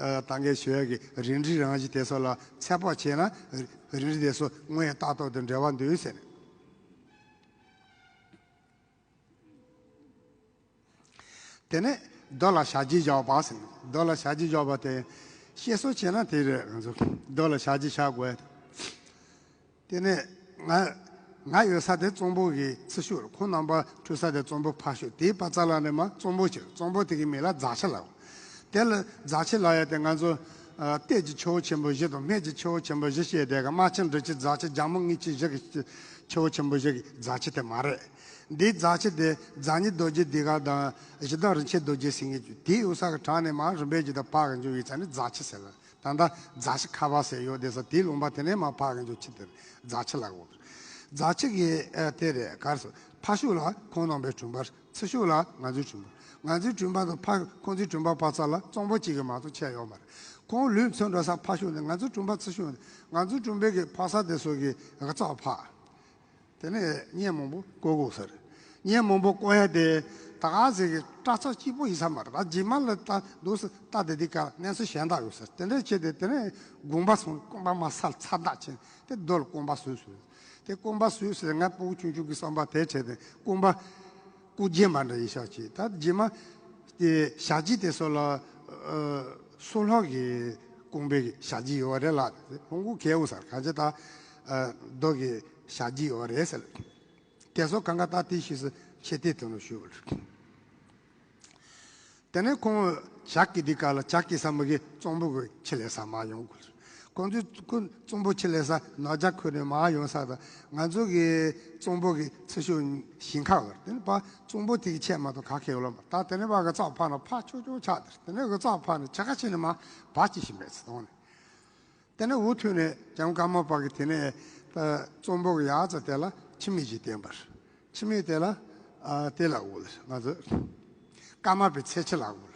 ཨ་ད་ངས་ཞུ་ཡག་གི་རིགས་འགྲེ་རང་བཞིན་དེ་ཚོ་ལ་ཚད་དཔག་བྱས་ན་རིགས་འགྲེ་དེ་ཚོ་དངོས་ཡོད་ལྟ་སྟངས་དང་འབྲེལ་བ་འདུག་ཟེར་ནས། དེ་ནས་རྡོ་ལ་ཞག་གཅིག་བཞག་པ་ཟེར། རྡོ་ལ་ཞག་གཅིག་བཞག་པ་དེ་བཤད་སྲོལ་བྱས་ན་དེ་རེད། ང་ཚོ་རྡོ་ལ་ཞག་གཅིག་བཞག་དགོས། དེ་ནས་ང་ང་ཡོད་ས་དེ་གཙང་པོ་གི་ཚུར་ཤོག་རེད། ཁོང་རྣམ་པ་འཁྲུག་ས་དེ་གཙང་པོ་ཕར་ཤོག། དེའི་བར་ཙམ་ལ་ནས་མར་གཙང་པོ་ཅིག། གཙང་པོ་དེ་གི་མིང་ལ་རྫ་ཆུ་ལབ། དེ་ལ་རྫ་ཆུ་ལབ་ཡ་དེ་ང་ཚོ་ཨ་གཏེར་གྱི་ཆུ་བོ་ཆེན་པོ་བཞི་དང་སྨད་ཀྱི་ཆུ་བོ་ཆེན་པོ་བཞི་བཤད་བསྡད་ག། རྨ་ཆུ་འབྲི་ཆུ་རྫ་ཆུ་རྒྱ་མོ་གཉིས་ཆུ་བཞི་གི་ཆུ་བོ་ཆེན་པོ་བཞི་གི་རྫ་ཆུ་དེ་མ་རེད། འདིའི་རྫ་ཆུ་དེ་རྫ་སྙིང་རྡོ་རྗེ་ཟློས་གར་དང་གཞི་བདག་རིན་ཆེན་རྡོ་རྗེ་ཟེར་མཁན་གྱི་དེའི་ཡོད་ས་གི་བྲག་ནས་མར་རིམ་པས་ཇི་ལྟར་ཕར་གི་འཇུག་ཡོད་ས་ནི་རྫ་ཆུ་ཟེར་ལ། ད་ལྟ་རྫ་ཆུ་ཁ་བ་ཟེར་ཡོད་བསྡད་ས་དེའི་ལུང་པ་དེ་ནས་མར་ཕར་གི་འཇུག་ཆུ་དེ་རྫ་ཆུ་ལབ་དགོས། རྫ་ཆུ་གི་ཨ་དེ་རེད། ག་རེ་ཟེར། ཕར་ཕྱོགས་ལ་ཁོང་རྣམ་པའི་དྲུང་པ། ཚུར་ཕྱོགས་ལ་ང་ཚོའི་དྲུང་པ། ང་ཚོའི་དྲུང་པ་དང་ཕར་ཁོང་ཚོའི་དྲུང་པ་བར་ཙམ་ལ་གཙང་པོ་གཅིག་གི་མ་གཏོགས་ཆད་ཡོད་མ་རེད། ཁོང་ལུས་མཚོན་འགྲོ་ས་ཕར་ཕྱོགས་ནས། ང་ཚོའི་དྲུང་པ་ཚུར་ཕྱོགས་ནས། ང་ཚོའི་དྲུང་པའི་གི་ཕ་ས་དེ་ཚོ་གི་དབུ་རྩེ་ཕར། དེ་ནས་བརྙན་མང་པོ་བཀོད་དགོས་ས་རེད། བརྙན་མང་པོ་བཀོད་ཡ་དེ་ད་ག་ཟེ་གི་དྲ་ཚགས་གཅིག་པོ་ཡིན་ས་མ་རེད། ད་རྗེས་མ་ལ་ད་འདུག་སེ་ལྟ་དེ་དེ་ག་གནས་ཚུལ་གཞན་དག་ཡོད་ས་རེད། དེ་འདྲ་བྱས་ཏེ་དེ་ནས་དགོན་པ་སོང་། དགོན་པ་མར་ས་ཚ་དག་ཕྱིན་ཏེ་རྡོ་ལ་དགོན་པ་བཟོས་སོང་། དེ་དགོན་པ་བཟོས་ཟེར། ང་སྤུ་གུ་ཆུང་ཆུང་གི་བསམ་པ་དེ་བྱས་ཏེ་དགོན་པ་སྐུ་རྒྱན་པ་འདྲ་ཡིན་ཤག་ཅིག། ད་རྗེས་མ་དེ་ཞག་གཅིག་དེ་ཚོ་ལ་ཨ་སོ་ལྷོ་གི་དགོན་པའི་ཞག་གཅིག་ཡོད་རེད་ལ། ཧོང་ཀོང་གལ་ཡོད་ས་རེད། གང་ཅི་ད་ཨ་རྡོ་གི་ཞག་གཅིག་ཡོད་རེད་ཟེར། དེ་ཚོ་གང་ག་ད་དེ་ཤེས་སུ་ཆེ་དེ་དོན་ལ་ཞུ་བ་རེད། དེ་ནས་ཁོང་ཇ་སྐྱེ་དུས་སྐབས་ལ་ཇ་སྐྱེ་ས་མི་གི་གཙང་པོ་གི་ཆུ་ལེན་ས་མར་ཡོང་དགོས། ཁོང་ཚོས་ཁོ་གཙང་པོ་ཆུ་ལེན་ས་ནག་ཇ་ཁུར་ནས་མར་ཡོང་ས་དང་། ང་ཚོ་གི་གཙང་པོ་གི་ཚུར་ཤོག་ཞིང་ཁ་བར། དེ་ནས་ཕར་གཙང་པོ་དེ་གི་ཆད་མ་གཏོགས་ག་གེ་ཡོད་ལ་མ། ད་དེ་ནས་ཕར་དབུ་རྩེ་ཕར་ན་ཕར་ཆུ་ཆུ་ཆགས་དེ། དེ་ནས་དབུ་རྩེ་ཕར་ནས་ཇ་ཁ་ཕྱིན་ནས་མར་བར་སྐྱེ་ཞིང་མེད་ཚེ་གཏོང་ནས། དེ་ནས་འུ་ཐུག་ནས་བྱང་ཀརྨ་པ་གིས་དེ་ནས་ད་གཙང་པོ་གི་ཡར་ཚ་དེ་ལ་ཁྱི་མིག་ཅིག་བསྟན་པར། ཁྱི་མིག་དེ་ལ་ཨ་དེ་ལ་འུ་ལ་ང་ཚོ་ཀརྨ་པའི་ཚེ་ཆུ་ལ་འུ་ལ།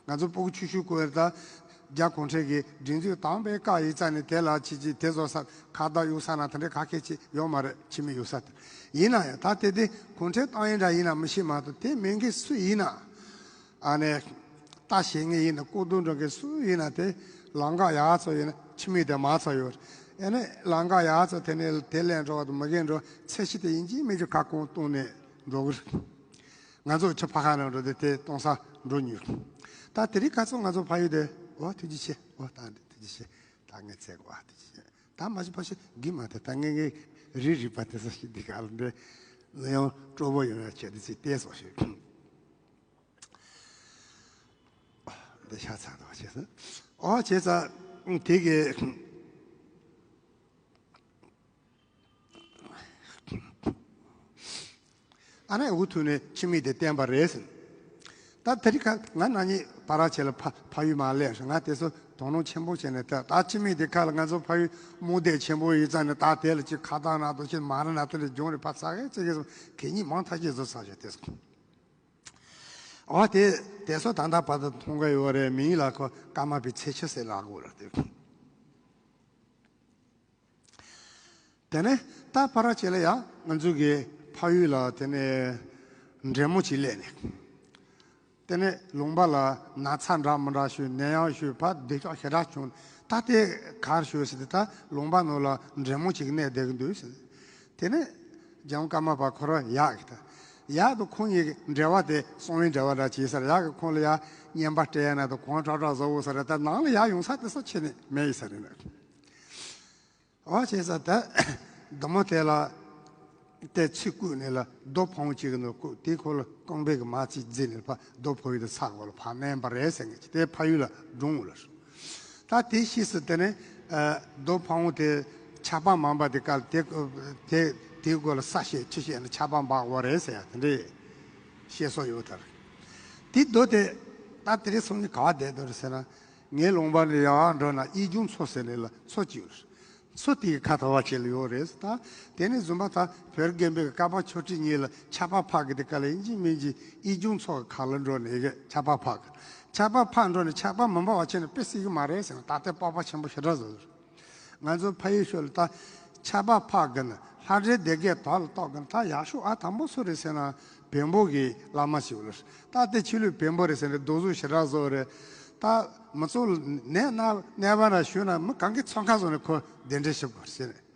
ང་ཚོ་སྤུ་གུ་ཆུང་ཆུང་སྐབས་ད་རྒྱ་གུང་ཁྲན་གྱི་སྒྲིག་འཛུགས་དང་པའི་བཀའ་ཡིག་རྩ་ནས་དེ་ལ་ཅི་ཅི་དེ་བཟོ་ས་ཁ་བརྡ་གཡུག་ས་ན་དེ་འདྲའི་ག་གེ་ཅི་ཡོད་མ་རེད། ཁྱི་མིག་གཡུག་ས་དེ། ཡིན་ན་ཡང་ད་དེ་དེ་གུང་ཁྲན་ཏང་ཡོན་འདྲ་ཡིན་ན་མི་ཤེས་མ་གཏོགས་དེ་མིན་གི་སུ་ཡིན་ན། ཨ་ནི། ལྟ་ཤེས་མཁན་ཡིན་ན། སྐུ་གདུང་འགྲོ་མཁན་སུ་ཡིན་ན་དེ་ལམ་ཁ་ཡར་ཚོ་ཡིན་ན་ཁྱི་མིག་དེ་མར་ཚོ་ཡོད། ཨ་ནི་ལམ་ཁ་ཡར་ཚོ་དེ་ནས་དེ་ལས་འགྲོ་བ་དང་མ་གི་འགྲོ་ཚེ་ཕྱི་དེ་ཡིན་གཅིག་མིན་གཅིག་ཁ་སྐོང་གཏོང་ནས་འགྲོ་གི་རེད། ང་ཚོ་ཆུ་ཕ་ཁ་ནང་འགྲོ་དེ་དེ་གཏོང་ས་འགྲོ་མྱོང་། ད་དེ་རིང་ཁ་སང་ང་ཚོ་ཕ་ཡུལ་དེ། འོ་ཐུགས་རྗེ་ཆེ། འོ་ད་འདི་ཐུགས་རྗེ་ཆེ། ད་ངས་ཚེ་གོ་ཨ་ཐུགས་རྗེ་ཆེ། ད་མ་གཞི་ཕ་ཤི་གི་མ་དེ་ད་ངས་ངས་རི་རི་པ་དེ་ས་ཞིག་འདི་ག་ལ་འདི་ཡང་སྤྲོ་པོ་ཡོང་ཡ་ཆེད་དུ་ཅིག་བལྟས་སོ་ཞིག། འདི་ཤ་ཚ་དང་བྱས་ཙང་། ཨོ་བྱས་ཙང་དེ་གི་ཨ་ནི་འུ་ཐུག་ནས་ཁྱི་མིག་དེ་བསྟན་པ་རེད་ཟེར། ད་དེ་རིང་ཁ་ང་ན་ནི་པ་ར་ཆེ་ལ་ཕ་ཕ་ཡུལ་མ་སླེབས་ང་དེ་ཚོ་དོ་སྣང་ཆེན་པོ་བྱས་ནས། ད་ད་ཁྱི་མིག་དེ་ཁ་ལ་ང་ཚོ་ཕ་ཡུལ་རྨོངས་དད་ཆེན་པོ་ཡིན་ཙང་ནས། ད་དེ་ལ་ཅིག་ཁ་བཏགས་ན་དོ་ཆེ་མ་རེད་ན་དེ་ལས་སྦྱོང་རེ་ཕ་ཚ་གས་ཅི་གས་སོ་གད་སྙིགས་མང་ཐག་ཆོད་བཟོ་ཚར་ཞོ་དེ་ཚོ། ཨོ་དེ་དེ་ཚོ་ད་ལྟ་བར་དུ་མཐོང་གི་ཡོད་རེད། མིང་ལ་ཁོ་ཀརྨ་པའི་ཚེ་ཆུ་ཟེར་ལབ་དགོས་རེད་དེ། དེ་ནས་ད་ཕ་ར་ཆེ་ལ་ཡ་ང་ཚོ་གི་ཕ་ཡུལ་ལ་དེ་ནས་འདྲེ་མོ་ཅིག་སླེབས་ནས། དེ་ནས་ལུང་པ་ལ་ན་ཚ་འདྲ་མི་འདྲ་ཞུ། ནད་ཡམས་ཞུ། ཕར་འདོད་ཆགས་ཞེ་དྲག་བྱུང་། ད་དེ་གར་ཞུ་ཟེར་ཏེ་ད་ལུང་པ་ནང་ལ་འདྲེ་མོ་ཅིག་གནས་བསྡད་ཀྱི་འདུག་ཟེར། དེ་ནས་རྒྱལ་བ་ཀརྨ་པ་ཁོ་རང་ཡག་གི་ད། ཡག་དང་ཁོང་གཉིས་ཀྱི་འབྲེལ་བ་དེ་གསང་བའི་འབྲེལ་བ་འདྲ་བྱས་ས་རེད། ཡག་གི་ཁོང་ལ་ཡ་བརྙན་པར་སྤྲད་ཡ་ན་དང་གང་དྲག་དྲག་བཟོ་འོ་ས་རེད། ད་ནང་ལ་ཡག་ཡོང་ས་དེ་ས་ཆེ་ནས་མེད་ཡིན་ས་རེད་ན། འོ་བྱས་ས་ད་དུ་མོ་དེ་ལ་དེ་ཚིག་བརྐུས་ནས་ལ་རྡོ་ཕང་བོ་གཅིག་གི་ནང་བརྐུས། དེ་ཁོ་ལ་རྐང་པའི་གི་མ་ཚིག་བརྫིས་ནས་ཕ་རྡོ་ཕོ་ཡི་དེ་ཚག་གོ་ལ་ཕ་མནན་པ་རེད་ཟེར་ངེས་ཀྱི་དེ་ཕ་ཡུལ་ལ་འགྲོ་འོ་ལ། ད་དེ་ཤེས་སུ་དེ་ནས་རྡོ་ཕང་བོ་དེ་ཆགས་པ་མང་པ་དེ་ག་ལ་དེ་དེ་དེའི་སྐོར་ལ་ས་བཤད་ཆུ་བཤད་ནས་ཆགས་པ་འབག་དགོས་རེད་ཟེར་ཡ་དེ་འདྲས་བཤད་སྲོལ་ཡོད་ད་རེད། དེ་རྡོ་དེ་ད་དེ་རིང་སང་ཉིན་ག་བ་བསྡད་འདུག་རེད་ཟེར་ན། ངའི་ལུང་པ་ནས་ཡར་འགྲོ་ན་གཡས་གཡོན་མཚོ་ཟེར་ནས་ལ་མཚོ་གཅིག་ཡོད་རེད། མཚོ་དེའི་ཁ་ཐོར་བ་ཅིག་ལ་ཡོད་རེད། ད་དེ་ནས་བཟུང་པ་ད་བོད་རྒན་པའི་ཀ་པ་ཆོས་ཁྲི་གཉིས་ལ་ཆགས་པ་འཕགས་ཀྱི་དེ་ག་ལ་ཡིན་གཅིག་མིན་གཅིག་གཡས་གཡོན་མཚོ་གི་ཁ་ལ་འགྲོ་ནས་གི་ཆགས་པ་འཕགས་གི། ཆགས་པ་འཕགས་འགྲོ་ནས་ཆགས་པ་མི་འབག་པ་བྱས་ནས་དཔེ་སྲིད་གི་མ་རེད་ཟེར་ན། ད་ལྟའི་སྤོབས་པ་ཆེན་པོ་ཞེ་དྲག་བཟོ་རེད། ང་ཚོ་ཕ་ཡུལ་ཤོད་ལ་ད་ཆགས་པ་འཕགས་གི་ན་ལྷ་འདྲེ་སྡེ་བརྒྱད་དོག་ལ་གཏོགས་གི་ན། ད་ཡག་ཤོས་ཨ་དང་པོ་སུ་རེད་ཟེར་ན། བེམ་པོ་གི་བླ་མ་ཞིག་ལ། ད་དེ་ཆོས་ལུགས་བེམ་པོ་རེད་ཟེར་ནས་རྡོག་བཟོ་ཞེ་དྲག་བཟོ་རེད། ད་མི་ཚོ་ལ་ནད་ན་ནད་པ་ན་ཞུས་ན་མི་གང་གི་ཚོང་ཁ་བཟོ་ནས་ཁོ་གདན་འདྲེན་ཞིག་དགོས་ཟེར་ནས།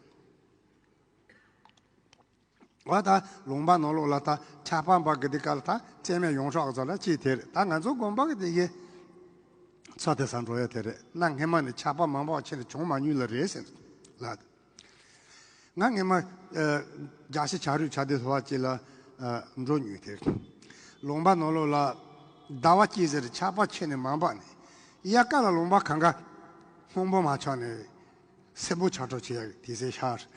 འོ་ད་ལུང་པ་ནང་ལོགས་ལ་ད་ཆགས་པ་འབག་གི་དེ་ག་ལ་ད་རྩེད་མོ་ཡོངས་གྲགས་ཚོ་ལ་ཅིག་དེ་རེད། ད་ང་ཚོ་དགོན་པ་གི་དེ་གའི་ཚོ་དེ་ས་འགྲོ་ཡ་དེ་རེད། ན་སྔས་མ་ནས་ཆགས་པ་མང་པོ་ཆེ་ནས་བྱུང་མ་མྱོང་ལ་རེད་ཟེར་ལ། ང་སྔས་མ་ཨ་རྒྱ་ཤི་བྱ་རུས་བྱ་དེ་ཐོ་བ་ཅིག་ལ་ཨ་འགྲོ་མྱོང་དེ་རེད། ལུང་པ་ནང་ལོགས་ལ་ཟླ་བ་གཅིག་ཟེར་ཆགས་པ་ཆེ་ནས་མང་པ་ནས་དབྱར་ཁ་ལ་ལུང་པ་གང་ག་སྔོན་པོ་མ་ཆགས་ནས། སེར་པོ་ཆགས་འགྲོ་བྱེད་ཡག་དེ་ཚེ་ཤར།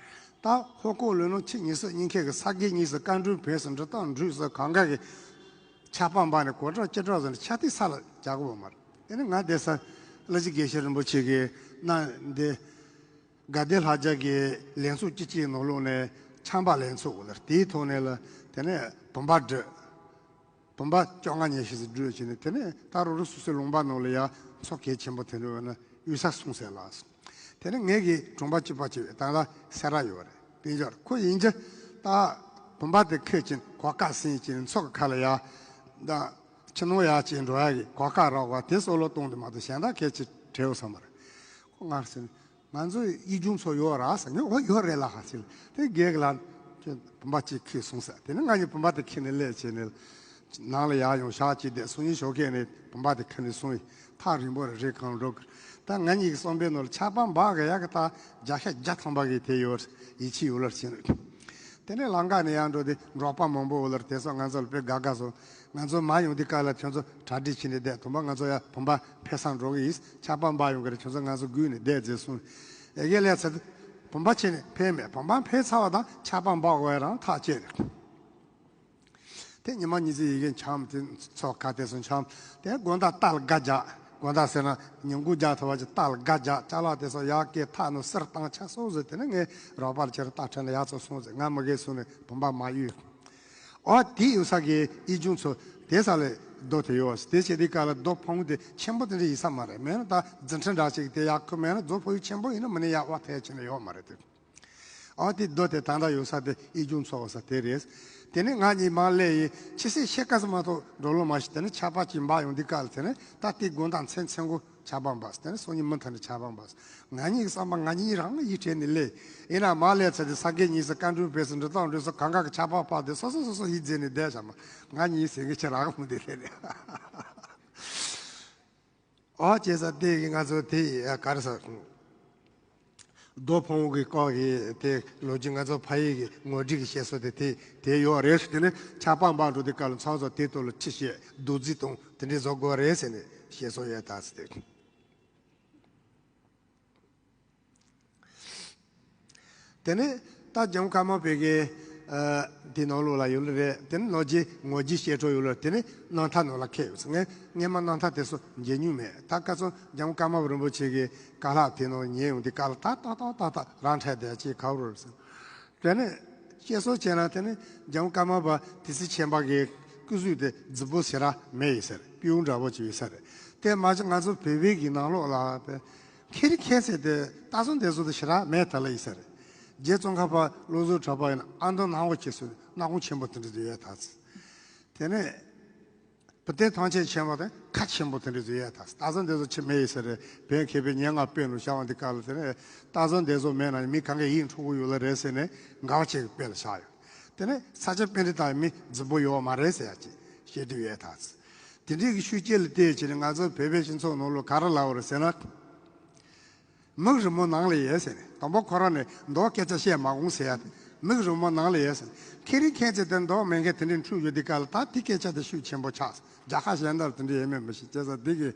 ད་ཧོ་ཀོ་ལོ་ནོ་ཆེ་ཉི་ཤུ་གཉིས་ཁལ་གི་ས་དགེ་གཉིས་སུ་བཀའ་འགྲུལ་བས་སུ་འབྲི་སྟངས་འགྲུལ་སུ་གང་ག་གི་ཆགས་པ་འབག་ནས་གོ་གྲགས་ཅི་གྲགས་སུ་ནས་ཆ་ཏི་ས་ལ་བྱ་དགོས་པ་མ་རེད། དེ་ནས་ང་བསྡད་ས་ཀླུ་ཆུ་དགེ་བཤེས་རིན་པོ་ཆེ་གི་ན་འདི་དགའ་ལྡན་ལྷ་རྒྱལ་གྱི་ལེགས་ཚོགས་སྤྱི་སྤྱིའི་ནང་ལོགས་ནས་ཆམ་པ་ལེགས་ཚོགས་ལ་དེའི་ཐོག་ནས་ལ་དེ་ནས་བུམ་པ་བསྒྲིགས། བུམ་པ་བཅོ་ལྔ་ཉི་ཤུ་ཙམ་བསྒྲུབས་བྱས་ནས། དེ་ནས་ད་རུ་རུ་སོ་སོའི་ལུང་པ་ནང་ལ་ཡ་མཚོ་གལ་ཆེན་པོ་དེ་འདྲ་ཡོད་ན་གཡུལ་ས་སྲུང་ཟེར་ལགས། དེ་ནས་ངེད་ཀྱི་གྲོང་པ་གཅིག་པ་གཅིག་ད་ལ་སེ་ར་ཡོད་རེད། དཔལ་འབྱོར་ཁོ་ཡིན་གྱི་ད་བུམ་པ་དེ་ཁོད་ཅིང་གོ་ཀ་སྲིན་ཅིང་མཚོ་གི་ཁ་ལ་ཡ་ད་ཕྱི་ནང་ཡ་ཅིག་འགྲོ་ཡ་གི་གོ་ཀ་རག་པ་དེ་སོགས་ལོ་གཏོང་དུ་མ་གཏོགས་གཞན་དག་གལ་ཆེ་བྲལ་བ་ས་མ་རེད། ཁོ་ངར་ཟེར་ནས། ང་ཚོ་གཡས་གཡོན་མཚོ་ཡོད་ར་ཟེར་ནས། འོ་ཡོད་རེད་ལ་ཧ་ཟེར། དེ་རྒན་གྱིས་ལ་བུམ་པ་གཅིག་ཁྱེར་སོང་ཟེར། དེ་ནས་ང་གཉིས་བུམ་པ་དེ་ཁྱེར་ནས་སླེབས་བྱས་ནས་ནང་ལ་ཡར་ཡོང་ཞག་གཅིག་བསྡད། སང་ཉིན་ཞོགས་ཀས་ནས་བུམ་པ་དེ་ཁྱེར་ནས་སོང་། ཐག་རིང་པོ་རེད། རི་གང་འགྲོ་གི། ད་ང་གཉིས་ཀྱི་བསམ་པའི་ནང་ལ་ཆགས་པ་འབག་གི་ཡག་གི་ད་བརྒྱ་ཆ་བརྒྱ་ཐམ་པ་གི་དེ་ཡོད་ཡིད་ཆེས་ཡོད་ལ་ཕྱིན། དེ་ནས་ལམ་ཁ་ནས་ཡར་འགྲོ་དུས་འབྲོག་པ་མང་པོ་ཡོད་ལ་དེ་ཚོ་ང་ཚོ་ལ་དཔེ་དགའ་དགའ་སོང་། ང་ཚོ་མར་ཡོང་དུས་སྐབས་ལ་ཁྱོད་ཚོ་གྲ་སྒྲིག་བྱས་ནས་བསྡད། དང་པོ་ང་ཚོ་ཡར་བུམ་པ་འཕེན་སར་འགྲོ་གི་ཡིན། ཆགས་པ་འབག་ཡོང་གི་རེད། ཁྱོད་ཚོ་ང་ཚོ་བརྒྱུད་ནས་བསྡད་ཟེར་གསུངས། ཨེ་གེ་ལས་ཚར་དུས་བུམ་པ་ཁྱེར་ནས་འཕེན་མེད། བུམ་པ་འཕེན་ཚར་བ་དང་ཆགས་པ་འབག་དགོས་རང་ཐག་བཅད་རེད། དེ་ཉི་མ་ཉི་ཚེ་ཡི་གེ་འཆམ། དེ་ཚོ་ཁ་དེ་ཚོ་འཆམ། དེ་དགོང་དག་རྟ་ལ་སྒ་རྒྱག། དགོང་དག་ཟེར་ན་ཉིན་གུང་རྒྱག་ཐུབ་པ་ཅིག་རྟ་ལ་སྒ་རྒྱག། ཅ་ལག་དེ་ཚོ་ཡར་སྐྱེལ། ཐག་ནང་གསེར་བཏང་ཆ་སོགས་ཟེར། དེ་ནས་ངས་རོགས་པ་ལ་ཁྱེར་རྟ་ཁྲིད་ལ་ཡར་ཚུར་སོང་ཟེར། ང་མི་དགེ་སོང་ནས་བུམ་པ་མ་གཡུག། ཨོ་དེ་ཡོད་ས་གི་གཡས་གཡོན་མཚོ་དེ་ས་ལས་རྡོ་དེ་ཡོད། དེ་བྱས་དུས་སྐབས་ལ་རྡོ་ཕང་བོ་དེ་ཆེན་པོ་དེ་འདྲ་ཡིན་ས་མ་རེད། མེད་ན་ད་རྫུ་འཕྲུལ་འདྲ་ཅིག་དེ་ཡག་ཁུ་མེད་ན་རྫོང་ཕོ་ཡུལ་ཆེན་པོ་ཡིན་ན་མི་ནི་ཡག་བ་ཐལ་ཕྱིན་ན་ཡོད་མ་རེད་དེ། ཨོ་དེ་རྡོ་དེ་ད་ལྟ་ཡོད་ས་དེ་གཡས་གཡོན་མཚོ་ས་དེ་རེད། དེ་ནས་ང་གཉིས་མར་སླེབས་ཡིན། ཕྱི་སེ་ཤེལ་དཀར་སེ་མ་གཏོགས་འགྲོ་ལོང་མ་ཤེས། དེ་ནས་ཆགས་པ་ཅིག་འབག་ཡོང་དུས་སྐབས་ལ་དེ་ནས་ད་དེ་དགོང་དག་མཚན་མཚན་གོ་ཆགས་པ་འབག་ཟེར། དེ་ནས་སང་ཉིན་མུ་མཐུད་ནས་ཆགས་པ་འབག་ཟེར། ང་གཉིས་ཀྱི་བསམ་པ་ང་གཉིས་རང་ཡིད་བྲལ་ནས་སླེབས་ཡིན། ན་མར་སླེབས་ཚར་དུས་ས་དགེ་གཉིས་སུ་བཀའ་འགྲུལ་བས་སུ་འབྲི་སྟངས་འགྲོས་སུ་གང་ག་གི་ཆགས་པ་འབག་དེ་སོ་སོ་སོ་སོ་ཡིད་བརྗེད་ནས་བསྡད་བཞག་མ། ང་གཉིས་ཟེར་གི་ཁྱེད་རང་མུ་དེ་སླེབས་ནས། ཨོ་བྱས་ཙང་དེ་གི་ང་ཚོ་དེ་ག་རེ་ཟེར། རྡོ་ཕུང་གི་སྐོར་གྱི་དེ་ལོ་རྒྱུས་ང་ཚོ་ཕ་ཡུལ་གྱི་ངོ་སྤྲོད་ཀྱི་བཤད་སྲོལ་དེ་དེ་དེ་ཡོད་རེད། དེ་ནི་ཆགས་པ་འབག་འགྲོ་དུས་སྐབས་ལ་ཚང་ཚོ་དེ་ཐོག་ལ་ཁྲིད་བཤད་རྡོ་རྫིས་གཏོང་དེ་འདྲས་བཟོ་དགོས་རེད་ཟེར་ནས་བཤད་སྲོལ་ཡོད་ད་ཟེར་ཏེ། དེ་ནས་ད་འཇམ་དཀར་མོ་བོད་ཀྱི་ཨ་དེ་ནང་ལོགས་ལ་ཡོད་ལ་རེད། དེ་ནས་ལོ་རྒྱུས་ངོ་རྒྱུས་བཤད་སྲོལ་ཡོད་ལ། དེ་ནས་རྣམ་ཐར་ནང་ལ་འཁེལ་ཡོད་ཟེར། ངས་སྔས་མ་རྣམ་ཐར་དེ་ཚོ་མཇལ་མྱོང་མེད། ད་ཁ་སང་འཇམ་དཀར་མོ་རིན་པོ་ཆེ་གི་བཀའ་སློབ་དེ་ནང་ཉན་ཡོང་དུས་སྐབས་ལ་ད་ཏག་ཏག་ཏག་ཏག་རང་འཕྲད་བསྡད་ཅེས་ག་བར་ཟེར། དེ་ནས་བཤད་སྲོལ་བྱས་ན་དེ་ནས་འཇམ་དཀར་མོ་བ་དེ་སྲིད་ཆེན་པ་གི་སྐུ་གཟུགས་དེ་རྫིག་པོ་ཞེ་དྲག་མེད་ཡོད་ཟེར། སྤུས་འདྲ་པོ་ཅིག་ཡོད་ས་རེད། དེ་མ་གཞི་ང་ཚོ་བོད་པའི་གི་ནང་ལོགས་ལ་དཔེ་མཁས་རིག་མཁས་ཟེར་དེ་རྟག་བཟོ་འདེབས་བཟོ་དེ་ཞེ་དྲག་མེད་ད་ལ་ཡིན་ས་རེད། རྗེ་ཙོང་ཁ་པ་བློ་བཟང་གྲགས་པ་ཡིན་ན་ཨ་མདོ་སྣང་བ་ཆེ་སོང་། སྣ་ཁུང་ཆེན་པོ་དེ་འདྲ་ཡོད་ད་ཟེར། དེ་ནས་བུ་སྟོན་ཐང་ཆེན་ཆེན་པོ་དེ་ཁ་ཆེན་པོ་དེ་འདྲ་བཟོས་ཡ་ད། རྟག་བཟོ་འདི་ཚོ་ཆེ་མེད་ཡིན་ས་རེད། བོད་མཁས་པའི་སྙན་ངག་དཔེ་ནང་བཞག་པ་འདི་སྐབས་ལ་དེ་ནས་རྟག་བཟོ་འདི་ཚོ་མེད་ན་མི་གང་གས་ཡིད་འཕྲོག་གི་ཡོད་ལ་རེད་ཟེར་ནས་དགའ་བ་བྱེད་ཀྱི་དཔེ་ལ་བཞག་ཡོད། དེ་ནས་ས་སྐྱ་པཎྜི་ཏ་མི་རྫིག་པོ་ཡོད་མ་རེད་ཟེར་ཡ་ཅིག་བཤད་དུ་ཡོད་ད། དེ་འདྲའི་གི་ཤུགས་རྐྱེན་ལ་བལྟས་བྱས་ནས་ང་ཚོ་བོད་པའི་སྤྱི་ཚོགས་ནང་ལོགས་ག་རེ་ལབ་པ་རེད་ཟེར་ན། མིག་རི་མོ་ནང་ལ་ཡོད་ཟེར་ནས། དང་པོ་ཁོ་རང་ནས་མདོ་སྐད་ཆ་བཤད་མ་དགོས་ཟེར་ཡ་དེ། མིག་རི་མོ་ནང་ལ་ཡོད་ཟེར་ནས། ཁེ་རིང་ཁེ་ཚེ་དེ་མདོ་མེད་མཁན་དེ་འདྲའི་འཁྲུག་ཡོད་དུས་སྐབས་ལ་ད་དེ་སྐད་ཆ་དེ་ཤུགས་ཆེན་པོ་ཆགས། རྒྱ་ཁ་གཞན་དག་དེ་འདྲ་ཡོད་མེད་མི་ཤེས། བྱས་ཙང་དེ་གི་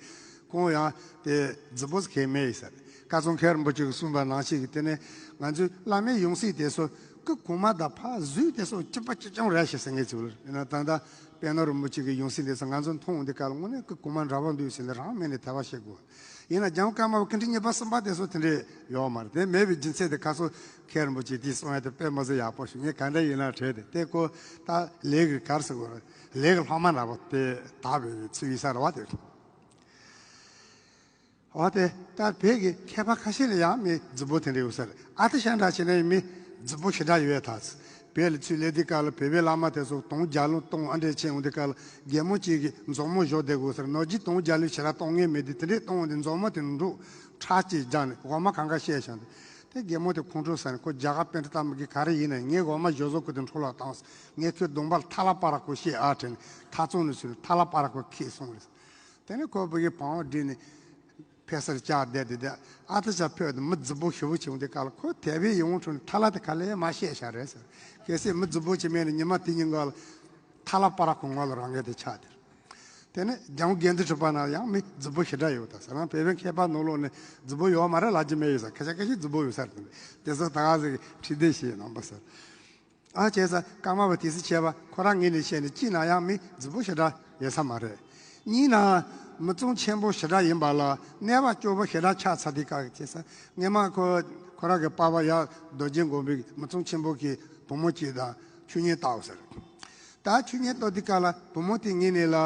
ཁོང་ཡང་དེ་རྫིག་པོ་ཟེར་མཁན་མེད་ཡིན་ཟེར། ཀ་ཙུང་མཁན་རིན་པོ་ཆེ་གིས་གསུངས་པ་ནང་བཞིན་གྱི་དེ་ནས་ང་ཚོའི་བླ་མའི་ཡང་སྲིད་དེ་ཚོ་སྐུ་གོང་མ་དང་ཕར་བཟོས་དེ་ཚོ་གཅིག་པ་གཅིག་རྐྱང་རེད་ཤག་ཟེར་མཁན་ཅིག་ཡོད་རེད། ཡིན་ན་ད་ལྟ་པད་ནོར་རིན་པོ་ཆེ་གི་ཡང་སྲིད་དེ་ཚོ་ང་ཚོ་མཐོང་འོང་དུས་སྐབས་ལ་དངོས་གནས་སྐུ་གོང་མ་འདྲ་པོ་འདུག་ཟེར་ནས་རང་མེད་ནས་དད་པ་བྱེད་དགོས། ཡིན་ན་རྒྱལ་བ་ཀརྨ་པ་སྐུ་ཕྲེང་གཉིས་པ་གསུམ་པ་དེ་ཚོ་དེ་འདྲས་ཡོད་མ་རེད། དེ་མེད་པའི་རྒྱུ་མཚན་དེ་ཁ་སང་མཁན་རིན་པོ་ཆེ་དེས་གསུངས་ཡ་དེ་དཔེ་མི་སྲིད་ཡག་པོ་ཞིག་ངས་ག་འདྲ་ཡིན་ན་དྲན་དེ། དེ་ཁོ་ད་ལས་ཀྱི་ག་རེ་ཟེར་དགོས་རེད། ལས་ཀྱི་སློབ་མ་འདྲ་པོ་དེ་དག་པའི་ཚུལ་ཡིན་ས་རེད་བ་དེ། འོ་དེ་ལྟར་བོད་ཀྱི་མཁས་པ་ཁ་ཤས་ལ་ཡང་མི་རྫིག་པོ་དེ་འདྲ་ཡོད་ས་རེད། ཨ་ཏི་ཤ་འདྲ་བྱས་ནས་མི་རྫིག་པོ་ཞེ་དྲག་ཡོད་ད། བོད་ལ་ཚུར་སླེབས་དུས་སྐབས་ལ་བོད་པའི་བླ་མ་དེ་ཚོ་དུང་རྒྱ་ལོན་གཏོང་ཨ་འདྲས་བྱས་འོང་དུས་སྐབས་ལ་རྒན་མོ་གཅིག་གིས་མཛོག་མོ་བཞོ་བསྡད་དགོས་ཟེར། ནོར་གྱིས་དུང་རྒྱ་ལོན་ཞེ་དྲག་གཏོང་མཁན་མེད་དུས་དེ་འདྲས་གཏོང་འོང་དུས་མཛོག་མོ་དེ་འགྲོ་ཁྲག་ཅིག་རྒྱག་ནས་འོ་མ་གང་ག་བཤད་བཞག་འདུག་དེ་རྒན་མོ་དེ་ཁོང་ཁྲོ་ཟ་ནས་ཁོ་རྒྱ་གར་པཎྜི་ཏ་མི་གི་ག་རེ་ཡིན་ན་ངའི་འོ་མ་བཞོ་བཟོ་ཁུ་དེ་འཕྲོ་བརླག་བཏང་སོང་། ངས་ཁོའི་གདོང་པར་ཐ་ལ་པ་ར་ཁོ་བཤད་ཨ་དྲན་ནས་ཐ་ཚོང་ནས་ཚུར་ཐ་ལ་པ་ར་ཁོ་ཁྱེར་སོང་རེད། དེ་ནས་ཁོ་བུ་གི་བང་བ་བསྒྲིགས་ནས་ཕེབས་སར་བཅར་བསྡད་དེ། དེ་ཨ་ཏི་ཤ་ཕེབས་དེ་མི་རྫིག་པོ་ཞེ་པོ་བྱུང་དེ་ག་ལ་ཁོ་དད་པའི་ཡིད་འོང་འཕྲོ་ནས་ཐ་ལ་དེ་ག་ལས་མ་བཤད་བཞག་རེད་ཟེར། གལ་སྲིད་མི་རྫིག་པོ་ཅིག་མེད་ན་ཉི་མ་དེ་ཉིན་ག་ལ་ཐ་ལ་པ་ར་ཁོ་ངོ་ལ་རང་ངེས་དེ་ཆགས་དེ། དེ་ནས་འཇང་དགེ་འདུན་གྲུབ་པ་ན་ཡང་མི་རྫིག་པོ་ཞེ་དྲག་ཡོད་ད་ཟེར། རང་བོད་པའི་མཁས་པ་ནང་ལོགས་ནས་རྫིག་པོ་ཡོད་མ་རེད་ལབ་རྒྱུ་མེད་ཡོད་ས། ཁ་ཤས་ཁ་ཤས་རྫིག་པོ་ཡོད་ས་རེད། དེ་ཚོ་ད་ག་ཟེར་གི་ཁྲིད་དེ་བཤད་གནང་པ་ཟེར། ཨ་བྱས་ཙང་ཀརྨ་པ་དེ་སྲིད་ཆེ་བ་ཁོ་རང་ངོས་ནས་བཤད་ནས་གཅིག་ན་ཡང་མི་རྫིག་པོ་ཞེ་དྲག་ཡོད་ས་མ་རེད། གཉིས་ན་མི་ཚང་ཆེན་པོ་ཞེ་དྲག་ཡིན་པ་ལ་གནས་པ་སྐྱོ་པོ་ཞེ་དྲག་ཆགས་ཚར་དུས་སྐབས་ཀྱི་བྱས་ཙང་སྔོན་མ་ཁོ་ཁོ་རང་གི་པ་ཕ་ཡར་རྡོ་རྗེ་སྒོམ་པའི་མི་ཚང་ཆེན་པོ་གི་བུ་མོ་གཅིག་དང་ཆོས་ཉིད་བལྟའོ་ཟེར། ད་ཆོས་ཉིད་བལྟ་དུས་སྐབས་ལ་བུ་མོ་དེ་ངོས་ནས་ལ་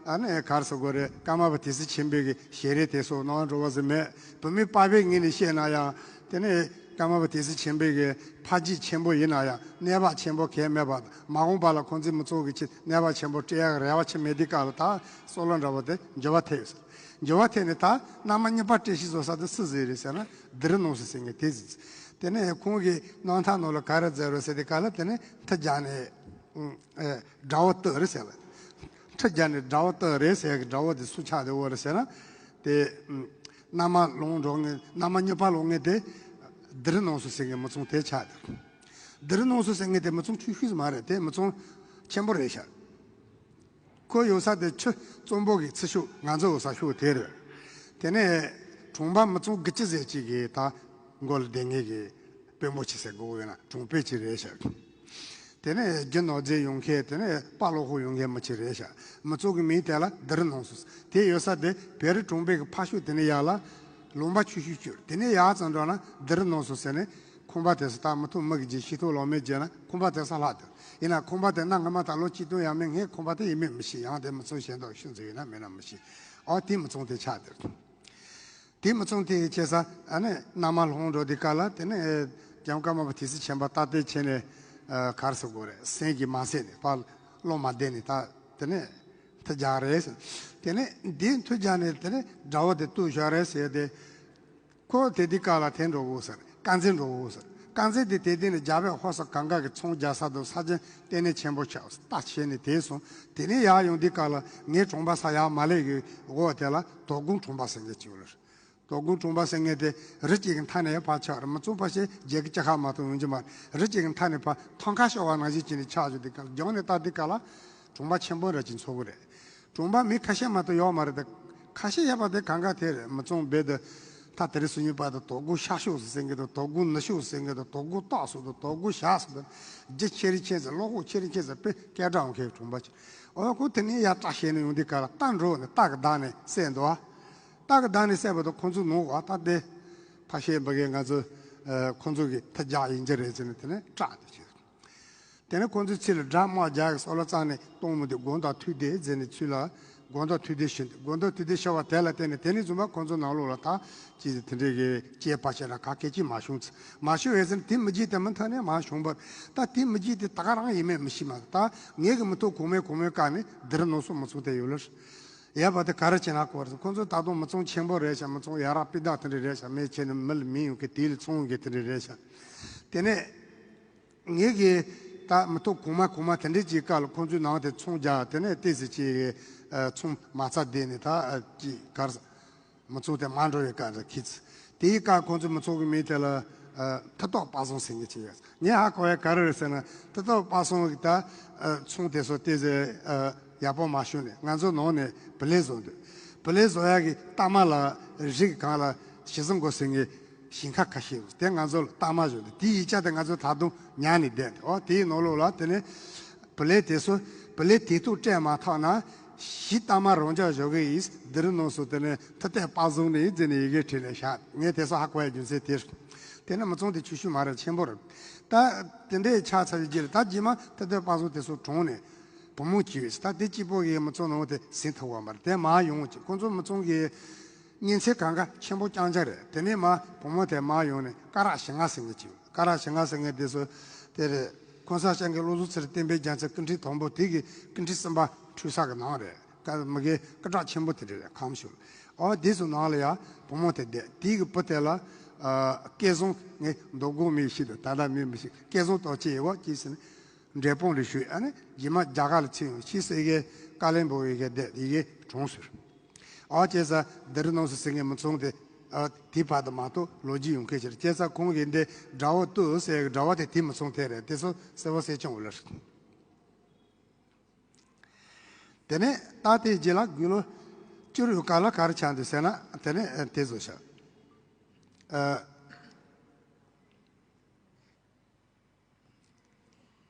ཨ་ནི་ག་རེ་ཟེར་དགོས་རེད། ཀརྨ་པ་དེ་སྲིད་ཆེན་པོའི་གི་ཞལ་རས་དེ་ཚོ་གནང་འགྲོ་བ་ཟེར་མེད། བུ་མོའི་པ་ཕའི་ངོས་ནས་བཤད་ན་ཡང་དེ་ནས་ཀརྨ་པ་དེ་སྲིད་ཆེན་པོའི་གི་ཕ་རྒྱུད་ཆེན་པོ་ཡིན་ན་ཡང་གནས་བབ་ཆེན་པོ་གང་མེད་པ། མ་འོངས་པ་ལ་ཁོང་ཚོའི་མི་ཚོགས་ཀྱི་ཆེད་གནས་བབ་ཆེན་པོ་སྤྲད་ཡག་རེ་བ་ཆེ་མེད་དུས་སྐབས་ལ་ད་སྲོག་ལ་འདྲ་བ་དེ་འགྱུར་བ་ཐེབས་ཡོད་ཟེར། འགྱུར་བ་ཐེབས་ནས་ད་མནའ་མ་གཉིས་པ་སྤྲད་ཤེས་བཟོ་ས་དེ་སུ་ཟིག་རེད་ཟེར་ན་དྷི་རི་ནང་སོ་ཟེར་མཁན་དེ་ཟིག་དེ་ནས་ཁོང་གི་རྣམ་ཐར་ནང་ལ་ག་རེ་མཛད་རོ་ཟེར་དུས་སྐབས་ལ་དེ་ནས་མཐུ་རྒྱག་ནས་ཨ་དགྲ་བོ་བཏུལ་རེད་ཟེར་ལ། མཐུ་རྒྱག་ནས་དགྲ་བོ་བཏུལ་རེད་ཟེར་གི་དགྲ་བོ་དེ་སུ་ཆགས་བསྡད་ཡོད་རེད་ཟེར་ན། དེ་ཨུམ། མནའ་མ་སློང་འགྲོ་མཁན། མནའ་མ་གཉིས་པ་སློང་མཁན་དེ་དྷི་རི་ནང་སོ་ཟེར་མཁན་མི་ཚང་དེ་ཆགས་བསྡད། དྷི་རི་ནང་སོ་ཟེར་མཁན་དེ་མི་ཚང་ཆུང་ཤོས་མ་རེད། དེ་མི་ཚང་ཆེན་པོ་རེད་ཤག་ཁོ་ཡོད་ས་དེ་ཆུ་གཙང་པོ་གི་ཚུར་ཤོག་ང་ཚོ་ཡོད་ས་ཤོག་དེ་རེད། དེ་ནས་གྲོང་པ་མི་ཚང་དགུ་བཅུ་ཟེར་གཅིག་གི་ད་མགོ་ལ་སྡོད་མཁན་གི་དཔོན་པོ་ཆེ་ཟེར་དགོས་ཡོད་ན་གྲོང་དཔོན་ཅིག་རེད་ཤག་དེ་ནས་རྒྱུ་ནོར་རྫས་ཡོང་མཁན། དེ་ནས་དཔའ་བློ་ཁོག་ཡོང་མཁན་མི་ཅིག་རེད་ཤག་མི་ཚོགས་ཀྱི་མིང་དེ་ལ་དྷི་རི་ནང་སོ། དེ་ཡོད་ས་དེ་བེ་རི་གྲོང་པའི་གི་ཕ་ཤུལ་དེ་ནས་ཡར་ལ་ལུང་པ་ཆུང་ཤོས་ཅིག་དེ་ནས་ཡར་ཙམ་འགྲོ་ན་དྷི་རི་ནང་སོ་ཟེར་ནས་ཁང་པ་དེ་ཚོ་ད་མི་ཐུབ་མི་གི་རྗེས་ཤི་ཐུབ་ལོ་མེད་རྗེས་ན་ཁང་པ་དེ་ཚོ་ལྷག་འདུག་ཡིན་ན་ཁང་པ་དེ་གནའ་སྔ་མ་ད་ལོ་གཅིག་སྟོང་ཡས་མས། ངས་ཁང་པ་དེ་ཡིན་མིན་མི་ཤེས། ཡང་དེ་མི་ཚང་གཞན་དག་ཤུལ་ཚོད་ཡིན་ན་མིན་ན་མི་ཤེས། ཨོ་དེ་མི་ཚང་དེ་ཆགས་འདུག་དེ་མི་ཚང་དེ་བྱས་ས་ཨ་ནི་མནའ་མ་སློང་འགྲོ་དུས་སྐབས་ལ་དེ་ནས་རྒྱལ་བ་ཀརྨ་པ་དེ་སྲིད་ཆེན་པོ་ད་ལྟའི་ཆེད་ནས་ག་རེ་ཟེར་དགོས་རེད། སེམས་ཀྱིས་མ་བསད་ནས་ཕར་བློ་མ་བདེ་ནས་ད་དེ་ནས་མཐུ་རྒྱག་རེད་ཟེར། དེ་ནས་འདི་མཐུ་རྒྱག་ནས་དེ་ནས་དགྲ་བོ་དེ་བཏུལ་བཞག་རེད་ཟེར་ཏེ། ཁོ་དེ་དུས་སྐབས་ལ་དེ་འགྲོ་དགོས་ཟེར། དཀར་མཛེས་འགྲོ་དགོས་ཟེར། དཀར་མཛེས་དེ་དེ་དུས་ནས་རྒྱ་བལ་ཧོར་སོགས་གང་ག་གི་ཚོང་རྒྱག་ས་དང་ས་ཆ་ལྟེ་གནས་ཆེན་པོ་ཆགས། ད་བྱས་ནས་དེ་སོང་། དེ་ནས་ཡར་ཡོང་དུས་སྐབས་ལ་ངའི་གྲོང་པ་ས་ཡར་མར་ལེ་གི་འོག་དེ་ལ་དོ་དགོང་གྲོང་པ་ཟེར་མཁན་ཅིག་ཡོད་ལ། དོ་དགོང་གྲོང་པ་ཟེར་མཁན་དེ་རི་གཅིག་གི་མཐའ་ནས་ཕར་ཆགས་རེད། མི་ཚང་ཕལ་ཆེར་བརྒྱད་ཀྱི་བཅུ་ཁ་མ་གཏོགས་ཡོང་རྒྱུ་མ་རེད། རི་གཅིག་གི་མཐའ་ནས་ཕར་ཐང་ཁ་ཤོར་བ་ནང་བཞིན་བྱས་ནས་ཆགས་བཞག་དུས་སྐབས་ལ་རྒྱང་ནས་ལྟ་དུས་སྐབས་ལ་གྲོང་པ་ཆེན་པོ་ར་ཅིག་ཚོར་གི་རེད། གྲོང་པ་མི་ཁ་ཤས་མ་གཏོགས་ཡོད་མ་རེད་དེ། ཁ་ཤས་ཡོད་པ་དེ་གང་ག་དེ་རེད། མི་ཚང་རྦད་དེ་ད་དེ་རིང་སང་ཉིན་བར་དུ་དོ་དགོང་ཤར་ཤོག་ཟེར་མཁན་དང་དོ་དགོང་ནུབ་ཤོག་ཟེར་མཁན་དང་དོ་དགོང་སྟག་ཟེར་དང་དོ་དགོང་ཞག་ཟེར་དང་རྒྱུ་ཆེ་རིང་ཆེ་ཟེར་བློ་ཁོག་ཆེ་རིང་ཆེ་ཟེར་དཔེ་སྐད་གྲགས་འོང་མཁན་གྲོང་པ་ཅིག་ཨོ་ཁོ་དེ་ནས་ཡར་སྐྲག་བཤད་ནས་ཡོང་དུས་སྐབས་ལ་རྟ་འགྲོ་ནས་རྟ་གི་མདའ་ནས་བསད་འདུག་ཨ། རྟ་གི་མདའ་ནས་བསད་པ་དང་ཁོ་ཚོ་ནོར་བ་ད་དེ་ཕ་ཤེས་འབའ་གས་ང་ཚོ་ཁོ་ཚོ་གི་མཐུ་རྒྱག་ཡིན་གྱི་རེད་ཟེར་ནས་དེ་ནས་སྐྲག་དེ་བྱས། དེ་ནས་ཁོ་ཚོའི་ཚུལ་ལ་དགྲ་དམག་རྒྱག་གི་སོགས་ལ་རྩ་ནས་གཏོང་མི་འདུག་དགོངས་དག་ཐུགས་བདེ་ཟེར་ནས་ཚུལ་ལ་དགོངས་དག་ཐུགས་བདེ་ཞུ་འདུག་དགོངས་དག་ཐུགས་བདེ་ཞུ་བ་དེ་ལ་བརྟེན་ནས་དེ་ནས་བཟུང་བ་ཁོ་ཚོ་ནང་ལོགས་ལ་ད་ཅི་ཟེར་དེ་འདྲའི་གི་སྐྱེས་པ་ཆེ་ར་ག་སྐད་ཅིག་མ་བྱུང་། མ་བྱུང་བས་ཟེར་ན་དེ་མི་རྗེས་དེ་མི་མཐུ་ནས་མ་བྱུང་བར་ད་དེ་མི་རྗེས་དེ་ད་ག་རང་ཡིན་མེད་མི་ཤེས་མ་ད་ངས་གི་མི་ཐུབ་གོང་མའི་གོང་མའི་བཀའ་ནས་འདིར་ནོར་སོགས་མི་ཚོགས་དེ་ཡོད་ལ། ཡ་བ་དེ་ག་རེ་བྱེད་ན་གོ་རེད། ཁོང་ཚོ་ད་དུང་མི་ཚང་ཆེན་པོ་རེད་ཤག་མི་ཚང་ཡ་རབས་སྤུས་དག་དེ་འདྲ་རེད་ཤག་མེད་ཆེ་ནི་མི་ལ་མི་ཡོང་གི་དེ་ལ་ཚོང་གི་དེ་འདྲ་རེད་ཤག་དེ་ནས་ངས་གི་ ད་མི་ཐོག་གོང་མ་གོང་མ་དེ་འདྲས་ཀྱི་སྐབས་ལ་ཁོང་ཚོའི་ནང་དེ་ཚོང་རྒྱག་དེ་ནས་ཏོག་ཙམ་ཅིག་ཨ་ཚོང་མ་རྩ་བསྡད་ནས་ད་ཨ་ཅིག་གར་མི་ཚོགས་དེ་མ་འགྲོ་བའི་སྐབས་ལ་ཁྱི་ཚ་དེའི་སྐབས་ཁོང་ཚོའི་མི་ཚོགས་ཀྱི་མིང་དེ་ལ་ཨ་མཐུ་སྟོབས་དཔལ་བཟང་ཟེར་མཁན་ཅིག་ཡོད། ངས་ཧ་གོ་ཡ་ག་རེ་རེད་ཟེར་ན། མཐུ་སྟོབས་དཔལ་བཟང་གི་ད་ཨ་ཚོང་དེ་ཚོ་ཏོག་ཙམ་ཨ་ཡག་པོ་མ་བྱུང་ནས་ང་ཚོའི་ནང་ནས་བུ་ལོན་བཟོ་འདོད། བུ་ལོན་བཟོ་ཡ་གི་རྟགས་མ་ལ་རིགས་གང་ལ་ཞེ་ས་མགོ་ཟེར་མཁན་ཞིང་ཁ་ཁ་ཤས་ཡོད། དེ་ང་ཚོ་ལ་རྟགས་མ་བཟོས་འདུག་དེའི་ཡིག་ཆ་དེ་ང་ཚོ་ད་དུང་ཉར་ནས་བསྡད་འདུག་ཨོ་དེའི་ནང་ལོགས་ལ་དེ་ནས་བུ་ལོན་དེ་ཚོ་བུ་ལོན་དེ་དུས་སྤྲད་མ་ཐག་ན་གཞི་རྟགས་མ་རང་འཇགས་བཟོ་གི་ཡིན། འདི་རུ་ནང་སོ་དེ་ནས་མཐུ་སྟོབས་དཔལ་བཟང་ནས་ཡིན་ཟེར་ནས་ཡི་གེ་བྲིས་ནས་བཞག་ངས་དེ་ཚོ་ཧ་གོ་ཡ་རྒྱུ་མཚན་དེ་རེད། དེ་ནས་མི་ཚང་དེ་ཆུ་ཤུ་མ་རེད། ཆེན་པོ་རེད། ད་དེ་འདྲའི་ཆགས་ཚར་བའི་རྗེས་ལ་ད་རྗེས་མ་མཐུ་སྟོབས་དཔལ་བཟང་དེ་ཚོ་གྲོངས་ནས་བུ་མོ་གཅིག་ཡོད། ད་དེ་གཅིག་པོ་གིས་མི་ཚང་ནང་དེ་ཟིན་ཐུབ་པ་མ་རེད། དེ་མར་ཡོང་ཅིག་ཁོང་ཚོ་མི་ཚང་གི་ཉིན་མཚན་གང་ག་ཆེན་པོ་རྐྱང་རྐྱང་རེད། དེ་ནས་མ་བུ་མོ་དེ་མར་ཡོང་ནས་ཀ་རག་ཞེ་ལྔ་ཟེར་མཁན་ཅིག་ཀ་རག་ཞེ་ལྔ་ཟེར་མཁན་དེ་ཚོ་དེ་རེད། ཁོང་ས་སྐྱ་གི་བློ་བཟང་ཚེ་རིང་བསྟན་པའི་རྒྱལ་མཚན་སྐུ་ཕྲེང་དང་པོ་དེ་གི་སྐུ་ཕྲེང་གསུམ་པ་འཁྲུངས་ས་གི་ནང་རེད། ཀ་མི་གི་སྐུ་དྲག་ཆེན་པོ་དེ་རེད་ཁམས་ཤུལ། ཨོ་དེ་ཚོ་ནང་ལ་ཡ་བུ་མོ་དེ་བསྡད། དེ་གི་བུ་དེ་ལ་ཨ་སྐལ་བཟང་ངས་མདོ་དགོང་མི་ཤེས་དུ་ད་ལྟ་མི་མི་ཤེས། སྐལ་བཟང་རྟོགས་ཆེ་ཡི་བ་ཅི་ཟེར་ན། འབྲས་སྤུངས་རེ་ཞུས། ཨ་ནི་རྗེས་མ་རྒྱ་གར་ལ་ཚུད་ཡོང་ཤི་སེ་གེ་ཀ་ལོན་སྦུག་ཡི་གེ་བསྡད་ཡི་གེ་གྲོངས་ཟེར། ཨ་ཅེ་ས་འདི་རུ་ནང་སུ་སེ་ངེ་མི་ཚོང་དེ་ཨ་དེ་བར་དུ་མ་གཏོགས་ལོ་རྒྱུས་ཡོང་མཁན་ཕྱིར་ཅེ་ས་ཁོང་གིས་འདི་དགྲ་བོ་ཏུ་ཟེར་གི་དགྲ་བོ་དེ་དེ་མི་ཚོང་དེ་རེད། དེ་ཚོ་གསལ་བོ་གསལ་ཆུང་བོ་ལ། དེ་ནས་ད་དེ་རྗེས་ལ་དགུང་ལོ་བཅུ་རུ་ག་ལ་ག་རེ་ཆགས་འདུག་ཟེར་ན་དེ་ནས་དེ་བཟོ་ཤག་ཨ།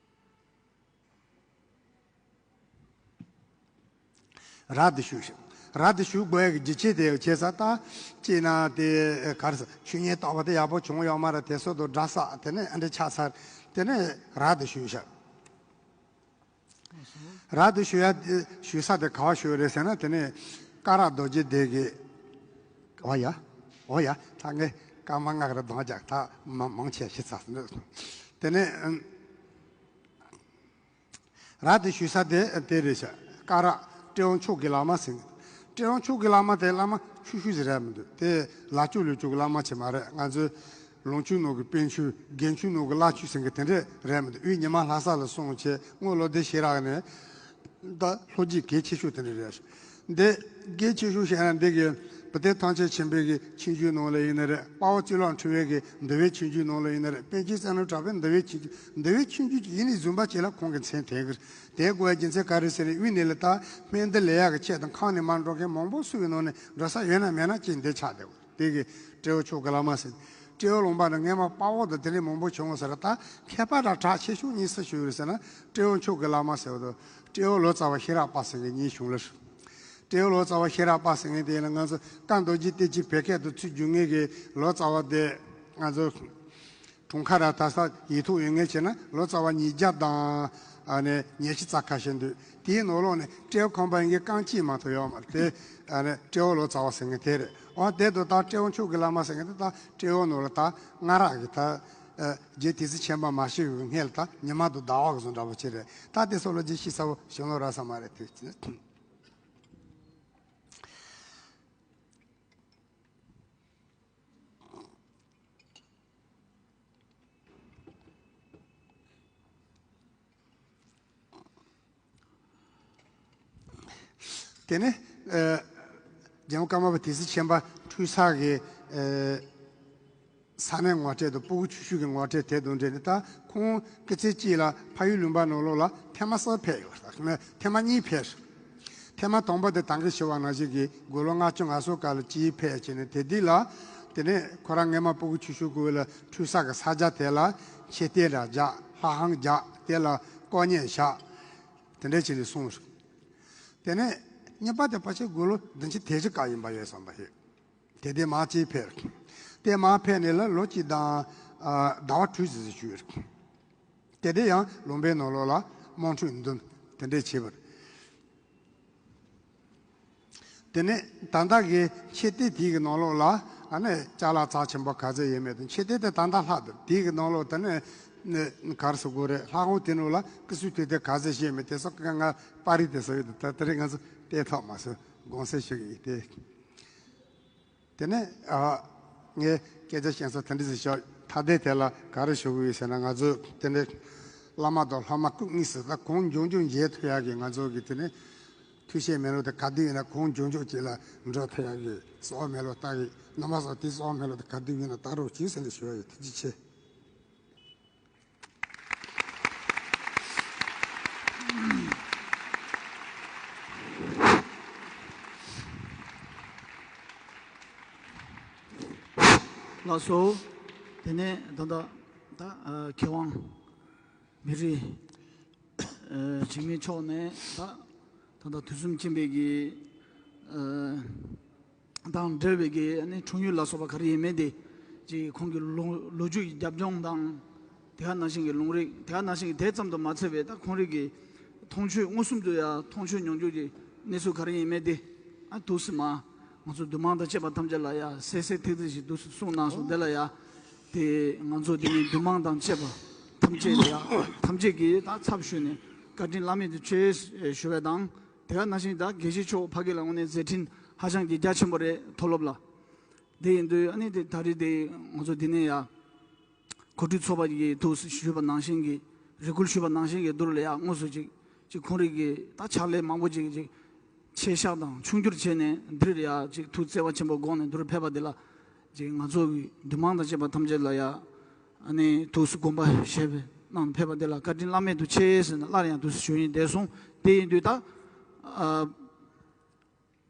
ར་དེ་ཞུས་ཤག་ར་དེ་ཞུ་དགོས་ཀྱི་རྒྱུ་ཆེ་དེ་བྱས་ས་ད་ཅེ་ན་དེ་གར་ས་ཆོས་ཉིད་རྟོགས་པ་དེ་ཡག་པོ་བྱུང་ཡོད་མ་རེད། དེ་སོ་དུ་འདྲ་ས་དེ་ནས་ཨ་འདྲ་ཆགས་ཚར། དེ་ནས་ར་དེ་ཞུས་ཤག་ར་དེ་ཞུ་ཡ་ཞུ་ས་དེ་ག་བ་ཞུ་རེད་ཟེར་ན་དེ་ནས་ཀ་ར་རྡོ་རྗེ་སྡེ་གི་ཨོ་ཡ་ཨོ་ཡ་ད་ངས་ཀ་མ་ང་ར་གདོང་རྒྱག་ད་མ་མང་ཆེ་ཤི་ཚར་སོང་། དེ་ནས་ར་དེ་ཞུ་ས་དེ་དེ་རེད་ཤག་ཀ་ར་སྤྲེའུ་མཆོག་གི་བླ་མ་ཟེར་གི་སྤྲེའུ་མཆོག་གི་བླ་མ་དེ་བླ་མ་ཆུ་ཤུ་ཟིག་རེད་མི་འདུག་དེ་ལ་ཆུ་ལུ་ཆུ་གི་བླ་མ་ཆེ་མ་རེད། ང་ཚོའི་ལུང་ཆུ་ནང་གི་པན་ཆུ་རྒན་ཆུ་ནང་གི་བླ་ཆུ་ཟེར་གི་དེ་འདྲས་རེད་མི་འདུག་དབུས་ཉི་མ་ལྷ་ས་ལ་སོང་བྱས་སྔོན་ལོ་དེ་ཤེས་རག་ནས་ད་ལྷོ་རྒྱུད་གལ་ཆེ་ཤོས་དེ་འདྲས་རེད། འདི་གལ་ཆེ་ཤོས་བཤད་ན་འདི་གི་བུ་སྟོན་ཐམས་ཅད་མཁྱེན་པའི་གི་ཆོས་འབྱུང་ནང་ལ་ཡིན་ན་རེད། དཔའ་བོ་ཚེ་ལོ་འཁྲུལ་བའི་གི་འདུལ་བའི་ཆོས་འབྱུང་ནང་ལ་ཡིན་ན་རེད། པཎ་ཆེན་སྲས་ནོར་གྲགས་པའི་འདུལ་བའི་ཆོས་འབྱུང་འདུལ་བའི་ཆོས་འབྱུང་ཅིག་ཡིན་ནས་བཟུང་པ་བྱས་ལ་ཁོང་གི་མཚན་དེ་གི་དེ་དགོས་རྒྱུ་མཚན་ག་རེ་ཟེར་ན་དབུས་ནས་ལ་ད་སྨན་འདི་ལས་ཡག་གི་ཆེད་དང་ཁང་ནས་མར་འགྲོ་མཁན་མང་པོ་སུ་ཡི་ནང་ནས་འགྲོ་ས་ཡོད་ན་མེད་ན་ཅིག་འདི་ཆགས་བསྡད་དགོས། དེ་གི་སྤྲེའུ་མཆོག་གི་བླ་མ་ཟེར། སྤྲེའུ་ལུང་པ་ནི་སྔས་མ་དཔའ་བོ་དང་དེ་ནས་མང་པོ་བྱུང་བ་ཟེར། ད་མཁས་པ་དང་གྲགས་ཆེ་ཤོས་གཉིས་སུ་ཞུགས་ཡོད་ཟེར་ན་སྤྲེའུ་མཆོག་གི་བླ་མ་ཟེར་བ་དང་སྤྲེའུ་ལོ་ཙཱ་བ་ཤེས་རབ་པ་ཟེར་མཁན་གཉིས་བྱུང་ལ། སྤྲེའུ་ལོ་ཙཱ་བ་ཤེས་རབ་པ་ཟེར་མཁན་དེ་ཡིན་ན་ང་ཚོ་བཀའ་མདོ་རྒྱུད་བསྟན་བཅོས་བོད་སྐད་དུ་ཚུར་བསྒྱུར་མཁན་གྱི་ལོ་ཙཱ་བ་དེ་ང་ཚོ་གྲོང་ཁ་ར་ད་ས་ཡིག་ཐོག་ཡོད་མཁན་བྱས་ན་ལོ་ཙཱ་བ་ཉིས་བརྒྱ་དང་ཨ་ནི་ཉི་ཤུ་རྩ་ཁ་ཤས་འདུག་དེའི་ནང་ལོགས་ནས་སྤྲེའུ་ཁང་པ་ཡིན་གྱི་རྐང་གཅིག་མ་གཏོགས་ཡོད་མ་རེད། དེ་ཨ་ནི་སྤྲེའུ་ལོ་ཙཱ་བ་ཟེར་མཁན་དེ་རེད། འོ་དེ་དུ་ད་སྤྲེའུ་མཆོག་གི་བླ་མ་ཟེར་མཁན་དེ་ད་སྤྲེའུ་ནང་ལ་ད་སྔ་རག་གི་ད་ཨ་རྗེ་དེ་ཚེ་ཆེན་པོ་མ་ཤི་བའི་སྔས་ལ་ད་ཉི་མ་དང་ཟླ་བ་གི་བཟོ་འདྲ་པོ་ཅིག་རེད། ད་དེ་ཚོ་ལོ་རྒྱུས་ཤེས་ཚ་བོ་ཞིག་ལོ་རག་ས་མ་རེད་དེ། དེ་ནས་ཨ་རྒྱལ་བ་ཀརྨ་པ་དེ་སྲིད་ཆེན་པོ་འཁྲུངས་ས་གི་ཨ་ས་གནས་ངོ་སྤྲོད་དང་སྤུ་གུ་ཆུང་ཤོས་ཀྱི་ངོ་སྤྲོད་དེ་དང་འབྲེལ་ནས་ད་ཁོང་སྐུ་ཚེ་གཅིག་ལ་ཕ་ཡུལ་ལུང་པ་ནང་ལོགས་ལ་ཐེངས་མ་གསུམ་ཕེབས་ཡོད་པ་རེད། ཐེངས་མ་གཉིས་ཕེབས། ཐེངས་མ་དང་པོ་དེ་ད་གིན་ཞུས་པ་ནང་བཞིན་གྱི་དགུང་ལོ་ལྔ་བཅུ་ང་གསུམ་སྐབས་ལ་གཅིག་ཕེབས་བྱས་ནས་དེ་དུས་ལ་དེ་ནས་ཁོ་རང་སྔས་མ་སྤུ་གུ་ཆུང་ཤོས་སྐབས་ལ་འཁྲུངས་ས་གི་ས་ཆ་དེ་ལ་མཆོད་རྟེན་ར་བརྒྱབ། ལྷ་ཁང་བརྒྱབ། དེ་ལ་སྐོར་རྙེད་བཞག་དེ་འདྲ་བྱས་ནས་སོང་། དེ་ནས་གཉིས་པ་དེ་ཕལ་ཆེར་དགུང་ལོ་བདུན་ཅུ་དོན་གཅིག་སྐབས་ཡིན་པ་ཡོད་བསམ་པ་རེད། དེ་དེ་མར་གཅིག་ཕེབས། དེ་མར་ཕེབས་ནས་ལ་ལོ་གཅིག་དང་ཨ་ཟླ་བ་དྲུག་ཙམ་ཞིག་བཞུགས། དེ་དེ་ཡང་ལུང་པའི་ནང་ལོགས་ལ་དམངས་ཁྲོད་འདུམ་དེ་འདྲས་བྱས་པ་རེད། དེ་ནས་ད་ལྟ་གི་མཆོད་རྟེན་དེའི་གི་ནང་ལོགས་ལ་ཨ་ནི་ཅ་ལག་རྩ་ཆེན་པོ་ག་ཚོད་ཡོད་མེད་དང་མཆོད་རྟེན་དེ་ད་ལྟ་ལྷག་འདུག་དེའི་གི་ནང་ལོགས་དེ་ནས་ནི་ག་རེ་ཟེར་དགོས་རེད། ལྷ་ཁང་དེ་ནང་ལ་སྐུ་གསུང་ཐུགས་རྟེན་ག་ཚོད་བཞེངས་མེད་དེ་སོགས་ཀྱི་ང་པར་རིས་དེ་ཚོ་ཡོད་འདུག་ད་དེ་རིང་ང་ཚོ་བལྟས་ཐོག་མ་སོང་དགོངས་སེལ་ཞུ་གི་ཡིན་ཏེ། དེ་ནས་ཨ་ངས་སྐད་ཆ་བཤད་ས་དེ་འདྲ་ཞིག་ཞོག་ཐ་དད་དེ་ལ་ག་རེ་ཞུ་གི་ཡོད་ཟེར་ན་ང་ཚོས་དེ་འདྲ་ བླ་མ་དང་ལྷ་མ་སྐུ་དངོས་སུ་ད་གང་མགྱོགས་མགྱོགས་མཇལ་ཐུབ་ཡག་གི་ང་ཚོ་གི་དེ་ནས་ཐུགས་བཞེད་མེད་ལོ་དེ་ག་དུས་ཡིན་ན་གང་མགྱོགས་མགྱོགས་ཅིག་ལ་འགྲོ་ཐུབ་ཡག་གི་གསོལ་བ་མེད་ལོ་ལྟ་གི་རྣམ་པ་ཚོ་དེ་གསོལ་བ་མེད་ལོ་དེ་ག་དུས་ཡིན་ན་ལྟ་རོགས་གྱིས་ཟེར་ནས་ཞུ་བ་ཡོད། ཐུགས་རྗེ་ཆེ། ལགས་སོ། དེ་ནས་ད་ལྟ་ད་མཁས་དབང་མི་རིགས་འཇིགས་མེད་མཆོག་ནས་ད་ད་ལྟ་དུས་གསུམ་མཁྱེན་པའི་གི་དང་འབྲེལ་བའི་གི་ཨ་ནི་འཁྲུངས་ཡུལ་ལ་སོགས་པ་ག་རེ་ཡིན་མིན་དེ་ཅིག་ཁོང་གི་ལོ་ལོ་རྒྱུས་ཀྱི་རྒྱབ་ལྗོངས་དང་། དེ་ག་ནང་བཞིན་གྱི་ལུང་རིགས། དེ་ག་ནང་བཞིན་གྱི་དེ་ཙམ་དུ་མ་ཚད་པའི་ད་ཁོང་རིགས་ཀྱི་མཐོང་ཆོས་མངོན་སུམ་དུ་ཡང་མཐོང་ཆོས་མྱོང་རྒྱུ་ཀྱི་གནས་ཚུལ་ག་རེ་ཡིན་མིན་དེ་ཨ་འདུག་སེ་མ་ང་ཚོ་འདུས་མང་དང་བཅས་པ་ཐམས་ཅད་ལ་ཡང་གསལ་གསལ་ཐིག་ཐིག་ཞིག་འདུག་སེ་གསུངས་གནང་སོང་། དེ་ལ་ཡང་དེ་ང་ཚོ་དེ་ནི་འདུས་མང་དང་བཅས་པ་ཐམས་ཅད་ལ་ཡང་ཐམས་ཅད་ཀྱི་ད་ཚབ་ཞུས་ནས་བཀའ་དྲིན་བླ་མེད་དུ་ཆེ་ཞུ་བ་དང་། དེ་ག་ནང་བཞིན་ད་དགེ་བཤེས་མཆོག་ཕ་གི་ལ་དངོས་གནས་མཛད་འཕྲིན་ཧ་ཅང་གི་རྒྱ་ཆེན་པོ་རེད། མཐོ་སློབ་ལ་དེ་ཡིན་དུས་ཨ་ནི་དེ་ད་རེས་དེ་ང་ཚོ་འདི་ནས་ཡང་གོ་སྒྲིག་ཚོགས་པ་ཡིས་ཐུགས་སུ་ཞུས་པ་ནང་བཞིན་གྱི་རེ་སྐུལ་ཞུས་པ་ནང་བཞིན་གྱི་བསྡུར་ལ་ཡང་དངོས་སུ་ཅིག་ཅིག་ཁོང་རིགས་ཀྱི་ད་ཕྱག་ལས་མང་པོ་ཅིག་ཅིག་ཆེ་བཞག་དང་ཆུང་འགྱུར་བྱས་ནས་འདིར་ཡང་ཅིག་ཐུགས་བརྩེ་བ་ཆེན་པོ་དགོངས་ནས་འདིར་ཕེབས་པ་འདི་ལ་ཅིག་ང་ཚོ་གི་འདུས་མང་དང་བཅས་པ་ཐམས་ཅད་ལ་ཡང་ཨ་ནི་ཐུགས་སུ་དགོངས་པ་བཞེས་པའི་གནང་ཕེབས་པ་འདི་ལ་བཀའ་དྲིན་བླ་མེད་དུ་ཆེ་ཟེར་ནས་སླར་ཡང་ཐུགས་སུ་ཞུ་ཡིན། དེ་སོང་དེ་ཡིན་དུས་ད་ཨ།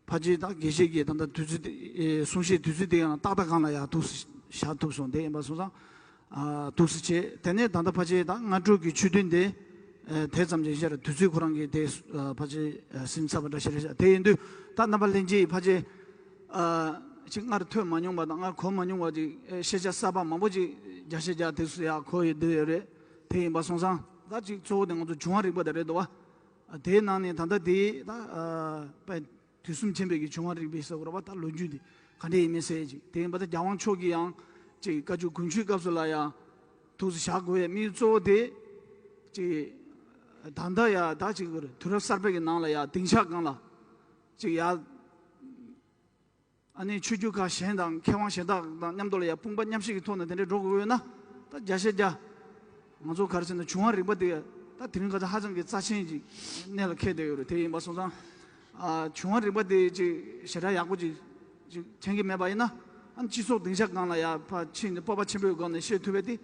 ཕལ་ཆེར་ད་དགེ་བཤེས་ཀྱིས་ད་ལྟ་དུས་ཚོད་དེ་ཨེ་གསུང་བཤད་དུས་ཚོད་དེ་ཡང་ཏག་ཏག་སྒང་ལ་ཡང་ཐུགས་སུ་བཞག་ཐུབ་སོང་། དེ་ཡིན་པ་སོང་ཙང་ཨ་ཐུགས་སུ་ཆེ། དེ་ནས་ད་ལྟ་ཕལ་ཆེར་ད་སྔ་དྲོ་གི་ཆོས་ཐུན་དེ་ཨེ་དེ་ཙམ་གྱི་ཤར་དུས་ཚོད་ཁོ་རང་གིས་དེ་ཨ་ཕལ་ཆེར་ཨ་ཟིན་ཚར་བ་འདྲ་ཞིག་རེད་ཤག་དེ་ཡིན་དུས་ད་རྣམ་པ་ལྷན་རྒྱས་ཕལ་ཆེར་ཨ་ཅིག་སྔར་ཐོས་མ་མྱོང་བ་དང་སྔར་གོ་མ་མྱོང་བ་ཅིག་ཨེ་ཤེས་བྱ་གསར་པ་མང་པོ་ཅིག་བརྒྱ་ཆ་བརྒྱ་དེ་ཚོ་ཡང་གོ་ཡི་འདོད་ཡོད་རེད། དེ་ཡིན་པ་སོང་ཙང་ད་ཅིག་གཙོ་བོ་དེ་ང་ཚོ་བྱུང་བ་རིག་པ་དེ་རེད་འདུག་བ། ཨ་དེའི་ནང་ནས་ད་ལྟ་དེ་ད་ཨ་དཔེ་དུས་གསུམ་མཁྱེན་པའི་གི་བྱུང་བ་རིག་པའི་ཟེར་དགོས་རེད་པ། ད་ལོ་རྒྱུས་འདི་ག་འདྲ་ཡིན་མིན་ཟེར་ཅིག་དེ་ཡིན་པ་ད་རྒྱལ་དབང་མཆོག་གིས་ཡང་ཅིག་བཀའ་བརྒྱུད་དགུན་ཆོས་སྐབས་སུ་ལ་ཡང་ཐུགས་སུ་བཞག་དགོས་ཡ་དམིགས་ཡུལ་གཙོ་བོ་དེ་ཅིག་ད་ལྟ་ཡ་ད་ཅིག་དུས་རབས་གསར་པའི་གི་ནང་ལ་ཡ་སྡིངས་ཆ་སྒང་ལ་ཅིག་ཡ། ཨ་ནི་ཆོས་བརྒྱུད་ཁག་གཞན་དང་མཁས་དབང་གཞན་དག་དང་མཉམ་དུ་ལ་ཡང་དཔུང་པ་མཉམ་གཤིབ་ཀྱི་ཐོག་ནས་དེ་འདྲའི་འགྲོ་དགོས་ཡོད་ན་ད་བརྒྱ་ཆ་བརྒྱ་ང་ཚོ་ག་རེ་ཟེར་ན་བྱུང་བ་རིག་པ་དེ་ད་དེ་རིང་ཁ་སང་ཧ་ཅང་གི་རྩ་ཆེན་ཅིག་གནད་ལ་འཁེལ་བསྡད་ཡོད་རེད། དེ་ཡིན་པ་སོང་ཙང་ཨ་བྱུང་བ་རིག་པ་དེ་ཅིག་ཞེ་དྲག་ཡག་པོ་ཅིག་ཅིག་མཁྱེན་གྱི་མེད་པ་ཡིན་ན་ཨ་ནི་སྤྱི་ཚོགས་སྡིངས་ཆ་སྒང་ལ་ཡ་ཕར་ཕྱིན་ནས་སྤོབས་པ་ཆེན་པོའི་སྒོ་ནས་བཤད་ཐུབ་པ་དེ་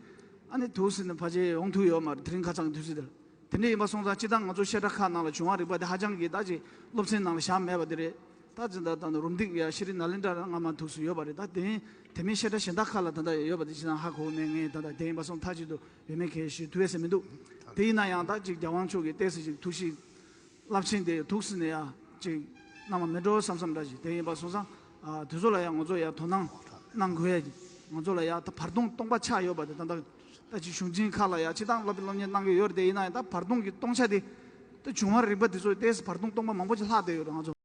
ཨ་ནི་འདུག་ཟེར་ནས་ཕལ་ཆེར་ཡོང་ཐུབ་ཡོད་མ་རེད། དེ་རིང་ཁ་སང་གི་དུས་ཚོད་དེར། དེ་འདྲ་ཡིན་པ་སོང་ཙང་སྤྱིར་བཏང་ང་ཚོ་བཤད་གྲྭ་ཁག་ནང་ལ་བྱུང་བ་རིག་པ་དེ་ཧ་ཅང་གི་ད་ཅིག་སློབ་ཚན་ནང་ལ་བཞག་མེད་པ་དེ་རེད། ད་ཅི་ད་ད་རུམ་བཏེག་ཡ་ཤྲི་ནཱ་ལེནྡྲ་ར་སྔ་མ་ཐུགས་སུ་ཡོད་པ་རེད། ད་དེ་དེ་མིན་བཤད་གྲྭ་གཞན་དག་ཁག་ལ་ད་ལྟ་ཡོད་པ་དེ་ཅི་ན་ཧ་གོ་མེད། ངས་ད་ལྟ་དེ་ཡིན་པ་སོང་མཐའ་གཅིག་ཏུ་ཡོད་མེད་གལ་ཞུ་ཐུབ་ཡས་ཟེར་མི་འདུག་དེ་ཡིན་ན་ཡང་ད་ཅིག་རྒྱལ་དབང་མཆོག་གི་ཏོག་ཙམ་ཅིག་ཐུགས་གཤིས་རླབས་ཆེན་དེ་ཐུགས་སུ་ནས་ཡ་ཅིག་གནང་བ་མེད་འགྲོ་བསམ་བསམ་འདྲ་ཞིག་དེ་ཡིན་པ་སོང་ཙང་ཨ་དེ་ཚོ་ལ་ཡང་ང་ཚོ་ཡ་དོ་སྣང་གནང་དགོས་ཡ་ཅིག་ང་ཚོ་ལ་ཡ་ད་བར་སྟོང་སྟོང་པ་ཆགས་ཡོད་པ་དེ་ད་ད་ད་ཅིག་གཞུང་ཆེན་ཁག་ལ་ཡ་སྤྱིར་བཏང་སློབ་སློབ་གཉེར་གནང་གི་ཡོད་རེད། དེ་ཡིན་ན་ཡང་ད་བར་སྟོང་གི་སྟོང་ཆ་དེ་ད་བྱུང་བ་རིག་པ་དེ་ཚོ་ཏོག་ཙམ་བར་སྟོང་སྟོང་པ་མང་པོ་ཅིག་ལྷག་བསྡད་ཡོད་རེད། ང་ཚོ་